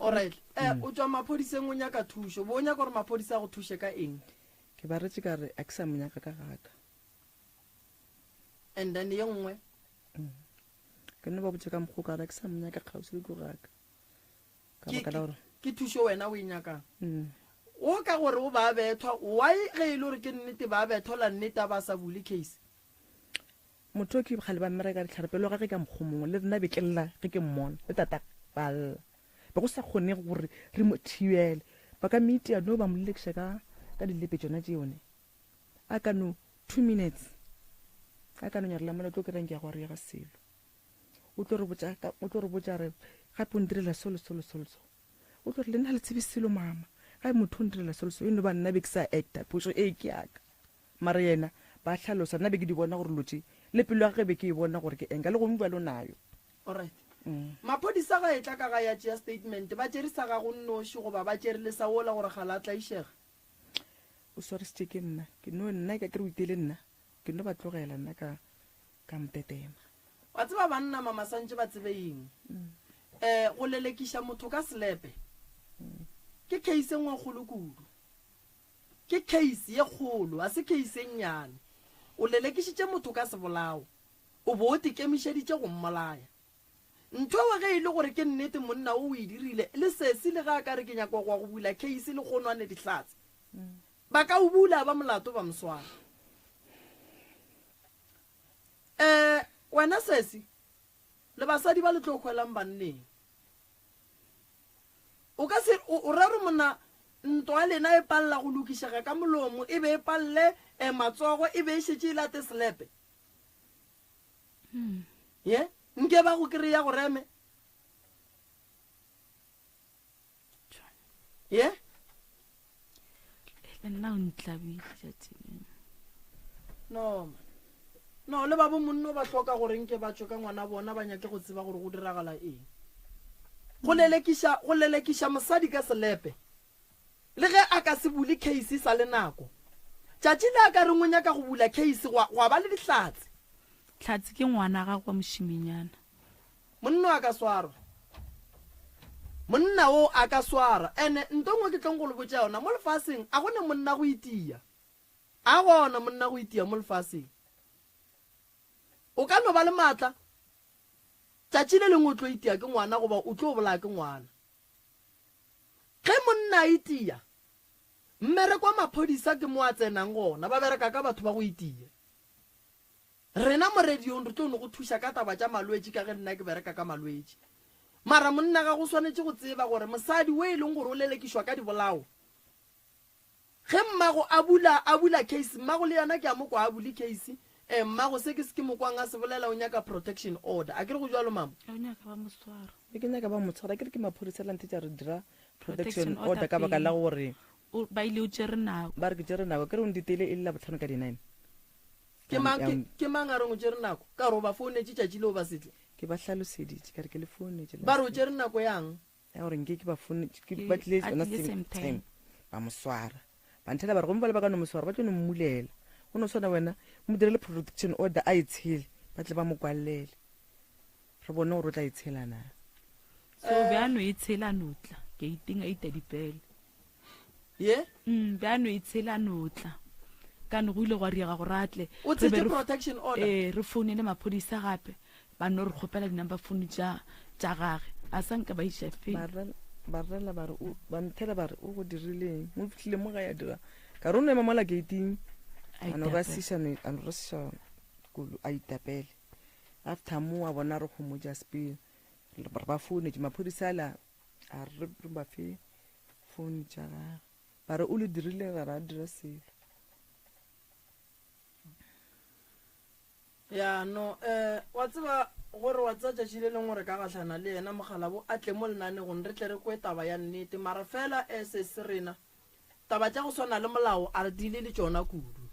Alright. Eh, o tšwa maphodiseng o nyaka thušo. Bo o nyaka gore maphodisa a go thuše ka eng? Ke ba retše ka re a ke sa mo nyaka ka gaka. And then ye nngwe? Ke no ba botša ka mokgwa o ka re a ke sa mo nyaka kgauswi le ko gaka. Ka baka la gore Ke thušo wena o e nyakang. O ka gore o ba bethwa, why ge e le gore ke nnete ba bethwa la nnete a ba sa bule case? Motho o ke kgale ba mmereka dihlare pelo gage ka mokgwa mongwe le rena be ke lla ge ke mmona le tata ba lla be go sa kgonege gore re mo thibele ba ka metia no ba mo lelekiša ka ka dilepe tšona tšeone a ka no 2 minutes a ka no nyarela mola tlo kereng ke ya go rega selo o tlo re botša o tlo re botša re gape o ntirela so le so le so le so o tlo re le nna le tsebe selo mama ga motho o ntirela so le so e no ba nna be ke sa acta phošo e ke yaka mara yena ba hlalosa nna be ke di bona gore lotše le pelo ya gage be ke e bona gore ke enka le gomme bjalo nayo Alright. Maphodisa ga etla ka ga ya tšea statement ba tšere sa gago nnoši goba ba tšere le sa wola gore ga la tlaišega? O swarisitše ke nna ke no nna ka ke re o itele nna ke no ba tlogela nna ka ka mtetema. Wa tseba banna mama santše ba tsebe eng? Eh go lelekiša motho ka selepe ke case e nngwe kgolo kudu. Ke case ye kgolo a se case e nnyane. O lelekišitše motho ka sebolao o bo o tekemišeditše go mmolaya. Ntho eo ge e le gore ke nnete monna o o e dirile le sesi le ge a ka re ke nyaka go ya go bula case le kgonwane dihlatse ba ka o bula ba molato ba moswara. Eh wena sesi le basadi ba le tlo hwelang banneng. O ka se o ra re monna ntwa ya lena e palela go lokišega ka molomo e be e palele eh matsogo e be e šetše e late selepe. Ye nke ba go kry-a go reme. Ye Le nna o ntlabile tšatši lengwe. No man. No le ba bo monno ba hloka gore nke ba tšwe ka ngwana bona ba nyake go tseba gore go diragala eng. Go lelekiša go lelekiša mosadi ka selepe. Le ge a ka se bule case e sa le nako. Tšatši le a ka reng o nyaka go bula case gwa gwa ba le dihlatse. Hlatse ke ngwana gagwe wa mošimenyana. Monna o a ka swarwa. Monna o a ka swarwa. Ene nto nngwe ke tlong go le botša yona, mo lefaseng a go ne monna go itia. A gona monna go itia mo lefaseng. O ka no ba le maatla, tšatši le lengwe o tlo itia ke ngwana goba o tlo bolaya ke ngwana. Ge monna a itia, mmereko wa maphodisa ke mo a tsenang gona, ba bereka ka batho ba go itia. Rena mo radiong re tlo no go thuša ka taba tša malwetši ka ge nna ke bereka ka malwetši. Mara monna ga go swanetše go tseba gore mosadi o e leng gore o lelekišwa ka dibolao. Ge mmago a bula, a bula case, mmago le yena ke a mo kwa a bule case, eh, mmago se ke se ke mo kwang a se bolela, o nyaka protection order. A ke re go bjalo, mama? O nyaka ba mo swara. Be ke nyaka ba mo tshwara, ke re ke maphodisa la nthetša re dira protection Protection order order ka baka la pele. gore O, ba ile o tšere nako. Ba re ke tšere nako, ke re o ntiteile e le Labohlano ka di nine. Ke mang, ke, ke mang a reng o tšere nako? Ka gore o ba founetše tšatši leo ba se tle. Ke ba hlaloseditše, ka re ke le founetše Ba re o last tšere nako yang? Ya gore nke ke ba founetše, ke Ke ba tlile a yona tlile same same time. time, ba mo swara. Ba nthela ba re gomme bale ba ka no mo swara, ba tlo no mmulela. Go no swana wena, mo direle protection order a e tshele, ba tle ba mo kwallele. Re bone gore o tla e tshela na. So be a no e tshela a no tla gating a ita dipele. Ye? Be a no e tshela a no tla. Ka no go ile gwa riega gore a tle. O Re be tshetše re protection order? Ee, re founele maphodisa gape, ba no re kgopela di-number phone tša, tša gage. A sa nka ba iša felo. Ba rela, ba rela ba re o, ba nthela ba re o go dirileng? O fihlile mo gae a dira. Ka re o no ema mola gating, A a no itapela. rasiša, a no rasiša kolo, a itapele. After mo a bona re gomoja sepele, re ba founetše maphodisa ala, a re re ba fe phone tša gage. Ba re o le dirile ra ra dira selo. Ya no, eh, wa tseba gore wa tseba tšatši le lengwe re ka gahlana le yena mokgalabo a tle mo lenanegong re tle re kwe taba ya nnete. Mara fela eh, sesi rena taba tša go swana le molao a re deale le tšona kudu.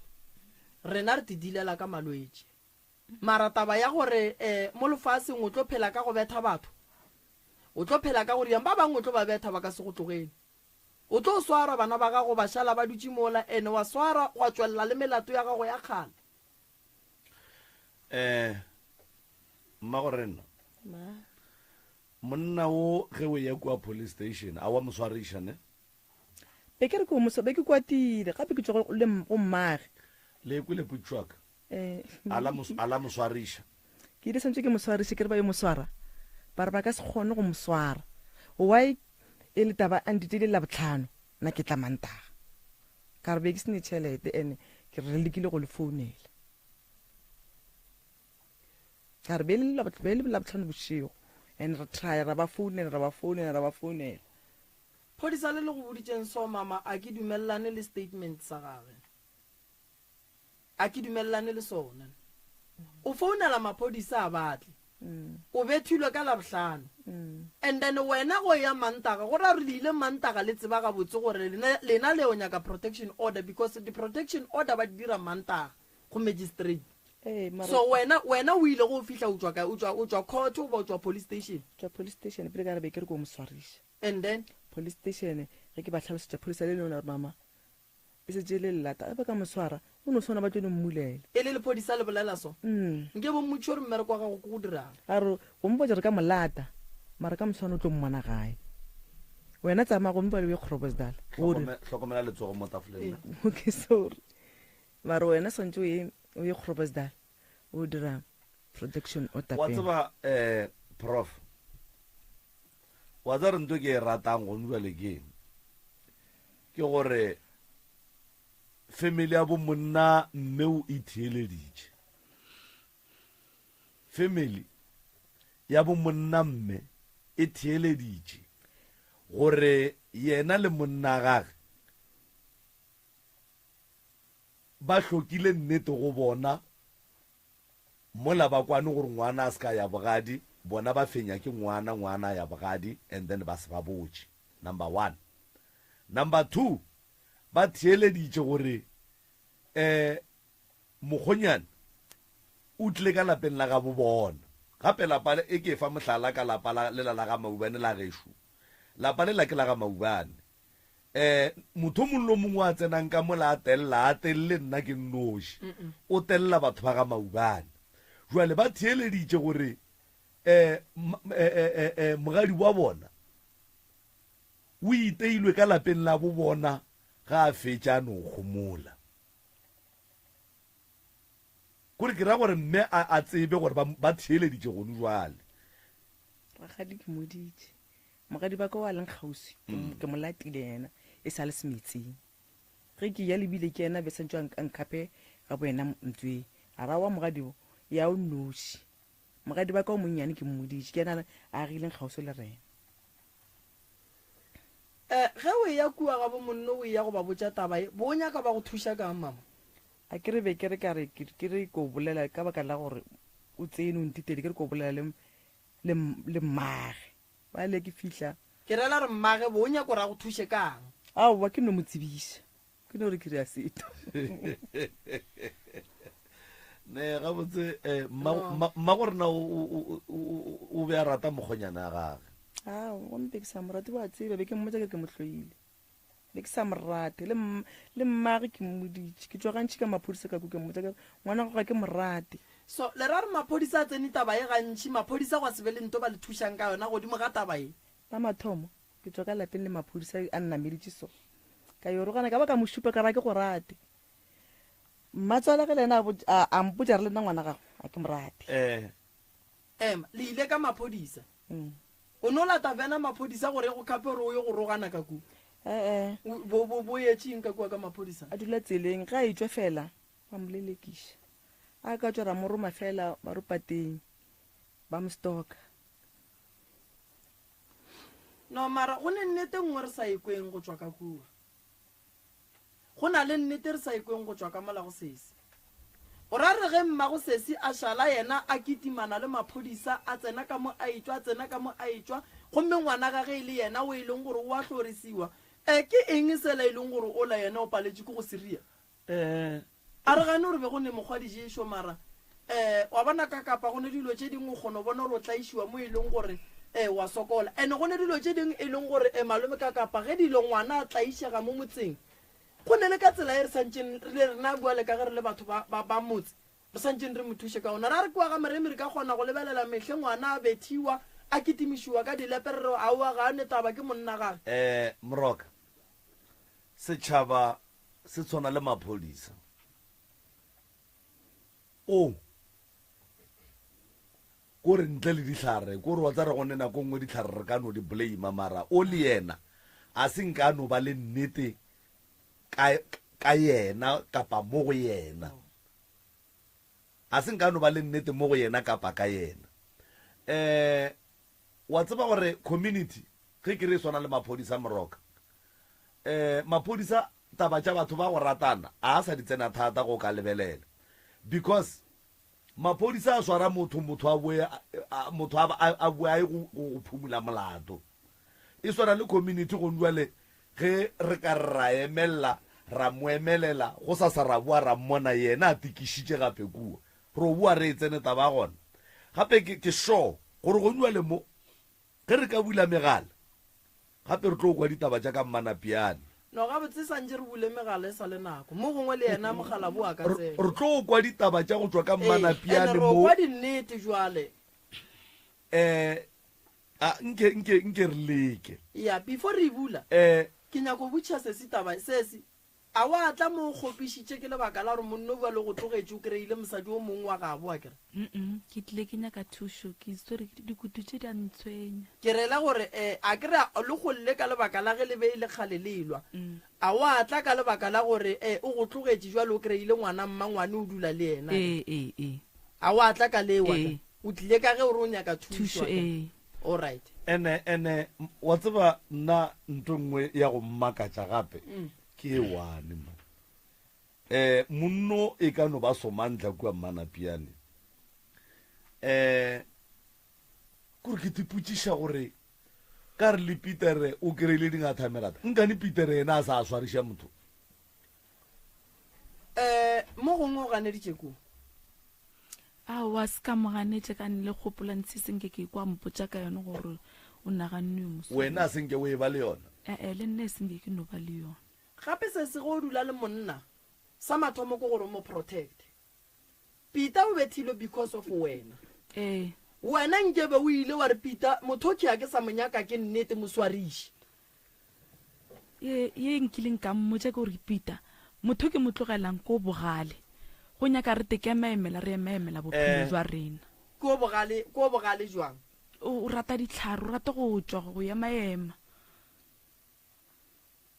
Rena re ti dealela ka malwetši. Mara taba ya gore eh, mo lefaseng o tlo phela ka go betha batho, o tlo phela ka go riang, ba bangwe o tlo ba betha ba ka se go tlogele. O tlo swarwa, bana ba gago ba šala ba dutše mola, ene wa swarwa wa tšwelela le melato ya gago ya kgale. Eh, mmagorena, Ma. monna wo ge o eya kua police station, a wa mo swariša ne? Be ke re ke o mo swa, be ke kwatile, gape ke tšwa go le go mmage. Le kwele potšišo ya ka? Eh. A la mo, a la mo swariša. Ke ile swantše ke mo swariše, ke re ba yo mo swara, ba re ba ka se kgone go mo swara. Why e le taba a ntiteile Labohlano, nna ke tla Mantaga. Ka re be ke se ne tšhelete ene ke re re lekile go le founela. Ka re be le be le Labohlano bošego and re try ra ba founela ra ba founela ra ba founela. Phodisa le le go boditšeng so mama a ke dumelelane le statement sa gage. A ke dumelelane le sona. O founela maphodisa a ba tle. O bethilwe ka Labohlano. And then wena go ya Mantaga, go ra gore le ile Mantaga le tseba gabotse gore lena, lena le yo nyaka protection order because di protection order ba di dira Mantaga go magistrate. Ee, mara So wena, wena o ile go o fihla o tšwa kae? O tšwa, o tšwa court goba o tšwa police station? Tšwa police station pele ka re be ke re ko mo swariša. And then? Police station ge ke ba hlalosetša pholisa le lengwe la gore mama E šetše e le lelata, ge ba ka mo swara, o no swana ba tlo no mmulela. E le lephodisa le bolela so? Nke bo mmotšiše gore mmereko wa gago ke go dirang. A re, Go mpotša re ka mo lata, mara ka moswane o tlo mmona gae. Wena tsamaya gomme bjale o ye Groblersdal. O re. Hlokomela letsogo mo tafoleng. Okay, sorry. Mara wena swantše o ye, o ye Groblersdal, o dira protection order Wa pele. tseba, eh, Prof, wa tseba re nto ke e ratang gone bjale ke eng? Ke gore family ya bo monna mme o e theeleditše. Family ya bo monna mme e theeleditše gore yena le monna gage ba hlokile nnete go bona mola ba kwane gore ngwana a se ka ya bogadi, bona ba fenya ke ngwana, ngwana a ya bogadi and then ba se ba botše, number one. Number two, ba theeleditše gore um mokgonyane o tlile ka lapeng la gabo bona. Gape lapa le, e ke fa mohlala ka lapa la, lela la ga Maubane la gešo. Lapa lela ke la ga Maubane. Um motho o mongwe le o mongwe a tsenang ka mola a tella, a telle nna ke nnoši. O tella batho ba ga Maubane. Jwale ba theeleditše gore um mogadi wa bona o iteilwe ka lapeng la bo bona ga a fetša a no homola. Kore ke ra gore mme a, a tsebe gore ba, ba theeleditše gone jwale. Rakgadi ke moditše. Mogadi ba ka o a leng kgauswi, ke, mm. ke mo latile yena, e sa le semetsing. Ge ke ya lebile ke yena be santse a nkhape ga bo yena ntswe. A ra wa mogadi o, ya o noši. Mogadi ba ka o monnyane ke mmoditše, ke yena a agileng kgauswi le rena. Eh, ge o eya kua ga bo monno o eya go ba botša taba ye, bo o nyaka ba go thuša kang mama? A ke re be ke re ka re ke ke re ko bolela ka baka la gore o tsene o ntitele ke re ko bolela le le le mmage. Bale ke fihla. Ke rela re mmage bo o nyaka gore a go thuše kang? Aowa ke no mo tsebiša. Ke no re ke re a seto. Ne gabotse eh, mma mma go rena o o o be a rata mokgonyana ya gage. Ao, gomme be ke sa mo rate wa tseba be ke mmotsa ke re ke mo hloile. Be ke sa mo rate le le mmage ke mmoditše. Ke tšwa gantši ka maphodisa ka ku ke mmotsa ke re ngwana gago ga ke mo rate. So le ra re maphodisa a tsene taba ye gantši, maphodisa gwa se be le nto ba le thušang ka yona godimo ga taba ye? La mathomo Ke tšwa ka lapeng le maphodisa a nnameditše so. Ka yo rogana ka ba ka mo šupa ka ra ke go rate. Mmatswala ge le yena a, a mpotša re le nna ngwana gago a ke mo rate. Eh. Ema, le ile ka maphodisa? Mm. O no lata vena maphodisa gore e go khape gore o ye go rogana ka kua? Eh-eh. Bo, bo, bo etše eng ka kua ka maphodisa? A dula tseleng, ge a etšwa fela ba mo lelekiša. A ka tšwa ra mo roma fela ba re pateng, ba mo stalker. No, mara go ne nnete nngwe re sa e kweng go tšwa ka kua. Go na le nnete re sa e kweng go tšwa ka mola go sesi. O ra re ge mmago sesi a šala yena a kitimana le maphodisa, a tsena ka mo a etšwa, a tsena ka mo a etšwa, gomme ngwana ga ge e le yena o e leng gore o a hlorisiwa, e, ke eng sela e leng gore ola yena o paletše ke go se ria? Eh. A re gane gore be go ne mokgwa diješo, mara um wa bona ka kapa go ne dilo tše dingwe o kgona go bona gore o tlaišiwa mo e leng gore um wa sokola. And go ne dilo tše dingwe e leng gore um malome ka kapa ge dilo ngwana a tlaišega mo motseng, go ne le ka tsela e re santšeng re le rena bjale ka ge re le batho ba, ba, ba motse re santšeng re mo thuše ka gona. Ra re kua ga Moremi re ka kgona go lebelela mehle ngwana a bethiwa, a kitimišiwa ka dilepe re re aowa ga a ne taba ke monna gage. Um Moroka, setšhaba se tshwana le maphodisa. O ko re ntle le dihlare, ko re wa tsa re gone nako nngwe dihlare re ka no di blame mara o le yena a se nka a no ba le nnete ka, ka yena kapa mo go yena. A se nka a no ba le nnete mo go yena kapa ka yena. Eh, wa tseba gore community ge ke re e swana le maphodisa Moroka, um maphodisa taba tša batho ba go ratana a sa di tsena thata go ka lebelela because maphodisa a swara motho motho a boe motho a boe a ye go go phumula molato e swana le community go jwale ge re ka re ra emelela ra mo emelela go sa sa ra boa ra mmona yena a tikišitše gape kua ro boa re e tsene taba gona gape ke ke sure gore go jwale mo Ge re ka bula megala, gape re tlo kwa ditaba tša ka Mmanapiane. No, gabotse sa ntše re bule megala e sa le nako. Mo gongwe le yena mokgalabo a ka tsena. Re tlo kwa ditaba tša go tšwa ka Ee, ene Mmanapiane re o mo. kwa dinnete jwale. Eh, a nke, nke, nke re leke. Ya, before re e bula, Eh. ke nyako botšiša sesi taba, sesi, A wa tla mo o kgopišitše ke lebaka la gore monno bjale o go tlogetše o kry-ile mosadi o mongwe wa gabo, akere? Mm-mm, ke tlile ke nyaka thušo, ke itse gore dikutu tše di a ntshwenya. Ke rela gore, eh, akere a le golle ka lebaka la ge le be e le kgale le elwa. A wa tla ka lebaka la gore, eh, o go tlogetše bjale o kry-ile ngwana mmangwane o dula le yena, akere? Ee, ee, ee. A wa tla ka leo, akere? Ee. O tlile ka ge o re o nyaka thušo, Thušo, akere? ee. Alright. Ene, ene, wa tseba nna nto nngwe ya go mmakatša gape ke e one mo. Eh, monno e ka no ba somantla kua Mmanapiane. Eh, kore ke tipotšiša gore ka re le Petere o kry-ile dingathamerata, nkane Petere yena a sa a swariša motho? Eh, mo gongwe o ganeditše ko. Aowa, se ka mo ganetša ka le kgopola ntshe se nke ke kwa mpotša ka yone gore o naganne yo moswana. Wena a se nke o e ba le yona? Eh-eh, le nna e se nke ke no ba le yona. Gape se se ge o dula le monna, sa mathomo ke gore o mo protect. Peter o bethilwe because of wena. Ee. Wena nkebe o ile wa re Peter, motho ke a ke sa mo nyaka ke nnete, mo swariše. Ye, ye nkileng ka mmotša ke gore Peter, motho ke mo tlogelang ko bogale. Go nyaka re te ke emaemela, re emaemela bophelo Eh. jwa rena. Ko bogale, ko bogale jwang? O, o rata dihlare, o rata go tšwa, go emaema.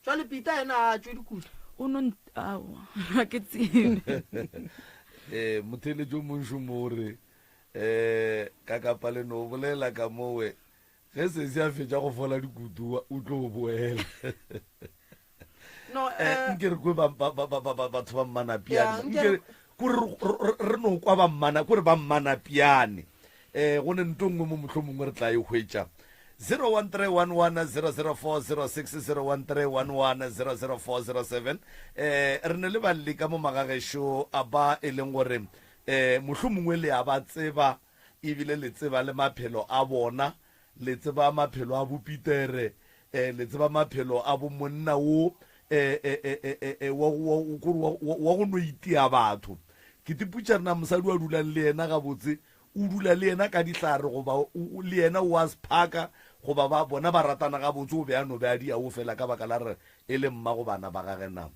Jwale Peter yena a tšwe dikutu. O no nt, aowa, ga ke tsebe. Eh, motheeletši o monšo mo o re, eh, ka kapa le no bolela ka mowe. Ge sesi a fetša go fola dikutu o tlo boela. No, Eh, eh, nke re kwe ba- ba- ba- ba- ba- ba- batho ba Ya, mmanapiane nke nke re- kore re- re no kwa ba mmana kore ba mmanapiane um go ne nto nngwe mo motlho mongwe re tla e hwetša 0131100406 0131100407 eh re ne le balli ka mo magagešo a ba e leng gore eh mohlomongwe le a ba tseba ebile le tseba le maphelo a bona le tseba maphelo a boPitere eh le tseba maphelo a bo monna wo eh eh eh eh, eh, eh wa wa kore wa wa go no itia batho ke tiputša rena mosadi wa dulang le yena gabotse o dula le yena ka dihlare goba le yena o a sephaka goba ba bona ba ratana gabotse o be a no be a di ao fela ka baka la re e le mma go bana ba gage na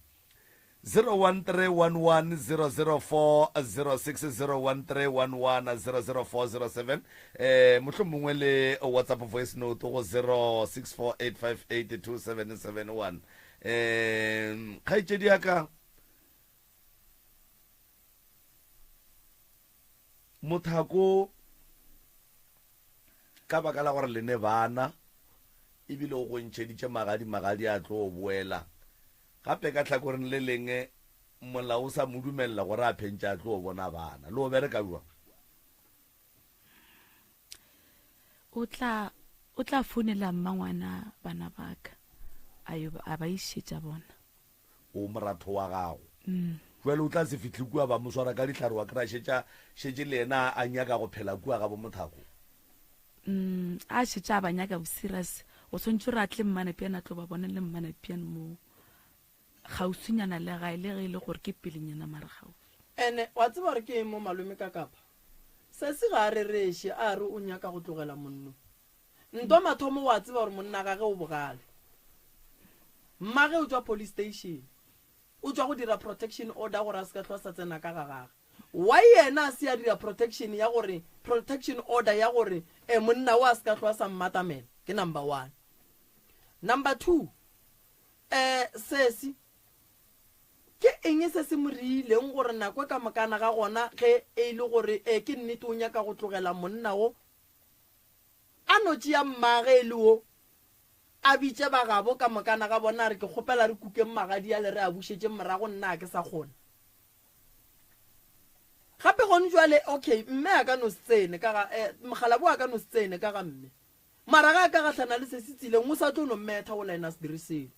0131100406 0131100407 eh mohlomongwe le whatsapp voice note go 0648582771 eh kgaetšedi ya ka Mothako ka baka la gore le ne bana ebile o go ntšheditše magadi, magadi a tlo boela. Gape ka hlakoreng le lengwe molao o sa mo dumelela gore a phentše a tlo bona bana. Le o bereka bjang? O tla o tla founela mmangwana bana ba ka a yo a ba išetša bona. O moratho wa gago. Jwale o tla se fihle kua ba mo swara ka dihlare wa kry-a šetša šetše le yena a nyaka go phela kua ga bo Mothako. Mm, a šetše a ba nyaka bo serious. O swantše gore a tle Mmanapiane a tlo ba bona le Mmanapiane mo kgauswinyana le gae le ge e le gore ke pelenyana mara kgauswi. Ene wa tseba gore ke eng mo malome ka kapa? Sesi ga a rereše a re o nyaka go tlogela monno. Ntwa mathomo wa tseba gore monna gage o bogale. Mmage o tšwa police station. O tšwa go dira protection order gore a se ka hlwa sa tsena ka ga gage. Why yena a se a dira protection ya gore protection order ya gore eh monna o a se ka hlwa sa mmatamela? Ke number one. Number 2 eh sesi ke eng se se mo riileng gore nako ka mokana ga gona ge e le gore eh ke nnete o nyaka go tlogela monna o A no tšea mmage e le wo, a bitše ba gabo ka mokana ga bona, a re, Ke kgopela re kukeng magadi ale re a bušetšeng morago, nna ga ke sa kgona. Gape gone jwale, okay, mme a ka no se tsene ka ga, eh, mokgalabo a ka no se tsene ka ga mme. Mara ga a ka gahlana le se se tsileng, o sa tlo no mmetha gola ena a se dire selo.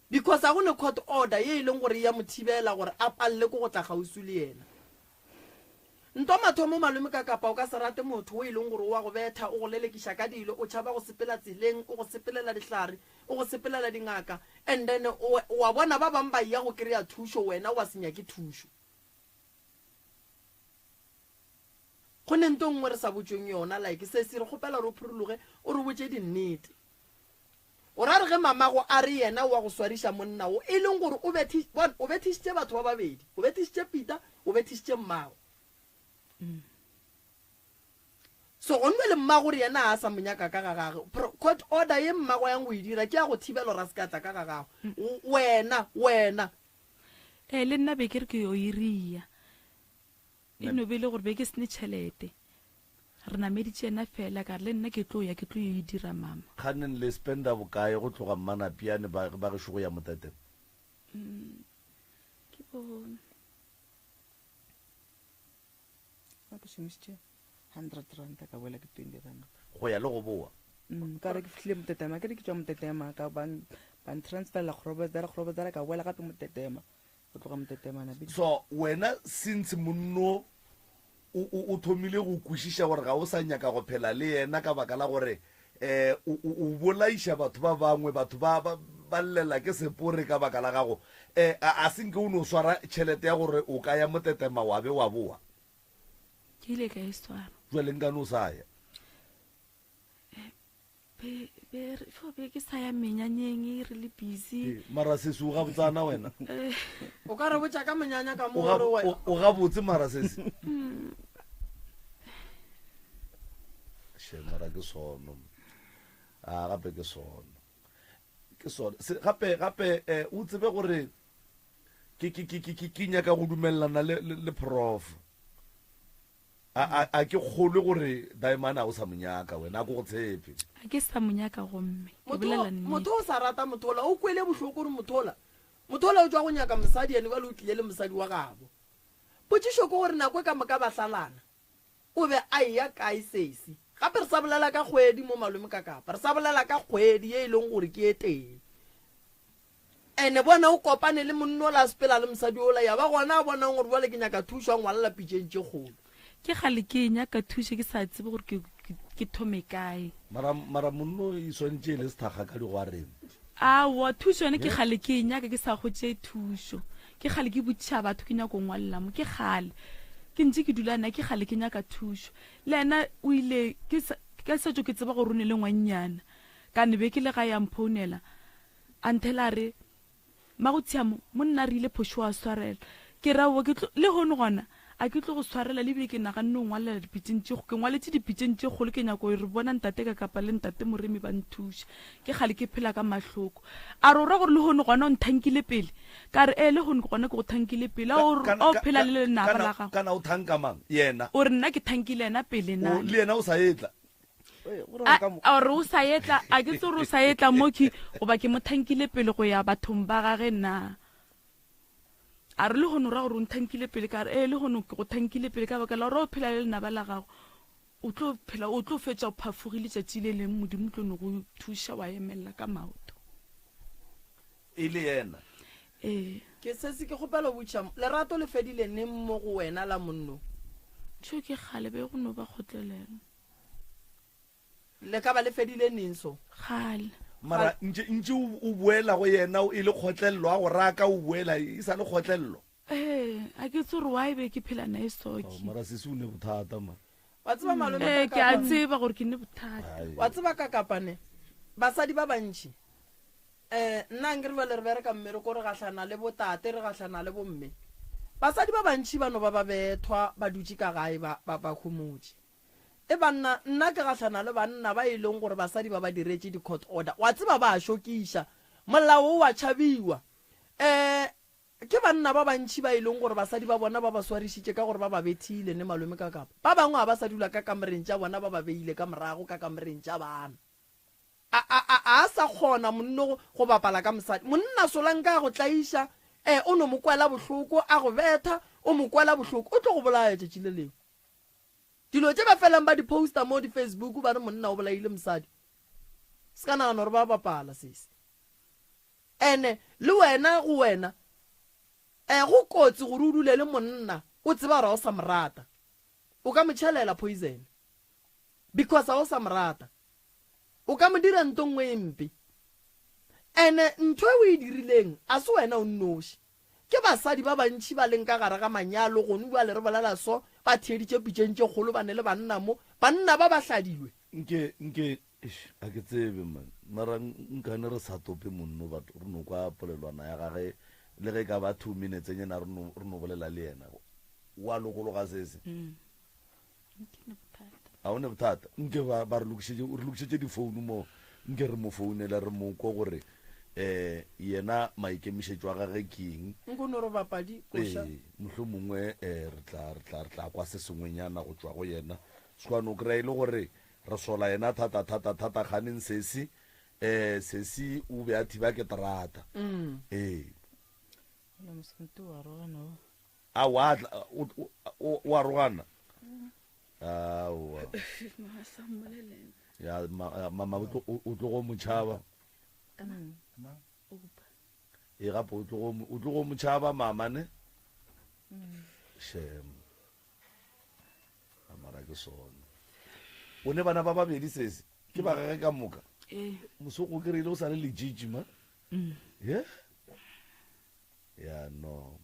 Because ga go ne court order ye e leng gore e ya mo thibela gore a palele ke go tla kgauswi le yena. Ntwa mathomo malome ka kapa o ka se rate motho o e leng gore o wa go betha, o go lelekiša ka dilo, o tšhaba go sepela tseleng, o go sepelela dihlare, o go sepelela dingaka and then o wa bona ba bang ba eya go kry-a thušo wena wa se nyake thušo. Go ne nto nngwe re sa botšweng yona like sesi re kgopela gore o phurologe o re botše dinnete. O ra re ge mamago a re yena o a go swariša monna wo, e leng gore o bethi, bona, o bethišitše batho ba babedi, o bethišitše Peter, o bethišitše mmago. So gonne le mmago gore yena a sa mo nyaka ka ga gage, pro, court order ye mmago yang go e dira ke ya go thibela gore a se ka tla ka ga gago. Wena, wena. Ee, le nna be ke re ke yo iria. E no be e le gore be ke sene tšhelete. Re nameditše yena fela, ka re le nna ke tlo ya, ke tlo yo e dira mama. Kganeng le spenda bokae go tloga Mmanapiane ba, ba gešo go ya Motete? Mm, ke bo. Nna ke šomišitše hundred ranta ka boela ke twenty ranta. Go ya le go boa? Mm, ka re ke fihlile Motetema, ke re ke tšwa Motetema, ka ba, ba ntransferela Kgorobetsara, Kgorobetsara ka boela gape Motetema. Go tloga Motetemana be. So wena since monno o, o, o thomile go kwešiša gore ga o sa nyaka go phela le yena ka baka la gore um o, o, o bolaiša batho ba bangwe, batho ba, ba, ba llela ke sepore ka baka la gago, um a, a se nke o no swara tšhelete ya gore o ka ya Motetema wa be wa boa? Ke ile ka e swara. Jwale nkane o sa ya? Be, be, re, fo be ke sa ya menyanyeng e re le busy. Ee, mara sesi o gabotsana wena. Eh. O ka re botša ka monyanya ka mo O ga- gore we- o- o gabotse mara sesi. She mara ke sono. A gape ke sono. Ke sono. Se, gape gape eh, o tsebe gore ke ke ke ke ke- ke nyaka go dumelelana le le, le prof. A, a, a ke kgolwe gore Diamond a o sa mo nyaka wena, a ko go tshepe. A ke sa mo nyaka gomme. Ke Motho bolela nnete. motho o sa rata motho ola, o kwele bohloko gore motho ola, motho ola o tšwa go nyaka mosadi ene bjale o tlile le mosadi wa gabo. Potšišo ke gore nako e ka moka ba hlalana, o be a eya kae sesi? Gape re sa bolela ka kgwedi mo malome ka kapa, re sa bolela ka kgwedi ye e leng gore ke e tee. Ene bona o kopane le monna ola a sepela le mosadi ola, ya ba gona a bonang gore bjale ke nyaka thušo, a ngwalela pitšeng tše kgolo. Ke kgale ke e nyaka thušo ke sa tsebe gore ke, ke, ke thome kae. Mara, mara monna o e swantše e le sethakga ka digwareng. Aowa, thušo yone ke kgale ke e nyaka ke sa hwetše thušo. Ke kgale ke botšiša batho ke nyako ngwalela mo, ke kgale ke ntše ke dula nna, ke kgale ke nyaka thušo. Le yena o ile, ke sa, ke sa tšo ke tseba gore o ne le ngwannyana. Ka ne be ke le gae a mphounela. A nthela a re, Mmago Tshiamo, monna a re ile phošo wa swarela. Ke re, Aowa, ke tlo, lehono gona a ke tlo go swarela, le bile ke naganne go ngwalela dipitšeng tše, ke ngwaletše dipitšeng tše kgolo, ke nyako re bona ntate ka kapa le ntate Moremi ba nthuša. Ke kgale ke phela ka mahloko. A re, O ra gore lehono gona o nthankile pele? Ka re, Ee, lehono gona ke go thankile pele. A o, Kana, o ka, phela ka, le lenaba kana, la gago? kana o thanka mang? Yena. O re nna ke thankile yena pele O, na? le yena o sa etla. A re o sa etla, a ke tse gore o sa etla mo ke goba ke mo thankile pele go ya bathong ba gage na. A re lehono ra gore o nthankile pele, ka re ee lehono ke go thankile pele ka baka la gore o phela le lenaba la gago, o tlo phela, o tlo fetša o phafogile tšatši le leng, Modimo o tlo no go thuša wa emelela ka maoto. E le yena. Ee. Ke sese ke kgopela go botšiša, lerato le fedile neng mo go wena la monno? Tšho ke kgale be go no ba kgotlelelo. Le ka ba le fedile neng so? Kgale. Mara ntše ntše o boela go yena e le kgotlelelo, a go raka o boela e sa le kgotlelelo. Ee, a ke tse gore why be ke phela nae so ke. Mara sesi o ne bothata mara. Wa tseba malome Ee, ka ke a kapa. tseba gore ke ne bothata. Ai. Wa tseba ka kapa ne basadi ba bantši eh nna nkere bjale re bereka mmereko re gahlana le botate re gahlana le bomme. Basadi ba bantši ba no ba ba bethwa ba dutše ka gae ba ba ba homotše. E banna, nna ke gahlana le banna ba e leng gore basadi ba ba diretše di court order. Wa tseba ba a šokiša. Molao o a tšhabiwa. Eh ke banna ba bantši ba e leng gore basadi ba bona ba ba swarišitše ka gore ba ba bethile ne malome ka kapa. Ba bangwe ga ba sa dula ka kamoreng tša bona ba ba beile ka morago ka kamoreng tša bana. A, a, a, a sa kgona monno go, go bapala ka mosadi. Monna Solanka a go tlaiša, eh, o no mo kwela bohloko, a go betha, o mo kwela bohloko, o tlo go bolaya tšatši le lengwe. Dilo tše ba felang ba di poster mo di Facebook ba re monna o bolaile mosadi. Se ka nagana gore ba bapala sesi. Ene le wena go wena eh go kotsi gore o dule le monna o tseba gore ga o sa mo rata. O ka mo tšhelela poison because ga o sa mo rata. O ka mo dira nto nngwe e mpe. Ene ntho e o e dirileng a se wena o nnoši. Ke basadi ba bantši ba leng ka gare ga manyalo gonu bjale re bolela so, ba theeditše pitšeng tše kgolo ba ne le banna mo, banna ba ba hladilwe. Nke, nke, eish, ga ke tsebe man, mara nkane re sa tope monno batho, re no kwa polelwana ya gage le ge e ka ba two minutes nyana re no, re no bolela le yena. Wa lokologa sese? Ga o ne bothata. Nke ba, ba re lokišetše, re lokišetše difounu mo, nke re mo founele re mo kwe gore um yena maikemišetšo a gage ke eng. Nko no re bapadi koša. Ee, mohlomongwe um re tla, re tla, re tla kwa se sengwenyana go tšwa go yena. Sekwane o kry-a e le gore re sola yena thata, thata, thata kganeng sesi, um sesi o be a thiba ke terata. Ee. Aowa, a tla, o, o, o, o arogana. Aowa. Ya, ma, mama o tlo, o tlogo mo tšhaba. E gape o tlogo, o tlogo mo tšhaba mama ne? Shem. Mara ke sona. O ne bana ba babedi sesi. Ke ba gage ka moka. Ee. Mosoko ke reile o sa le lejiji ma. Yeah. Ya no.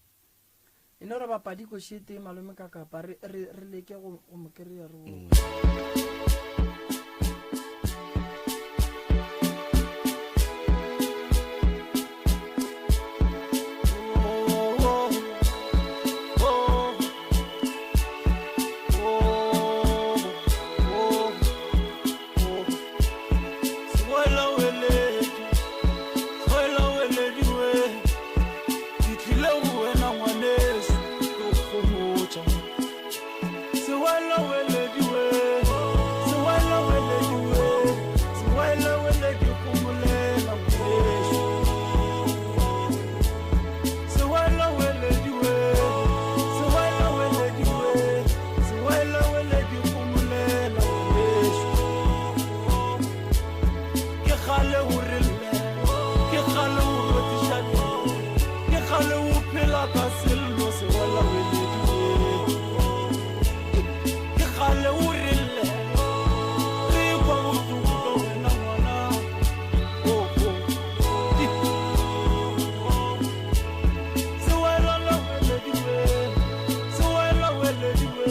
E no re bapadi koši e tee malome ka kapa re, re, re leke go, go mo kry-a re bo. Ke tlile go wena ngwaneso ke go gomotša. weledi gomolela ngwaneso. Sewela weledi we, sewela weledi we, sewela weledi gomolela ngwaneso. Ke kgale o re llela, ke kgale o rotiša dilo, ke kgale o phela ka sello sewela weledi we. Ke kgale o re llela, re kwa bohloko ka wena ngwana. Oh, oh. Sewela la weledi we, sewela weledi we,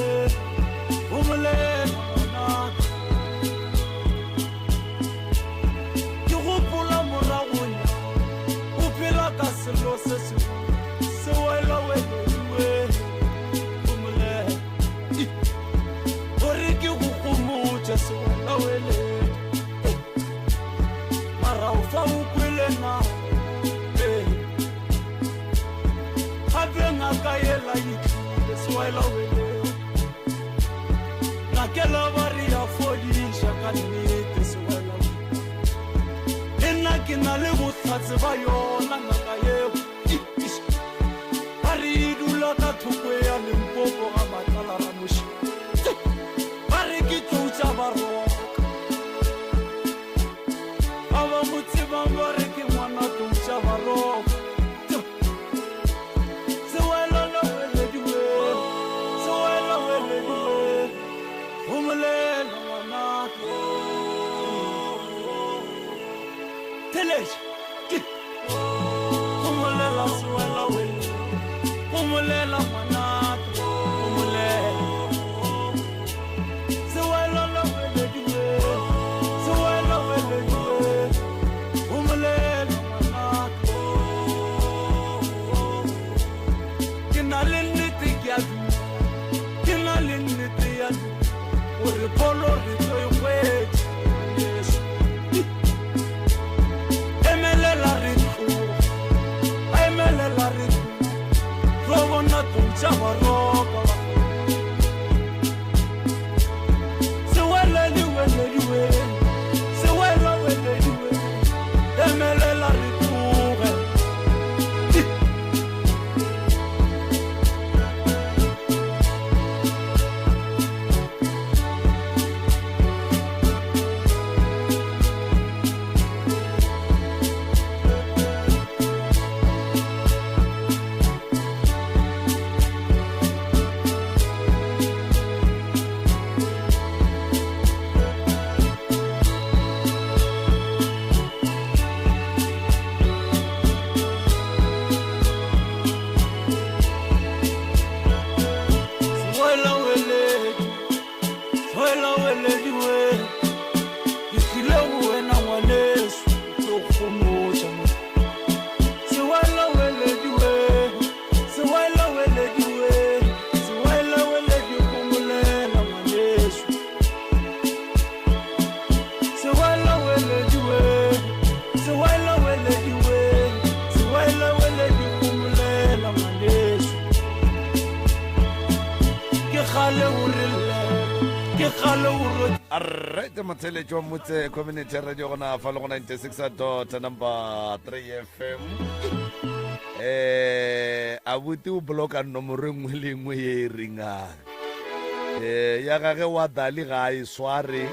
homolela ngwanaka. Ke gopola moragonya, o phela ka selo se sengwe, sewela weledi we, homolela. Gore ke go gomotše sewela weledi, mara o fa o kwele na? Ee. Gape ngaka yela e tlile sewela weledi, ngakela ba re ya fodiša ka nnete sewela weledi. Le nna ke na le bohlatse ba yona ngaka yeo. Ba re e dula ka thoko ya Limpopo ga Matlala Ramoši. Ba re ke tlou tša Baroka. Ba ba mo tsebang ba re ke ngwana tlou tša Baroka. Sewela la weledi we, sewela weledi we, homolela ngwanaka. Theletša. Homolela sewela weledi, homolela ngwanaka, homolela. Sewela la weledi we, sewela weledi we, homolela ngwanaka. Ke na le nnete ke a dumela, ke na le nnete ya dumela, gore pholo re tlo e hwetša, ngwaneso. Emelela re tloge, emelela re tloge, tlo bona tlou tša Baroka ba. Seweledi weledi we, sewela weledi we, emelela re tloge. Sewela weledi, sewela weledi we, ke tlile go wena ngwaneso, ke tlo go gomotša mo. Sewela weledi we, sewela weledi we, sewela weledi homolela ngwaneso. Sewela weledi we, sewela weledi we, sewela weledi homolela ngwaneso. Ke kgale o re llela, ke kgale o re Alright, motheletši wa Motse Community Radio gona fa le go 96 dot number 3 FM. Abuti o bloka nomoro e nngwe le e nngwe ye e ringang. Ya gage wa Dali ga a e sware.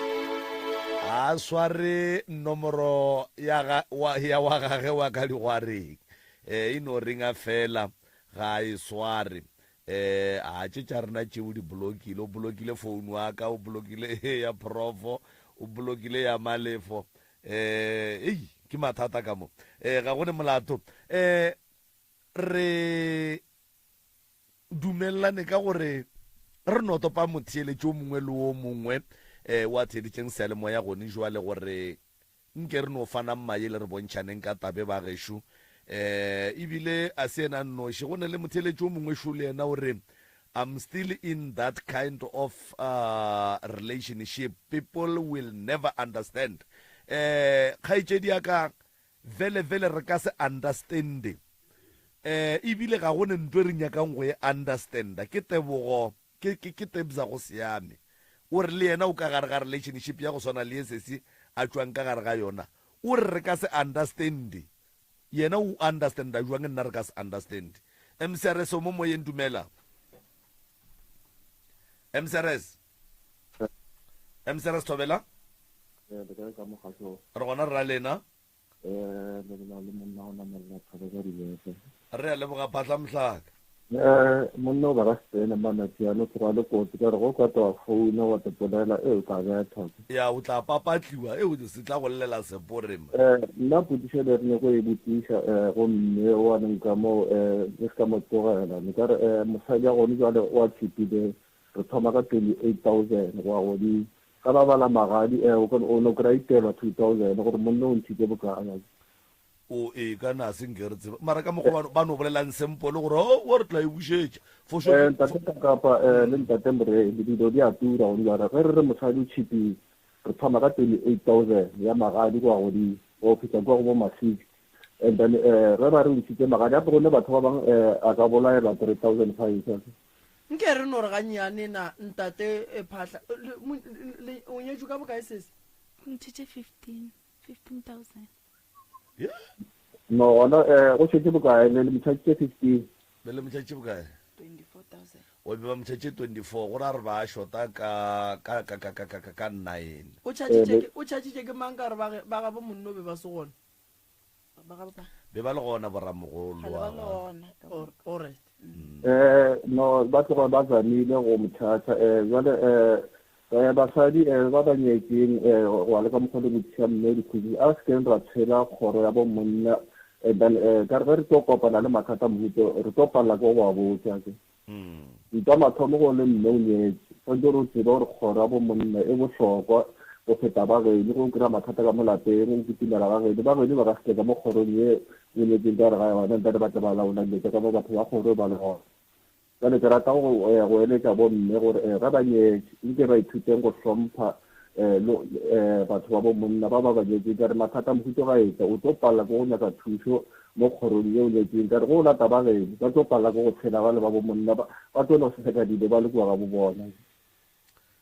Ga a sware nomoro ya ga, wa, ya wa gage wa ka digwareng. E no ringa fela, ga a e sware. A tše tša rena tšeo di blokile, o blokile phone wa ka, o blokile ya profo, o blokile ya Malefo. Ei, ke mathata ka mo. Ga go ne molato. Re dumelelane ka gore re no topa motheeletši o mongwe le o mongwe wa theeditšeng seyalemoya gone jwale gore Nke re no fanang maele re bontšhaneng ka tabe ba gešo. Eh, ebile a se yena a nnoši, go na le motheeletši o mongwe šo le yena o re, I'm still in that kind of uh, relationship. People will never understand. Eh, kgaetšedi ya ka, vele vele re ka se understande. Eh, ebile ga go ne ntho e re nyakang go e understanda. Ke tebogo Ke, ke, ke Tebza go siame. O re le yena o ka gare ga relationship ya go swana le ye sesi a tšwang ka gare ga yona. O re re ka se understande. Yena o understanda jwang nna re ka se understand? MCRS o mo moyeng dumela. MCRS. MCRS thobela. Eh, le kae ka mogašo? Re gona rra lena. Eh, le bolela le monna o namelela thabo ka dibese. Re a leboga Phatla Mohlaka. Eh, monna o ba ka sene manapiano tloga le kotsi ka re go ka twa founa wa te polela e o tla betha. Ya o tla papatliwa e o se tla go llela sepore ma. Eh, nna potišo le re nyako e botsiša eh go mme wa leng ka mo eh ke se ka mo tlogela ne ka re eh mosadi ya gone jwale o a tšhipile re thoma ka 28000 go ya godimo Ka ba bala magadi, eh, o ka, o no kry-a itelwa 2000 gore monna o ntšhitše bokae. O, ee, ka na se nke re tseba. Mara ka mokgwa ba no, ba no bolelang simple gore, oh, wa re tla e bušetša. For sure. Eh, ntate Kakapa, eh, le ntate Moremi, dilo di a tura gone jwale. Ge re re mosadi o tšhipile, re thoma ka 28,000 ya magadi go ya godimo, go fihla kua go bo ma 60. And then, eh, ge ba re o ntšhitše magadi, gape go ne batho ba bangwe, eh, a ka bolaelwa 3,500. Nke re no re gannyane na ntate eh, Phahla, le, mo- le, o nyetšwe ka bokae sesi? Ntšhitše 15, 15,000. Yeah. No, gona, eh, go šetše bokae? Le le motšhatšitše 15. Be le motšhatše bokae? 24,000. O be ba motšhatše 24, go ra re ba shota ka, ka, ka, ka, ka, ka, ka, ka nine. O tšhatšitše ke, o tšhatšitše ke mang ka gore ba ge, ba gabo monno be ba se gona? Be ba le gona boramogolo wa Alright. Eh no ba tloga ba zamile go motšhatšha eh jwale eh eh basadi eh ba ba nyetseng eh go le ka mokgwa le botšiša mme dikgwedi a se keng ra tshela kgoro ya bo monna and then eh ka re re tlo kopana le mathata mohuto re tlo palela ke go ba botša ke Ntwa mathomo go le mme o nyetše, swanetše gore o tsebe gore kgoro ya bo monna e bohlokwa go feta ba geno. Ge o kry-a mathata ka mo lapeng, o kitimela ga geno, ba geno ba ka se tle ka mo kgorong ye o nyetseng ka gare ga yona, ntle le ba tle ba laola dilo tša ka mo batho ba kgoro ba le gona. Bjale ke rata go go eletša bo mme gore ge ba nyetše, nke ba ithuteng go hlompha le batho ba bo monna ba ba ba nyetseng ka re mathata mohuto ga etla o tlo palela ke go nyaka thušo mo kgorong ye o nyetseng ka re go o lata ba geno ba tlo palela ke go tshela ba le ba bo monna ba tlo no seseka dilo ba le kua ga bo bona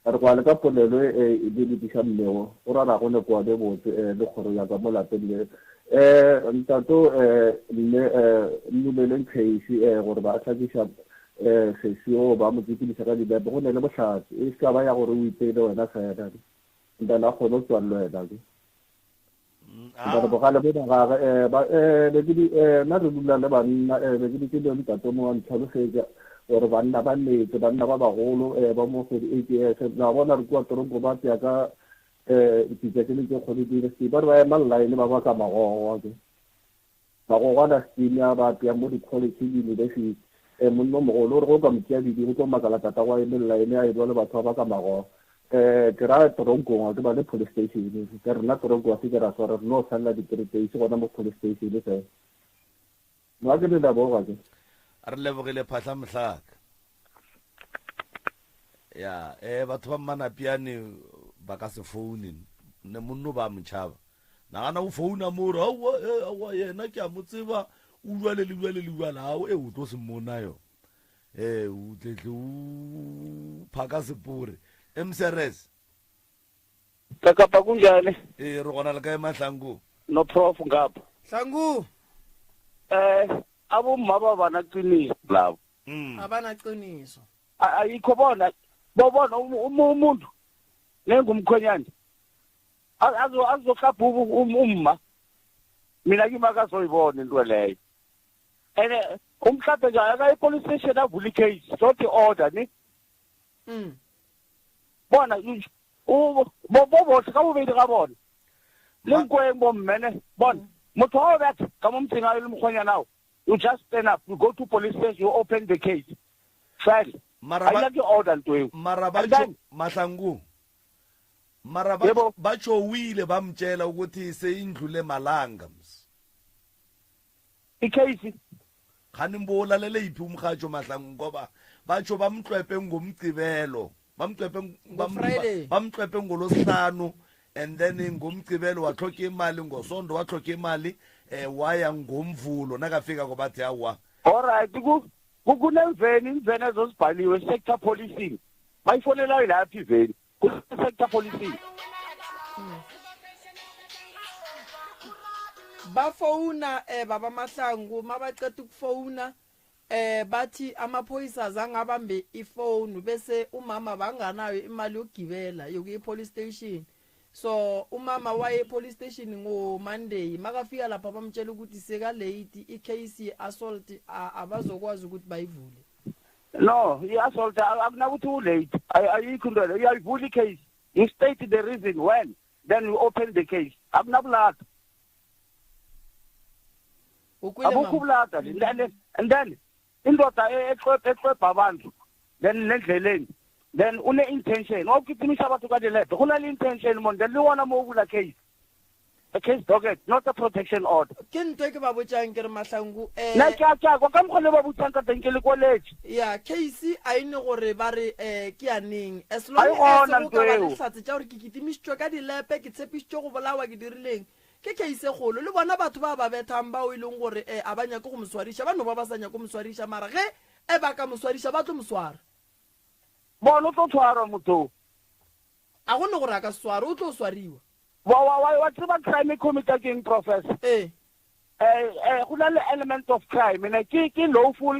ka re go le ka polelo e e lokiša mmego go ra ra go ne kwa le botse le kgoro ya ka mo lapeng le um ntato um mme um mmuleleng case um gore ba hlakiša um sesi o ba mo tsekediša ka dinepe go ne le bohlatse e se ka ba ya gore o ipeile wena fela then a kgone go tswa le wena ke Ntate bogale bo ba gage um ba um be ke di um nna re dula le banna um be ke dutse le ntate mo wa ntlhalosetša gore banna ba metse banna ba bagolo um ba mo 48 years la bona re kua toronko ba tsea ka um dipitsa tse le tse kgolo di ba re ba ema line ba baka magogo ke Magogwana Senior ba apea mo di-college le university. Eh, monna o mogolo o re ge o ka mo tšea bidi go tlo makala tatago a eme line a elwa le batho ba ba ka magogo. Eh, ke ra toronkong a ke bale police station. Ka rena toronkong a se ke ra swara re no salela di-three days gona mo police station fela. Nna ke le leboga ke. Re lebogile Phahla Mohlaka. Ya, eh batho ba Mmanapiane ba ka se foune. Ne monno ba motšhaba. Nagana o founa mo re aowa eh aowa yena ke a mo tseba o jwale le jwale le jwale ao e o tlo se mona yo. Eh o tletle o phaka sepore. MCRS. Kakapa kunjani? Eh re gona le kae Mahlangu? No prof ngapha. Hlangu. Eh abomma ba bana qiniso labo. Abana qiniso. Ayikho bona bobona umuntu nengumkhwenyana azohlapha um, umma mina kimi akazoyibona into leyo and eh, umhlaphe nje akaye epolice station avule icase not i-order ni mm. bona bobohle ka bobedi ga bona le nkweng bommene bona motho wa o betha ka mo motseng a le mokgonyana ao you just stand up you go to police station you open the case fela mara ba ke order nto eo mara ba mahlangu Mara ba Yebo. ba tšowile ba mtšela ukuthi seyindlule malanga ms. Icase. Kgane mbo lalele iphi umrhatjho Mahlangu ngoba batjho bamtlwepe ngomgcibelo bamtlwepe Ngo-Friday. bamtlwepe ngolosihlanu and then ngomgcibelo watlhoka imali ngosondo watlhoka imali eh waya ngomvulo nakafika kobathi awa Alright ku ku- kunemveni imveni ezozibhaliwe sector policing. Bayifonelayo lapha iveni. Ku-sector policing. Ba founa eh baba Mahlangu mabaqeda ukufowuna eh bathi amaphoyisa azange abambe ifoni bese umama banganayo imali yokugibela yokuya e-police station. So umama waye e-police station ngo-Monday makafika lapha bamtshela ukuthi seka-late i-case ye-assault abazokwazi ukuthi bayivule. No, i-assault akunakuthi u-late. Ayikho into leyo. Uyayivula i-case. You state the reason when, then you open the case. Akunabulata. Abukho ubulata. And then, and then indoda eqwebha abantu then nendleleni then une intention wa kitimisa batho ka dilepe go na le intention mon then le wona mo o bula case a case docket not a protection order ke ntho e ke ba botšang ke re mahlangu eh nna ke a ke a kwa ka mokgwa le ba botsang ka teng ke le college ya case a ine gore ba re eh ke ya neng as long as go ka ba le hlatse tša gore ke kitimišitšwe ka dilepe ke tshepišitšwe go bolawa ke dirileng ke case e kgolo le bona batho ba ba bethang bao e leng gore eh a ba nyake go mo swariša ba no ba ba sa nyake go mo swariša mara ge e ba ka mo swariša ba tlo mo swara bona o tlo tshwarwa motho A go ne gore a ka se swarwe, o tlo swariwa. Wa, wa, wa, wa tseba crime e commita ke eng, Professor? Ee. Eh, eh, go na le element of crime, ne? Ke, ke lawful,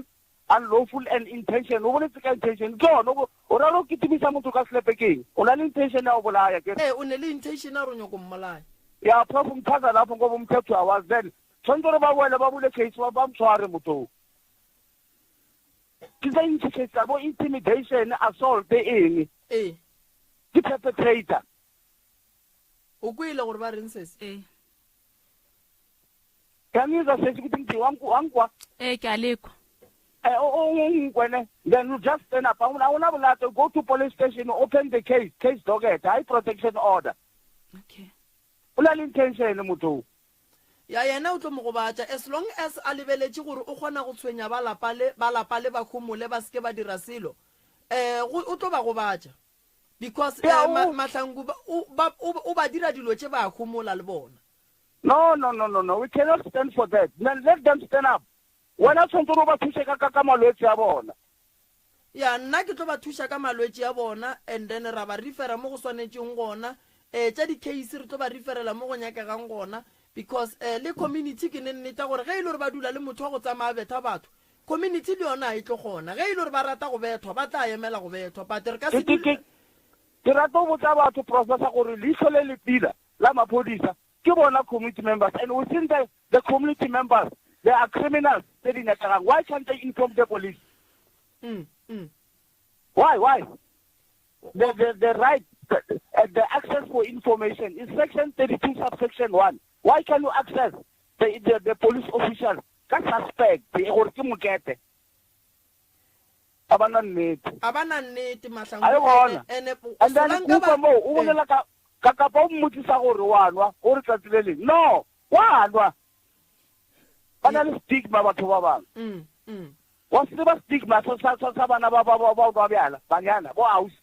unlawful and intention. O boletse ka intention. Ke yone, o, o ra o kitimisa motho ka selepe ke eng? O na le intention ya go bolaya, ke. Ee, o ne le intention ya gore o nyako mmolaya. Ya, Prof, nchaza lapho ngoba umthetho uyawazi. Then, tshwanetse gore ba boele ba bule case, ba, ba mtshware motho o. Ke tse ntši tše tsa bo intimidation, assault, eng. Ee. Ke perpetrator. O kwele gore ba reng sesi? Ee. Ka ngizwa sesi ukuthi ngithi wankwa. Ee, ke a lekwa. Eh, o nkwe ne. Then you just stand up. Awuna awuna bolato, go to police station, open the case, case docket, high protection order. Okay. O na le intention motho. Ya yena o tlo mo gobatša as long as a lebeletše gore o kgona go tshwenya ba lapa le ba lapa le ba homole ba seke ba dira selo eh go o tlo ba gobatša because eh, ma, Mahlangu ba, o, ba, o, o ba dira dilo tše ba homola le bona. No, no, no, no, no. We cannot stand for that. Then let them stand up. Wena tshwanetse gore o ba thuse ka ka ka malwetse a bona. Ya, nna ke tlo ba thuša ka malwetši a bona and then ra ba refera mo go swanetšeng gona. Eh, tša di-case re tlo ba referela mo go nyakegang gona because eh, le community ke ne nneta gore ge e le gore ba dula le motho wa go tsamaya a betha batho, community le yona e tlo kgona. Ge e le gore ba rata go bethwa, ba tla emela go bethwa but re ka se Ke, ke, ke, ke rata go botsa batho, Professor, gore leihlo le le pila la maphodisa ke bona community members and within the, the community members there are criminals tse di nyakegang. Why can't they inform the police? Mm, mm. Why, why? The, the, the right, the, uh, the access for information is section 32 subsection 1. Why can you access the, the, the police official ka suspect gore ke mokete? A ba na nnete. A ba na nnete Mahlangu. A e gona. Ene And then kupa moo o bolela ka ka kapa o mmotsisa gore wa nwa o re tsatsi le leng. No, wa nwa. Ba na le stigma batho ba bangwe. Mm, mm. Wa se tseba stigma sa sa sa sa bana ba ba ba ba nwa bjala, banyana, bo ausi.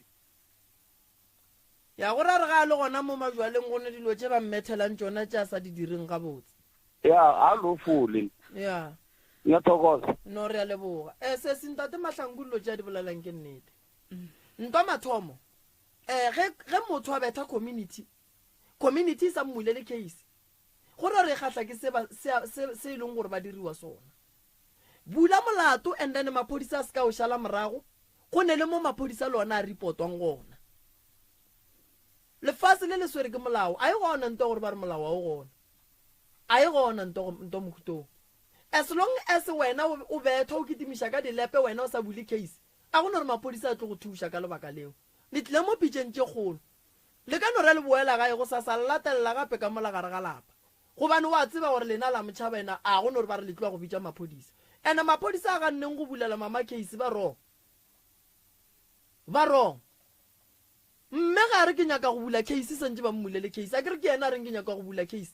Ya go ra re ga a le gona mo majwaleng go ne dilo tše ba mmethelang tšona tše a sa di direng gabotse. Ya, a lo fole. Ya. Ngiyathokoza. No re a leboga. Eh sesi ntate Mahlangu dilo tše a di bolelang ke nnete. Ntwa mathomo. Eh ge ge motho a betha community, community e sa mmulele case. Go ra re e kgahla ke se ba se se se e leng gore ba diriwa sona. Bula molato and then maphodisa a se ka o šala morago, go ne le mo maphodisa le ona a reportwang gona. Lefase le le swere ke molao, a e gona nto gore ba re molao ga o gona. A e gona nto nto mohutong. As long as wena o bethwa o kitimiša ka dilepe wena o sa bule case, a go no re maphodisa a tlo go thuša ka lebaka leo. Le tlile mo pitšeng tše kgolo. Le ka no re le boela gae gosasa le latelela gape ka mola gare ga lapa. Gobane o a tseba gore lena la motšhaba ena a go no re ba re le tloga go bitša maphodisa. Ene maphodisa a ganneng go bulela mama case ba wrong. Ba wrong. Mme ga a re ke nyaka go bula case santše ba mmulele case. A ke re ke yena a reng ke nyaka go bula case.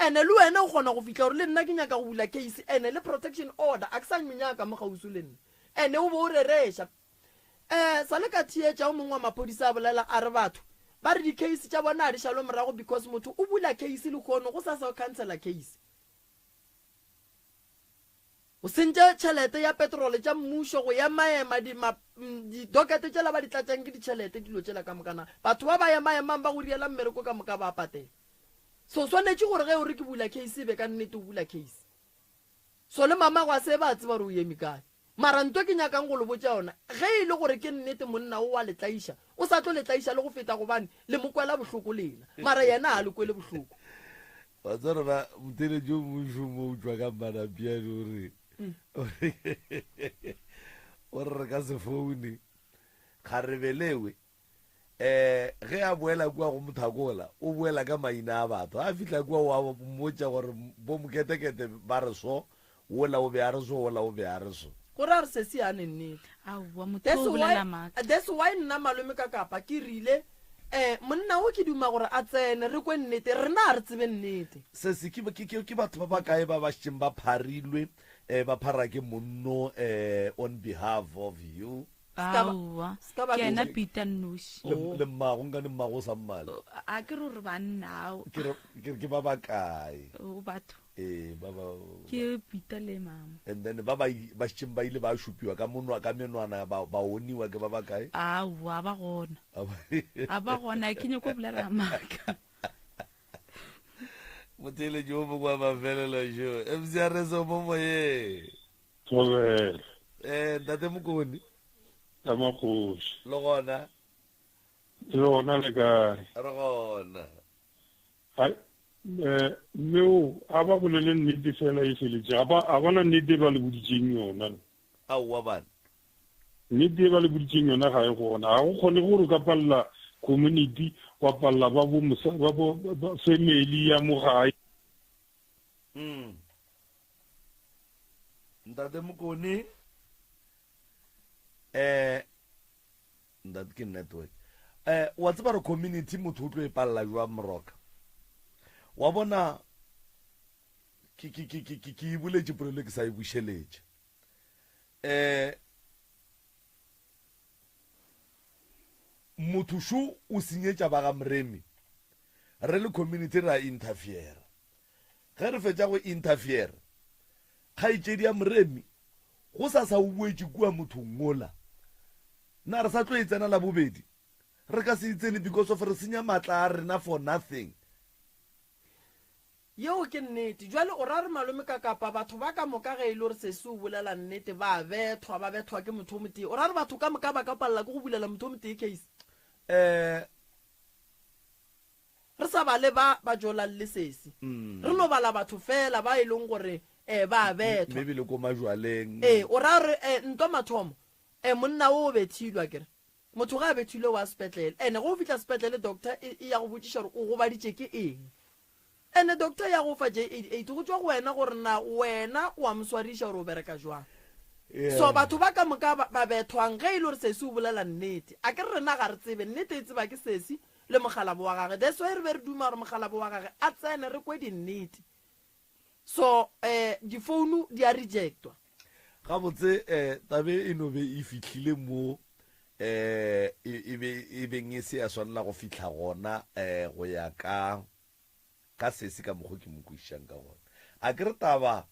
Ene le wena o kgona go fihla gore le nna ke nyaka go bula case ene le protection order a ke sa nyaka mo kgauswi le nna. Ene o bo o rereša. Um sa le ka theetša o mongwe wa maphodisa a bolela a re batho ba re di-case tša bona a di šalwe morago because motho o bula case lehono go sasa o cancela case. O sentše tšhelete ya petrole tša mmušo go emaema di, ma, didokete tšela ba di tlatšang ke ditšhelete dilo tšela ka mokana. Batho ba ba emaemang ba go riela mmereko ka moka ba patela. So swanetše gore ge o re ke bula case e be ka nnete o bula case. So le mama gwa se ba tseba gore o eme kae. Mara nto ke nyakang go le botša yona, ge e le gore ke nnete monna o wa le tlaiša, o sa tlo le tlaiša le go feta gobane le mo kwela bohloko lena, mara yena ga a le kwele bohloko. Wa tseba gore ba motheeletši o mongwe šo mo o tšwa ka Manapiane o re, o re re ka se foune, kgarebe lewe um ge a boela kua go mothakola o boela ka maina a batho a fihla kua wa mmotša gore bo moketekete ba re so wola o be a re so wola o be a re so Go ra gore sesi a ne nnete. Aowa, motho That's o why, bolela maaka. that's why nna malome ka kapa ke rile eh monna o ke duma gore a tsene re kwe nnete rena a re tsebe nnete. Sesi ke, ke, ke, ke batho ba bakae ba ba šetšeng ba pharilwe um ba phara ke monno um on behalf of you Aowa, ke yena Peter nnoši. Le, le mmago, nkane mmago o sa mmale. A ke re o re banna ao. Ke re, ke re ke ba bakae? O batho. Ee, ba ba. Ke Peter le mama. And then ba ba ba šetšeng ba ile ba šupiwa ka monwa ka menwana ba ba oniwa ke ba bakae? Aowa, ba gona. A ba gona, ke nyako bolela maaka. Motheeletši o mongwe wa mafelelo šo. MCRS o mo moyeng. Thobela. Eh, ntate Mokone. Ka makgoši. Le gona? Le gona le kae? Re gona. Hai, eh, mme o, a ba bolele nnete fela e feletše. Ga ba, a bona nnete e ba le boditšeng yona. Aowa bana. Nnete e ba le boditšeng yona ga e gona. Ga go kgone gore o ka palela community, wa palela ba bo mosa, ba bo, ba family ya mo gae. Mm. Ntate Mokone eh ntate ke network eh wa tseba re community motho o tlo e palela jwang moroka wa bona ke ke ke ke ke e boletše polelo ke sa e bušeletše eh motho šo o senyetša ba ga Moremi re le community ra interfere Ge re fetša go interfere, kgaetšedi ya Moremi go sa sa o boetše kua mothong wola. Na re sa tlo e tsena la bobedi? Re ka se e tsene because of re senya maatla a rena for nothing. Yeo ke nnete. Bjale o ra re malome ka kapa batho ba ka moka ge e le gore sesi o bolela nnete ba a bethwa, ba bethwa ke motho o motee. O ra re batho ka moka ba ka palela ke go bulela motho o motee case? Eh. Re sa bale ba ba jolang le sesi. Re no bala batho feela ba e leng gore um ba a bethwa. Maybe le ko majwaleng. Ee, o ra gore um ntwa mathomo um monna o o bethilwe akere. Motho ge a bethilwe o ya sepetlele. Ene ge o fihla sepetlele doctor e e ya go botšiša gore o gobaditše ke eng. Ene doctor ya go fa J88 go tšwa go wena gore na wena o a mo swariša gore o bereka jwang. So batho ba ka moka ba ba bethwang ge e le gore sesi o bolela nnete. Akere rena ga re tsebe, nnete e tseba ke sesi le mokgalabo wa gage that's why re be re duma gore mokgalabo wa gage a tsene re kwe dinnete so um difounu di a rejectwa. Gabotse um tabe e no be e fihlile mo um e be e beng e se ya swanela go fihla gona um go ya ka ka sesi ka mokgo ke mo kwešišang ka gona. A ke re taba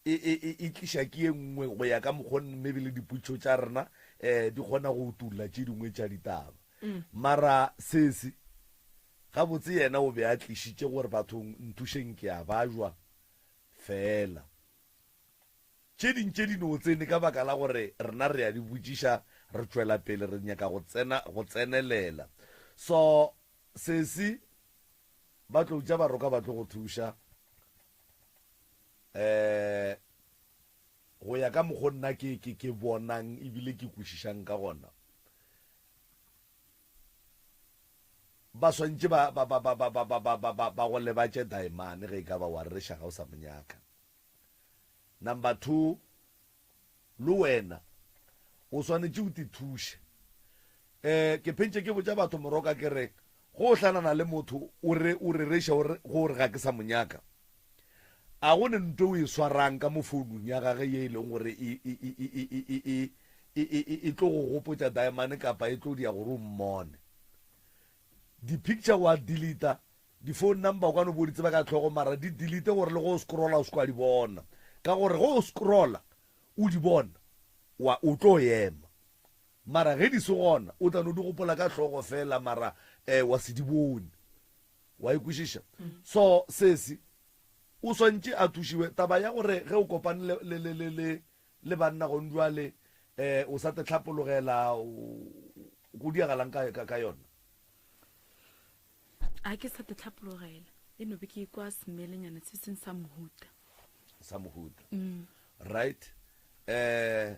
e, e, e, e tliša ke ye nngwe go ya ka mokgo maybe le dipotšišo tša rena um di kgona go utolla tše dingwe tša ditaba. Mara sesi, gabotse yena o be a tlišitše gore bathong nthušeng ke a bajwa feela. Tše ding tše di no tsene ka baka la gore rena re a di botšiša, re tšwela pele re nyaka go tsena, go tsenelela. So sesi, ba tlo tša baroka ba tlo go thuša um go ya ka mokgo nna ke, ke, ke bonang ebile ke kwešišang ka gona. Ba swantše ba, ba, ba, ba, ba, ba, ba, ba, ba, ba, ba go lebatše daemane ge e ka ba wa rereša ga o sa mo nyaka. Number 2, le wena o swanetše o tithuše. Um ke phentše ke botša batho moroka ke re go o hlanana le motho o re o rereša o re go re ga ke sa mo nyaka. A go ne nto o e swarang ka mo founung ya gage ye e leng gore e e e e e e e e e e e tlo go gopotša daemane kapa e tlo dia gore o mmone. Di-picture wa deleta, di-phone number o ka no bo di tseba ka hlogo mara di delete gore le go o scrolla o se kwa di bona. Ka gore go o scrolla o di bona wa o tlo ema. Mara ge di se gona o tla no di gopola ka hlogo fela mara eh wa se di bone. Wa e kwešiša? So sesi o swantše a thušiwe. Taba ya gore ge o kopane le, le, le, le, le, le banna gong bjale, eh, o sa te hlapologela, go diagalang ka, ka, ka yona? A ke sa te hlapologela, e no be ke ikwa semelenyana se seng sa mohuta. Sa mohuta. Right. Eh,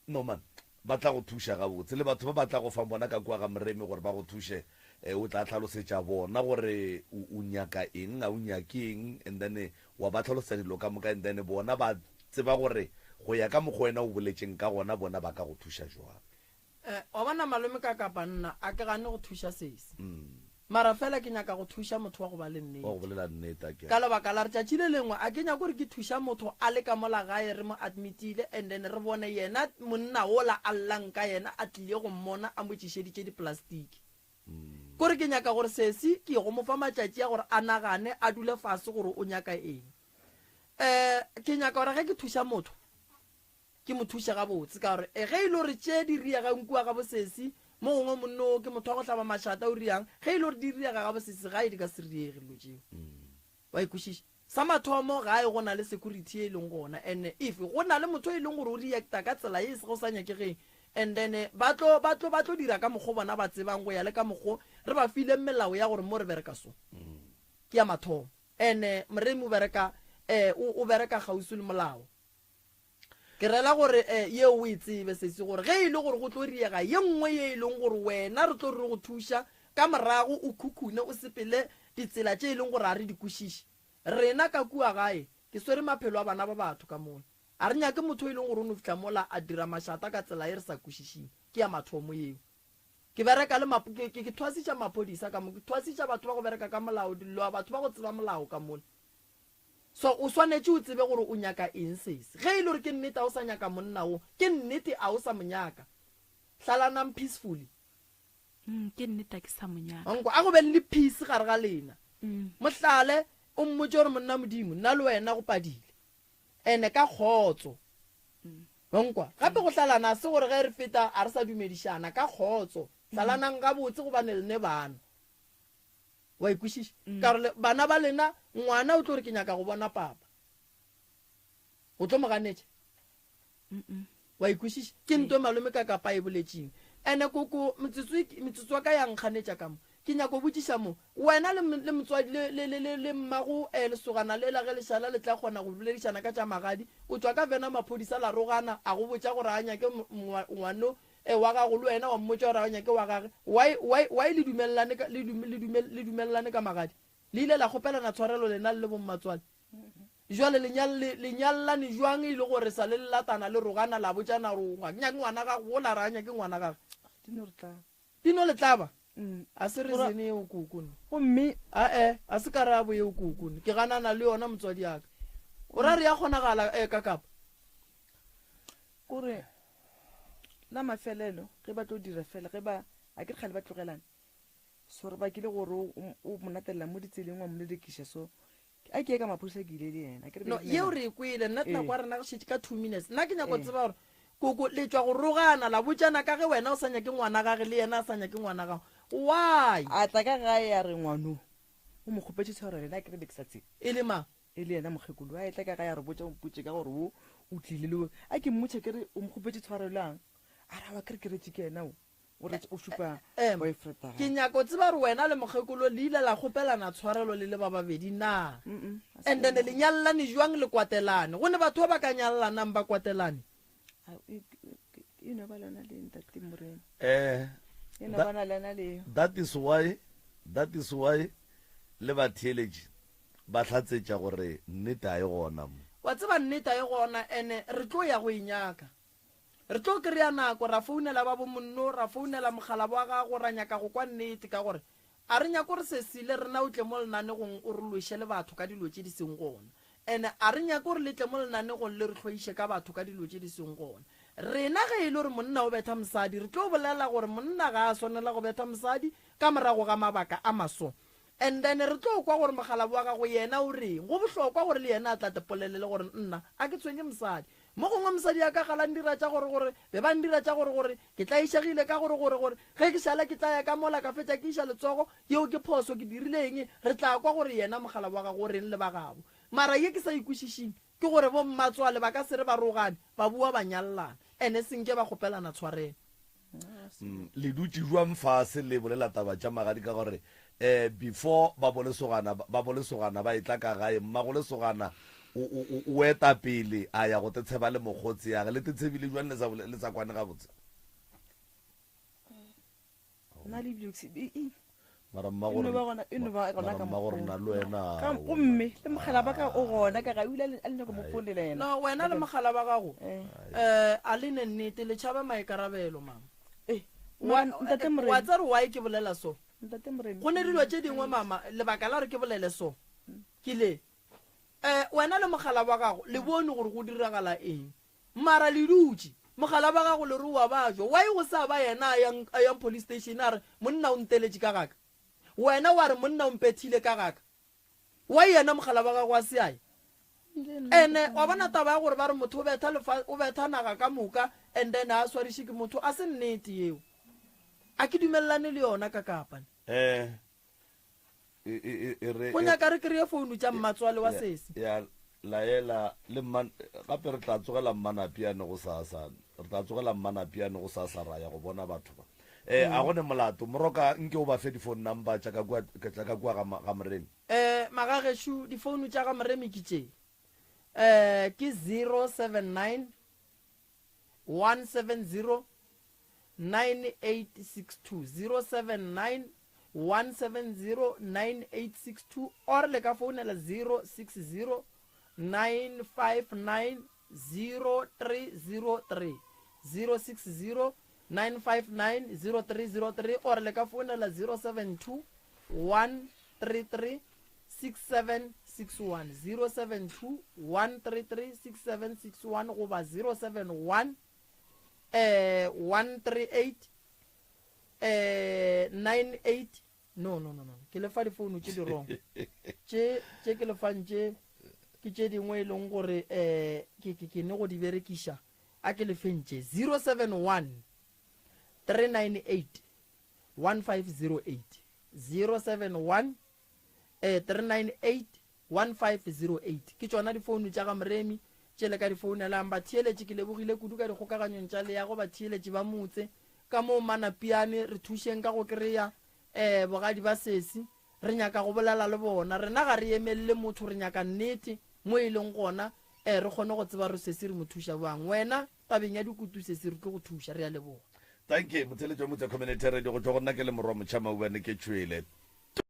No man, ba tla go thuša gabotse. Le batho ba ba tla go fang bona ka kua ga Moremi gore ba go thuše, eh, o tla hlalosetša bona gore o, o nyaka eng, ga o nyake eng, and then wa ba hlalosetša dilo ka moka, and then bona ba tseba gore go ya ka mokgwa wena o boletšeng ka gona, bona ba ka go thuša jwang. Eh, wa bona malome ka kapa nna a ke gane go thuša sesi. Mara fela ke nyaka go thuša motho wa go ba le nnete. Wa go bolela nnete a ke. Ka lebaka la re tšatši le lengwe a ke nyake gore ke thuša motho a le ka mola gae re mo admitile and then re bone yena monna wola a llang ka yena a tlile go mmona a mo tšišeditše diplastiki. Kore ke nyaka gore sesi ke ye go mo fa matšatši a gore a nagane a dule fase gore o nyaka eng. Um ke nyaka gore ge ke thuša motho Ke mo thuše gabotse ka gore ge e le gore tše di riegang kua ga bosesi, mo gongwe monna o ke motho wa go hlaba mašata o riang, ge e le gore di riega ga bosesi gae di ka se riege dilo tšeo. Wa e kwešiša? Sa mathomo gae go na le security ye e leng gona and if go na le motho e leng gore o reacta ka tsela ye e sego sa nyakegeng and then ba tlo, ba tlo, ba tlo dira ka mokgo bona ba tsebang go ya le ka mokgo re ba fileng melao ya gore mo re bereka so. Ke ya mathomo. And Moremi o bereka, o, o bereka kgauswi le molao. Ke rela gore e, yeo o e tsebe, sesi, gore ge e le gore go tlo riega ye nngwe ye e leng gore wena re tlo re go thuša ka morago o khukhune o sepele ditsela tše e leng gore ga re di kwešiše. Rena ka kua gae, ke swere maphelo a bana ba batho ka mola. A re nyake motho e leng gore o no fihla mola a dira mašata ka tsela ye re sa kwešišeng. Ke ya mathomo yeo. Ke bereka le mapo, ke, ke, ke thwasiša maphodisa ka mo, ke thwasiša batho ba go bereka ka molao, dilo, batho ba go tseba molao ka mola. So o swanetše o tsebe gore o nyaka eng sesi. Ge e le gore ke nnete a o sa nyaka monna wo, ke nnete a o sa mo nyaka. Hlalanang peacefully. Mm, ke nnete a ke sa mo nyaka. Wa nkwa? A go be le peace gare ga lena. Mo hlale, o mmotše gore monna Modimo, nna le wena go padile. Ene ka kgotso. Wa nkwa? Gape go hlalana a se gore ge re feta a re sa dumedišana, ka kgotso. Hlalanang gabotse gobane le ne bana. Wa e kwešiša? Ka gore bana ba lena, ngwana o tlo re ke nyaka go bona papa. O tlo mo ganetša? Wa e kwešiša? Ke nto malome ka kapa e boletšeng. Ene koko metsotso metsotso wa ka ya nkganetša ka mo. Ke nyako botšiša mo. Wena le le motswadi le le le le le mmago eh, lesogana lela ge le šala le tla kgona go boledišana ka tša magadi. O tšwa ka vena maphodisa la rogana a go botša gore a nyake ngwano E, wa gago, le wena wa mmotša gore a nyake wa gage. Why, why, why le dumelelane ka, le, le, dume, le dumelelane ka magadi? Le ile la kgopelana tshwarelo lena le le bommatswale. Jwale le nyal, le, le nyallane jwang e le gore sa le latana le rogana la botšana gore ga ke nyake ngwana gago, wola re a nyake ngwana gage. Di no re tlaba. Di no le tlaba? A se reason eo koko nna. Gomme. Ae, a se karabo eo koko nna. Ke ganana le yona motswadi ya ka. O ra re ya kgonagala eh, ka kapa? Kore la mafelelo ge ba tlo dira fela ge ba a ke re kgale ba tlogelane so re bakile gore o mo latelela mo ditseleng wa mo lelekiša so a ke ye ka maphodisa ke ile le yena ke re No, yeo re e kwele. Nna nako ya rena re šetše ka 2 minutes. Nna ke nyako tseba gore koko le tšwa go rogana la botšana ka ge wena o sa nyake ngwana gage le yena a sa nyake ngwana gago. Why? A tla ka gae a re ngwano o mo kgopetše tshwarelo yena a ke re be ke sa tsebe. E le mang? E le yena mokgekolo a etla ka gae a re botša o mpotše ka gore wo o tlile le a ke mmotša ke re o mo kgopetše tshwarelo ang a re awa ke re ke retše ke yena o o retše o šupa Em, boyfriend ya ke gagwe. nyako tseba gore wena le mokgekolo le ile la kgopelana tshwarelo le le ba babedi na? Mm-mm, a se And then le nyallane jwang le kwatelane? Go ne batho ba ba ka nyallanang ba kwatelane? A, e, e, e no ba lona le ntate Morena. Eh, E no that, ba na lena leo. that is why, that is why le batheeletši ba hlatsetša gore nnete a e gona mo. Wa tseba nnete a e gona ene re tlo ya go e nyaka. Re tlo kry-a nako ra founela ba bo monno, ra founela mokgalabo wa gago ra nyaka go kwa nnete ka gore a re nyake gore sesi le rena o tle mo lenanegong o re lweše le batho ka dilo tše di seng gona. Ene a re nyake gore le tle mo lenanegong le re hloiše ka batho ka dilo tše di seng gona. Rena ge e le gore monna o betha mosadi re tlo bolela gore monna ga a swanela go betha mosadi ka morago ga mabaka a maso. And then re tlo kwa gore mokgalabo wa gago yena o reng. Go bohlokwa gore le yena a tla te polelele gore nna a ke tshwenye mosadi. Mo gongwe mosadi a ka gala ndira tša gore gore be ba ndira tša gore gore ke tlaišegile ka gore gore gore ge ke šala ke tla ya ka mola ka fetša ke iša letsogo yeo ke phoso ke dirile eng re tla kwa gore yena mogala wa gago o reng le ba gabo. Mara ye ke sa e kwešišing ke gore bo mmatswale ba ka se re ba rogane ba boa ba nyallana ene senke ba kgopelana tshwarelo. Le dutše jwang fase le bolela taba tša magadi ka gore um before ba bolesogana ba bolesogana ba etla ka gae mmagolesogana o o o eta pele a ya go tetsheba le mokgotsi ya ge le tetshebile jwang le sa le sa kwane gabotse. Nna le ebile ke e Mara mma gore e no ba gona ka mma gore na le wena gomme le mogala ba ka o gona ka ga o ile a le nyako mo founela yena. No wena le mogala ba gago eh a le ne nnete le tšhaba maikarabelo mama. Eh ntate Moremi. Wa tsare why ke bolela so? Ntate Moremi. Go ne dilo tše dingwe mama lebaka la gore ke bolele so ke le eh wena le mogala wa gago le bone gore go diragala eng Mara le dutše, mogala ba gago le re o a bajwa, why go sa ba yena a yang, a yang police station a re monna o nteletše ka gaka? Wena wa re monna o mpethile ka gaka, why yena mogala ba gago a se a ya? Ene wa bona taba ya gore ba re motho o betha lefa, o betha naga ka moka and then a swariše ke motho, a se nnete yeo. A ke dumelelane le yona ka kapa ne. Eh, e, e, e, re, Go nyaka re kry-e founu tša mmatswale wa sesi. Ya laela le mma, gape re tla tsogela mmanapiane go sasa, re tla tsogela mmanapiane go sasa ra ya go bona batho ba. Eh, a go ne molato, moroka nke o ba fe di-phone number tša ka kua, tša ka kua ga, ga Moremi. Eh, magagešo, difounu tša ga Moremi ke tše. Eh, ke 079 170 9862 079 170 9862 or le ka founela 060 959 0303 060 959 0303 or le ka founela 072 133 6761 072 133 6761 goba 071 eh 138 eh 98 no no no no ke lefa difounu tše di wrong tše tše ke lefang tše ke tše dingwe e leng gore eh ke ke ke ne go di berekiša a ke lefeng tše 071 398 1508 071 eh 398 1508. Ke tšona difounu tša ga Moremi tše le ka di founelang. Batheeletši, ke lebogile kudu ka dikgokaganyong tša leago, batheeletši ba motse ka moo Manapiane. Re thušeng ka go kry-a um bogadi ba sesi. Re nyaka go bolela le bona. Rena ga re emelele motho, re nyaka nnete mo e leng gona um re kgone go tseba gore sesi re mo thuša bjang. Wena tabeng ya dikutu sesi re tlo go thuša. Re a leboga. Thank you, motheeletši wa Motse Community Radio. Go tšwa go nna ke le Morwa Motšha Maubane ke tšwele.